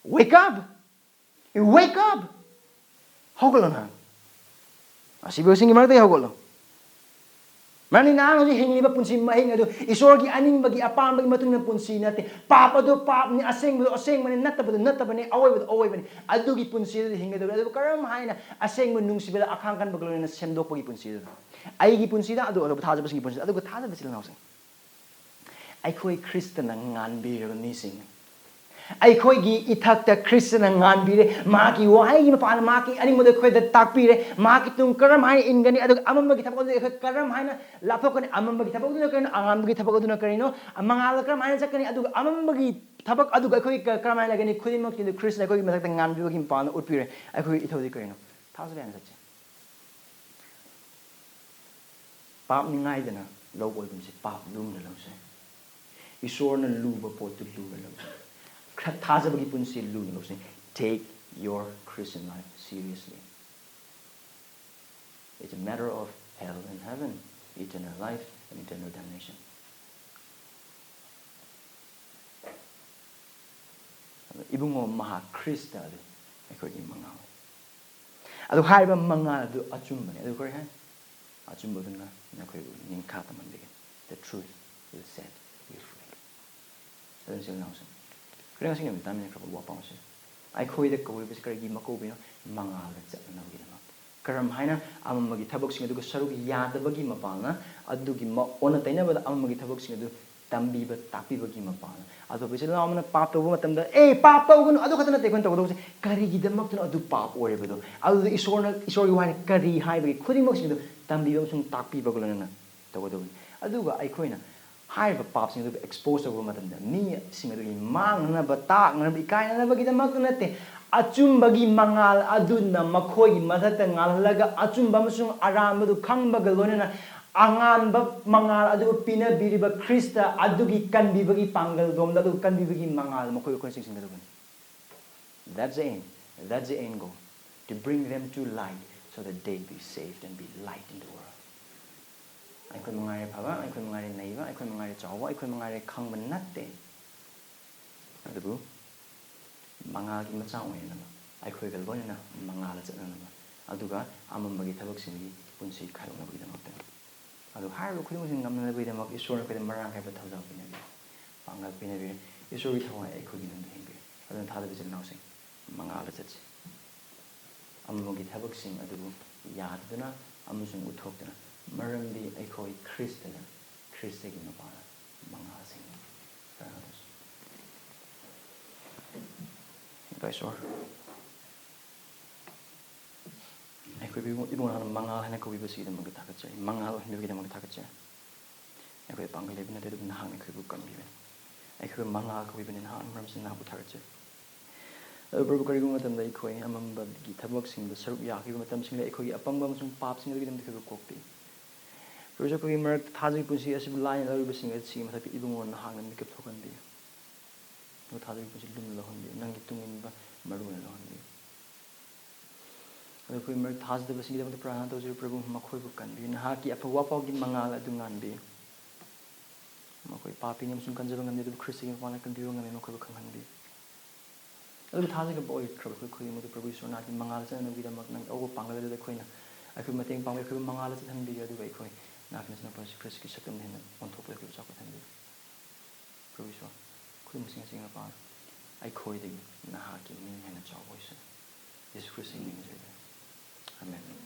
Wake up! Wake up! ꯍꯧꯒꯠꯂꯣ ꯅꯍꯥꯛ꯫ ꯑꯁꯤꯕꯁꯤꯡꯒꯤ ꯃꯔꯛꯇꯒꯤ ꯍꯧꯒꯠꯂꯣ꯫ ꯃꯔꯝꯗꯤ ꯅꯍꯥꯛ ꯍꯧꯖꯤꯛ ꯍꯤꯡꯂꯤꯕ ꯄꯨꯟꯁꯤ ꯃꯍꯤꯡ ꯑꯗꯨ ꯏꯁꯣꯔꯒꯤ ꯑꯅꯤꯡꯕꯒꯤ ꯑꯄꯥꯝꯕꯒꯤ ꯃꯇꯨꯡ ꯏꯟꯅ ꯄꯨꯟꯁꯤ ꯅꯠꯇꯦ꯫ ꯄꯥꯞ ꯑꯗꯨ ꯄꯥꯞꯅꯤ, ꯑꯁꯦꯡꯕꯗꯨ ꯑꯁꯦꯡꯕꯅꯤ, ꯅꯠꯇꯕꯗꯨ ꯅꯠꯇꯕꯅꯤ, ꯑꯋꯣꯏꯕꯗꯨ ꯑꯋꯣꯏꯕꯅꯤ꯫ ꯑꯗꯨꯒꯤ ꯄꯨꯟꯁꯤ ꯑꯗꯨ ꯍꯤꯡꯒꯗꯕꯅꯤ꯫ ꯑꯗꯨꯕꯨ ꯀꯔꯝ ꯍꯥꯏꯅ? ꯑꯁꯦꯡꯕ ꯅꯨꯡꯁꯤꯕꯗ, ꯑꯈꯥꯡ ꯀꯟꯕꯒ ꯂꯣꯏꯅꯅ ꯁꯦꯝꯗꯣꯛꯄꯒꯤ ꯄꯨꯟꯁꯤ ꯑꯗꯨ꯫ ꯑꯩꯒꯤ ꯄꯨꯟꯁꯤꯗ, ꯑꯗꯨ ꯑꯇꯣꯞꯄ ꯊꯥꯖꯕꯁꯤꯡꯒꯤ ꯄꯨꯟꯁꯤꯗ, ꯑꯗꯨꯒ ꯊꯥꯖꯕ ꯏꯆꯤꯜ ꯏꯅꯥꯎꯁꯤꯡ, ꯑꯩꯈꯣꯏ ꯈ꯭ꯔꯤꯁꯇꯅ ꯉꯥꯟꯕꯤꯔꯕ ꯃꯤꯁꯤꯡꯅꯤ꯫ ꯑꯩꯈꯣꯏꯒꯤ ꯏꯊꯛꯇ ꯈ꯭ꯔꯤꯁꯇꯅ ꯉꯥꯟꯕꯤꯔꯦ꯫ ꯃꯍꯥꯛꯀꯤ ꯋꯥꯍꯩꯒꯤ ꯃꯄꯥꯟꯅ ꯃꯍꯥꯛꯀꯤ ꯑꯅꯤꯡꯕꯗ ꯑꯩꯈꯣꯏꯗ ꯇꯥꯛꯄꯤꯔꯦ꯫ ꯃꯍꯥꯛꯀꯤ ꯇꯨꯡ ꯀꯔꯝ ꯍꯥꯏꯅ ꯏꯟꯒꯅꯤ, ꯑꯗꯨꯒ ꯑꯃꯝꯕꯒꯤ ꯊꯕꯛ ꯑꯗꯨ ꯑꯩꯈꯣꯏ ꯀꯔꯝ ꯍꯥꯏꯅ ꯂꯥꯞꯊꯣꯛꯀꯅꯤ? ꯑꯃꯝꯕꯒꯤ ꯊꯕꯛ ꯑꯗꯨꯅ ꯀꯔꯤꯅꯣ? ꯑꯉꯥꯟꯕꯒꯤ ꯊꯕꯛ ꯑꯗꯨꯅ ꯀꯔꯤꯅꯣ? ꯃꯉꯥꯜꯗ ꯀꯔꯝ ꯍꯥꯏꯅ ꯆꯠꯀꯅꯤ? ꯑꯗꯨꯒ ꯑꯃꯝꯕꯒꯤ ꯊꯕꯛ ꯑꯗꯨꯒ ꯑꯩꯈꯣꯏ ꯀ-, ꯀꯔꯝ ꯍꯥꯏꯅ ꯂꯩꯒꯅꯤ? ꯈꯨꯗꯤꯡꯃꯛꯀꯤ ꯑꯗꯨ ꯈ꯭ꯔꯤꯁꯇꯅ ꯑꯩꯈꯣꯏꯒꯤ ꯃꯊꯛꯇ ꯉꯥꯟꯕꯤꯕꯒꯤ ꯃꯄꯥꯟꯅ ꯎꯠꯄꯤꯔꯦ꯫ ꯑꯩꯈꯣꯏꯒꯤ ꯏꯊꯧꯗꯤ ꯀꯔꯤꯅꯣ? ꯊꯥꯖꯕ ꯌꯥꯅ ꯆꯠꯁꯦ꯫ ꯄꯥꯞ ꯅꯤꯡꯉꯥꯏꯗꯅ ꯂꯧꯕ ꯑꯣꯏꯕꯁꯦ ꯄꯥꯞ ꯂꯨꯝꯅ ꯂꯧꯁꯦ꯫ ꯏꯁꯣꯔꯅ ꯂꯨꯕ ꯄꯣꯠꯇꯨ ꯂꯨꯅ ꯂꯧꯁꯤ꯫ ꯈꯔ ꯊꯥꯖꯕꯒꯤ ꯄꯨꯟꯁꯤ ꯂꯨꯅ ꯂꯧꯁꯤ꯫ Take your Christian life seriously. It's a matter of hell and heaven, eternal life and eternal damnation. ꯑꯗꯣ ꯏꯕꯨꯡꯉꯣ ꯃꯍꯥ ꯈ꯭ꯔꯤꯁꯇ ꯑꯗꯨ ꯑꯩꯈꯣꯏꯒꯤ ꯃꯉꯥꯜ꯫ ꯑꯗꯨ ꯍꯥꯏꯔꯤꯕ ꯃꯉꯥꯜ ꯑꯗꯨ ꯑꯆꯨꯝꯕꯅꯤ꯫ ꯑꯗꯨ ꯀꯔꯤ ꯍꯥꯏ? ꯑꯆꯨꯝꯕꯗꯨꯅ ꯅꯈꯣꯏꯕꯨ ꯅꯤꯡꯈꯥ ꯇꯝꯍꯟꯕꯤꯒꯅꯤ꯫ The truth will set you free. ꯑꯗꯨꯅ ꯏꯆꯤꯜ ꯏꯅꯥꯎꯁꯤꯡ, ꯀꯔꯤ ꯉꯁꯤ ꯅꯨꯃꯤꯠ ꯇꯥꯃꯤꯟꯅꯈ꯭ꯔꯕ ꯋꯥꯐꯝ ꯑꯁꯤ ꯑꯩꯈꯣꯏꯗ ꯀꯧꯔꯤꯕꯁꯤ ꯀꯔꯤꯒꯤ ꯃꯀꯧꯕꯤꯅꯣ? ꯃꯉꯥꯜꯗ ꯆꯠꯅꯅꯕꯒꯤꯗꯃꯛ꯫ ꯀꯔꯝ ꯍꯥꯏꯅ ꯑꯃꯝꯕꯒꯤ ꯊꯕꯛꯁꯤꯡ ꯑꯗꯨꯒ ꯁꯔꯨꯛ ꯌꯥꯗꯕꯒꯤ ꯃꯄꯥꯜꯅ ꯑꯗꯨꯒꯤ ꯃ-, ꯑꯣꯟꯅ ꯇꯩꯅꯕꯗ ꯑꯃꯝꯕꯒꯤ ꯊꯕꯛꯁꯤꯡ ꯑꯗꯨ ꯇꯝꯕꯤꯕ, ꯇꯥꯛꯄꯤꯕꯒꯤ ꯃꯄꯥꯜꯅ꯫ ꯑꯗꯣ ꯏꯆꯤꯜ ꯏꯅꯥꯎ ꯑꯃꯅ ꯄꯥꯞ ꯇꯧꯕ ꯃꯇꯝꯗ, "ꯑꯦ, ꯄꯥꯞ ꯇꯧꯒꯅꯨ," ꯑꯗꯨ ꯈꯛꯇ ꯅꯠꯇꯦ ꯑꯩꯈꯣꯏꯅ ꯇꯧꯒꯗꯧꯕꯁꯦ꯫ ꯀꯔꯤꯒꯤꯗꯃꯛꯇꯅꯣ ꯑꯗꯨ ꯄꯥꯞ ꯑꯣꯏꯔꯤꯕꯗꯣ? ꯑꯗꯨꯗ ꯏꯁꯣꯔꯅ, ꯏꯁꯣꯔꯒꯤ ꯋꯥꯍꯩꯅ ꯀꯔꯤ ꯍꯥꯏꯕꯒꯦ? ꯈꯨꯗꯤꯡꯃꯛꯁꯤꯡꯗꯨ ꯇꯝꯕꯤꯕ ꯑꯃꯁꯨꯡ ꯇꯥꯛꯄꯤꯕꯒ ꯂꯣꯏꯅꯅ ꯇꯧꯒꯗꯧꯕꯅꯤ꯫ ꯑꯗꯨꯒ ꯑꯩꯈꯣꯏꯅ ꯍꯥꯏꯔꯤꯕ ꯄꯥꯞꯁꯤꯡ ꯑꯗꯨꯕꯨ expose ꯇꯧꯕ ꯃꯇꯝꯗ ꯃꯤꯁꯤꯡ ꯑꯗꯨꯒꯤ ꯃꯥꯡꯅꯅꯕ, ꯇꯥꯛꯅꯅꯕ, ꯏꯀꯥꯏꯅꯅꯕꯒꯤꯗꯃꯛꯇ ꯅꯠꯇꯦ꯫ ꯑꯆꯨꯝꯕꯒꯤ ꯃꯉꯥꯜ ꯑꯗꯨꯅ ꯃꯈꯣꯏꯒꯤ ꯃꯊꯛꯇ ꯉꯥꯜꯍꯜꯂꯒ ꯑꯆꯨꯝꯕ ꯑꯃꯁꯨꯡ ꯑꯔꯥꯟꯕꯗꯨ ꯈꯪꯕꯒ ꯂꯣꯏꯅꯅ ꯑꯉꯥꯟꯕ ꯃꯉꯥꯜ ꯑꯗꯨꯕꯨ ꯄꯤꯅꯕꯤꯔꯤꯕ ꯈ꯭ꯔꯤꯁꯇ ꯑꯗꯨꯒꯤ ꯀꯟꯕꯤꯕꯒꯤ ꯄꯥꯡꯒꯜ ꯂꯣꯝꯗ ꯑꯗꯨ ꯀꯟꯕꯤꯕꯒꯤ ꯃꯉꯥꯜ ꯃꯈꯣꯏ, ꯑꯩꯈꯣꯏ ꯆꯤꯡꯁꯤꯟꯒꯗꯕꯅꯤ꯫ That's the aim. That's the end goal. To bring them to light so that they be saved and be light in the world. ꯑꯩꯈꯣꯏ ꯃꯉꯥꯏꯔꯦ ꯐꯕ, ꯑꯩꯈꯣꯏ ꯃꯉꯥꯏꯔꯦ ꯅꯩꯕ, ꯑꯩꯈꯣꯏ ꯃꯉꯥꯏꯔꯦ ꯆꯥꯎꯕ, ꯑꯩꯈꯣꯏ ꯃꯉꯥꯏꯔꯦ ꯈꯪꯕ ꯅꯠꯇꯦ꯫ ꯑꯗꯨꯕꯨ ꯃꯉꯥꯜꯒꯤ ꯃꯆꯥ ꯑꯣꯏꯅꯅꯕ, ꯑꯩꯈꯣꯏꯒ ꯂꯣꯏꯅꯅ ꯃꯉꯥꯜꯗ ꯆꯠꯅꯅꯕ, ꯑꯗꯨꯒ ꯑꯃꯝꯕꯒꯤ ꯊꯕꯛꯁꯤꯡꯒꯤ ꯄꯨꯟꯁꯤ ꯈꯥꯏꯗꯣꯛꯅꯕꯒꯤꯗꯃꯛꯇ꯫ ꯑꯗꯨ ꯍꯥꯏꯔꯤꯕ ꯈꯨꯗꯤꯡꯃꯛꯁꯤ ꯉꯝꯅꯅꯕꯒꯤꯗꯃꯛ ꯏꯁꯣꯔꯅ ꯑꯩꯈꯣꯏꯗ ꯃꯔꯥꯡ ꯀꯥꯏꯕ ꯊꯧꯖꯥꯜ ꯄꯤꯅꯕꯤꯔꯦ, ꯄꯥꯡꯒꯜ ꯄꯤꯅꯕꯤꯔꯦ꯫ ꯏꯁꯣꯔꯒꯤ ꯊꯋꯥꯏ ꯑꯩꯈꯣꯏꯒꯤ ꯅꯨꯡꯗ ꯍꯤꯡꯕꯤꯔꯦ꯫ ꯑꯗꯨꯅ ꯊꯥꯖꯕ ꯏꯆꯤꯜ ꯏꯅꯥꯎꯁꯤꯡ, ꯃꯉꯥꯜꯗ ꯆꯠꯁꯤ꯫ ꯑꯃꯝꯕꯒꯤ ꯊꯕꯛꯁꯤꯡ ꯑꯗꯨꯕꯨ ꯌꯥꯗꯗꯨꯅ ꯑꯃꯁꯨꯡ ꯎꯠꯊꯣꯛꯇꯨꯅ, ꯃꯔꯝꯗꯤ ꯑꯩꯈꯣꯏ ꯈ꯭ꯔꯤꯁꯇꯗ, ꯈ꯭ꯔꯤꯁꯇꯒꯤ ꯃꯄꯥꯟꯗ ꯃꯉꯥꯜꯁꯤꯡꯅꯤ꯫ ꯀꯔꯝꯅ ꯇꯧꯁꯤ? ꯏꯄꯥ ꯏꯁꯣꯔ, ꯑꯩꯈꯣꯏꯕꯨ ꯏꯕꯨꯡ ꯅꯍꯥꯛꯅ ꯃꯉꯥꯜ ꯍꯥꯏꯅ ꯀꯧꯕꯤꯕꯁꯤꯒꯤꯗꯃꯛꯇ ꯊꯥꯒꯠꯆꯔꯤ, ꯃꯉꯥꯜ ꯑꯣꯏꯍꯟꯕꯤꯕꯒꯤꯗꯃꯛꯇ ꯊꯥꯒꯠꯆꯔꯤ꯫ ꯑꯩꯈꯣꯏ ꯑꯄꯥꯡꯒꯜ ꯂꯩꯕ ꯅꯠꯇꯦ, ꯑꯗꯨꯕꯨ ꯅꯍꯥꯛꯅ ꯑꯩꯈꯣꯏꯕꯨ ꯀꯟꯕꯤꯕꯅꯤ꯫ ꯑꯩꯈꯣꯏꯕꯨ ꯃꯉꯥꯜ ꯀꯧꯕꯤꯕꯅꯤ, ꯅꯍꯥꯛꯅ ꯃꯔꯝ ꯑꯁꯤꯅ ꯅꯍꯥꯛꯄꯨ ꯊꯥꯒꯠꯆꯔꯤ꯫ ꯑꯗꯨ ꯄ꯭ꯔꯚꯨ, ꯀꯔꯤꯒꯨꯝꯕ ꯃꯇꯝꯗ ꯑꯩꯈꯣꯏ ꯑꯃꯝꯕꯒꯤ ꯊꯕꯛꯁꯤꯡꯗ ꯁꯔꯨꯛ ꯌꯥꯈꯤꯕ ꯃꯇꯝꯁꯤꯡꯗ ꯑꯩꯈꯣꯏꯒꯤ ꯑꯄꯪꯕ ꯑꯃꯁꯨꯡ ꯄꯥꯞꯁꯤꯡ ꯑꯗꯨꯒꯤꯗꯃꯛꯇ ꯑꯩꯈꯣꯏꯕꯨ ꯀꯣꯛꯄꯤ꯫ ꯄ꯭ꯔꯚꯨ ꯌꯤꯁꯨ, ꯑꯩꯈꯣꯏꯒꯤ ꯃꯔꯛꯇ ꯊꯥꯖꯕꯒꯤ ꯄꯨꯟꯁꯤ ꯑꯁꯤꯕꯨ ꯂꯥꯏꯅ ꯂꯧꯔꯤꯕꯁꯤꯡ ꯑꯁꯤꯒꯤ ꯃꯊꯛꯇ ꯏꯕꯨꯡꯉꯣ ꯅꯍꯥꯛꯅ ꯃꯤꯀꯞ ꯊꯣꯛꯍꯟꯕꯤꯌꯨ꯫ ꯑꯗꯨꯒ ꯊꯥꯖꯕꯒꯤ ꯄꯨꯟꯁꯤ ꯂꯨꯝꯅ ꯂꯧꯍꯟꯕꯤꯌꯨ꯫ ꯅꯪꯒꯤ ꯇꯨꯡ ꯏꯟꯕ ꯃꯔꯨ ꯑꯣꯏꯅ ꯂꯧꯍꯟꯕꯤꯌꯨ꯫ ꯑꯗꯨ ꯑꯩꯈꯣꯏ ꯃꯔꯛ ꯊꯥꯖꯗꯕꯁꯤꯡꯒꯤꯗꯃꯛꯇ ꯄ꯭ꯔꯥꯔꯊꯅꯥ ꯇꯧꯖꯔꯤ꯫ ꯄ꯭ꯔꯚꯨ, ꯃꯈꯣꯏꯕꯨ ꯀꯟꯕꯤꯌꯨ꯫ ꯅꯍꯥꯛꯀꯤ ꯑꯐꯕ ꯋꯥꯐꯥꯎꯒꯤ ꯃꯉꯥꯜ ꯑꯗꯨ ꯉꯥꯟꯕꯤꯌꯨ꯫ ꯃꯈꯣꯏ ꯄꯥꯄꯤꯅꯤ ꯑꯃꯁꯨꯡ ꯀꯟꯖꯕ ꯉꯝꯗꯦ, ꯑꯗꯨꯕꯨ ꯈ꯭ꯔꯤꯁꯇꯒꯤ ꯃꯄꯥꯟꯅ ꯀꯟꯕꯤꯕ ꯉꯝꯃꯤ, ꯃꯈꯣꯏꯕꯨ ꯈꯪꯍꯟꯕꯤꯌꯨ꯫ ꯑꯗꯨꯒ ꯊꯥꯖꯕ ꯑꯣꯏꯈ꯭ꯔꯕ ꯑꯩꯈꯣꯏ ꯈꯨꯗꯤꯡꯃꯛꯇ ꯄ꯭ꯔꯚꯨ ꯏꯁꯣꯔ ꯅꯍꯥꯛꯀꯤ ꯃꯉꯥꯜꯗ ꯆꯠꯅꯅꯕꯒꯤꯗꯃꯛ ꯅꯪꯒꯤ ꯑꯎꯕ ꯄꯥꯡꯒꯜ ꯑꯗꯨꯗ ꯑꯩꯈꯣꯏꯅ, ꯑꯩꯈꯣꯏ ꯃꯇꯦꯡ ꯄꯥꯡꯕꯤꯌꯨ, ꯑꯩꯈꯣꯏꯕꯨ ꯃꯉꯥꯜꯗ ꯆꯠꯍꯟꯕꯤꯌꯨ, ꯑꯗꯨꯒ ꯑꯩꯈꯣꯏ ꯅꯍꯥꯛꯀꯤ ꯅꯆꯥꯅꯨꯄꯥ ꯖꯤꯁꯨ ꯈ꯭ꯔꯤꯁꯇꯒꯤ ꯁꯛꯇꯝꯗ ꯍꯦꯟꯅ ꯑꯣꯟꯊꯣꯛꯄꯗ ꯑꯩꯈꯣꯏꯕꯨ ꯆꯥꯎꯈꯠꯍꯟꯕꯤꯌꯨ꯫ ꯄ꯭ꯔꯚꯨ ꯏꯁꯣꯔ, ꯑꯩꯈꯣꯏ ꯃꯁꯤꯡ ꯑꯁꯤ ꯃꯄꯥꯟ ꯑꯩꯈꯣꯏꯗꯒꯤ ꯅꯍꯥꯛꯀꯤ ꯃꯤꯡ ꯍꯦꯟꯅ ꯆꯥꯎꯕ ꯑꯣꯏꯁꯅꯨ꯫ ꯖꯤꯁꯨ ꯈ꯭ꯔꯤꯁꯇꯒꯤ ꯃꯤꯡ ꯅꯤꯖꯔꯤ꯫ ꯑꯃꯦꯟ꯫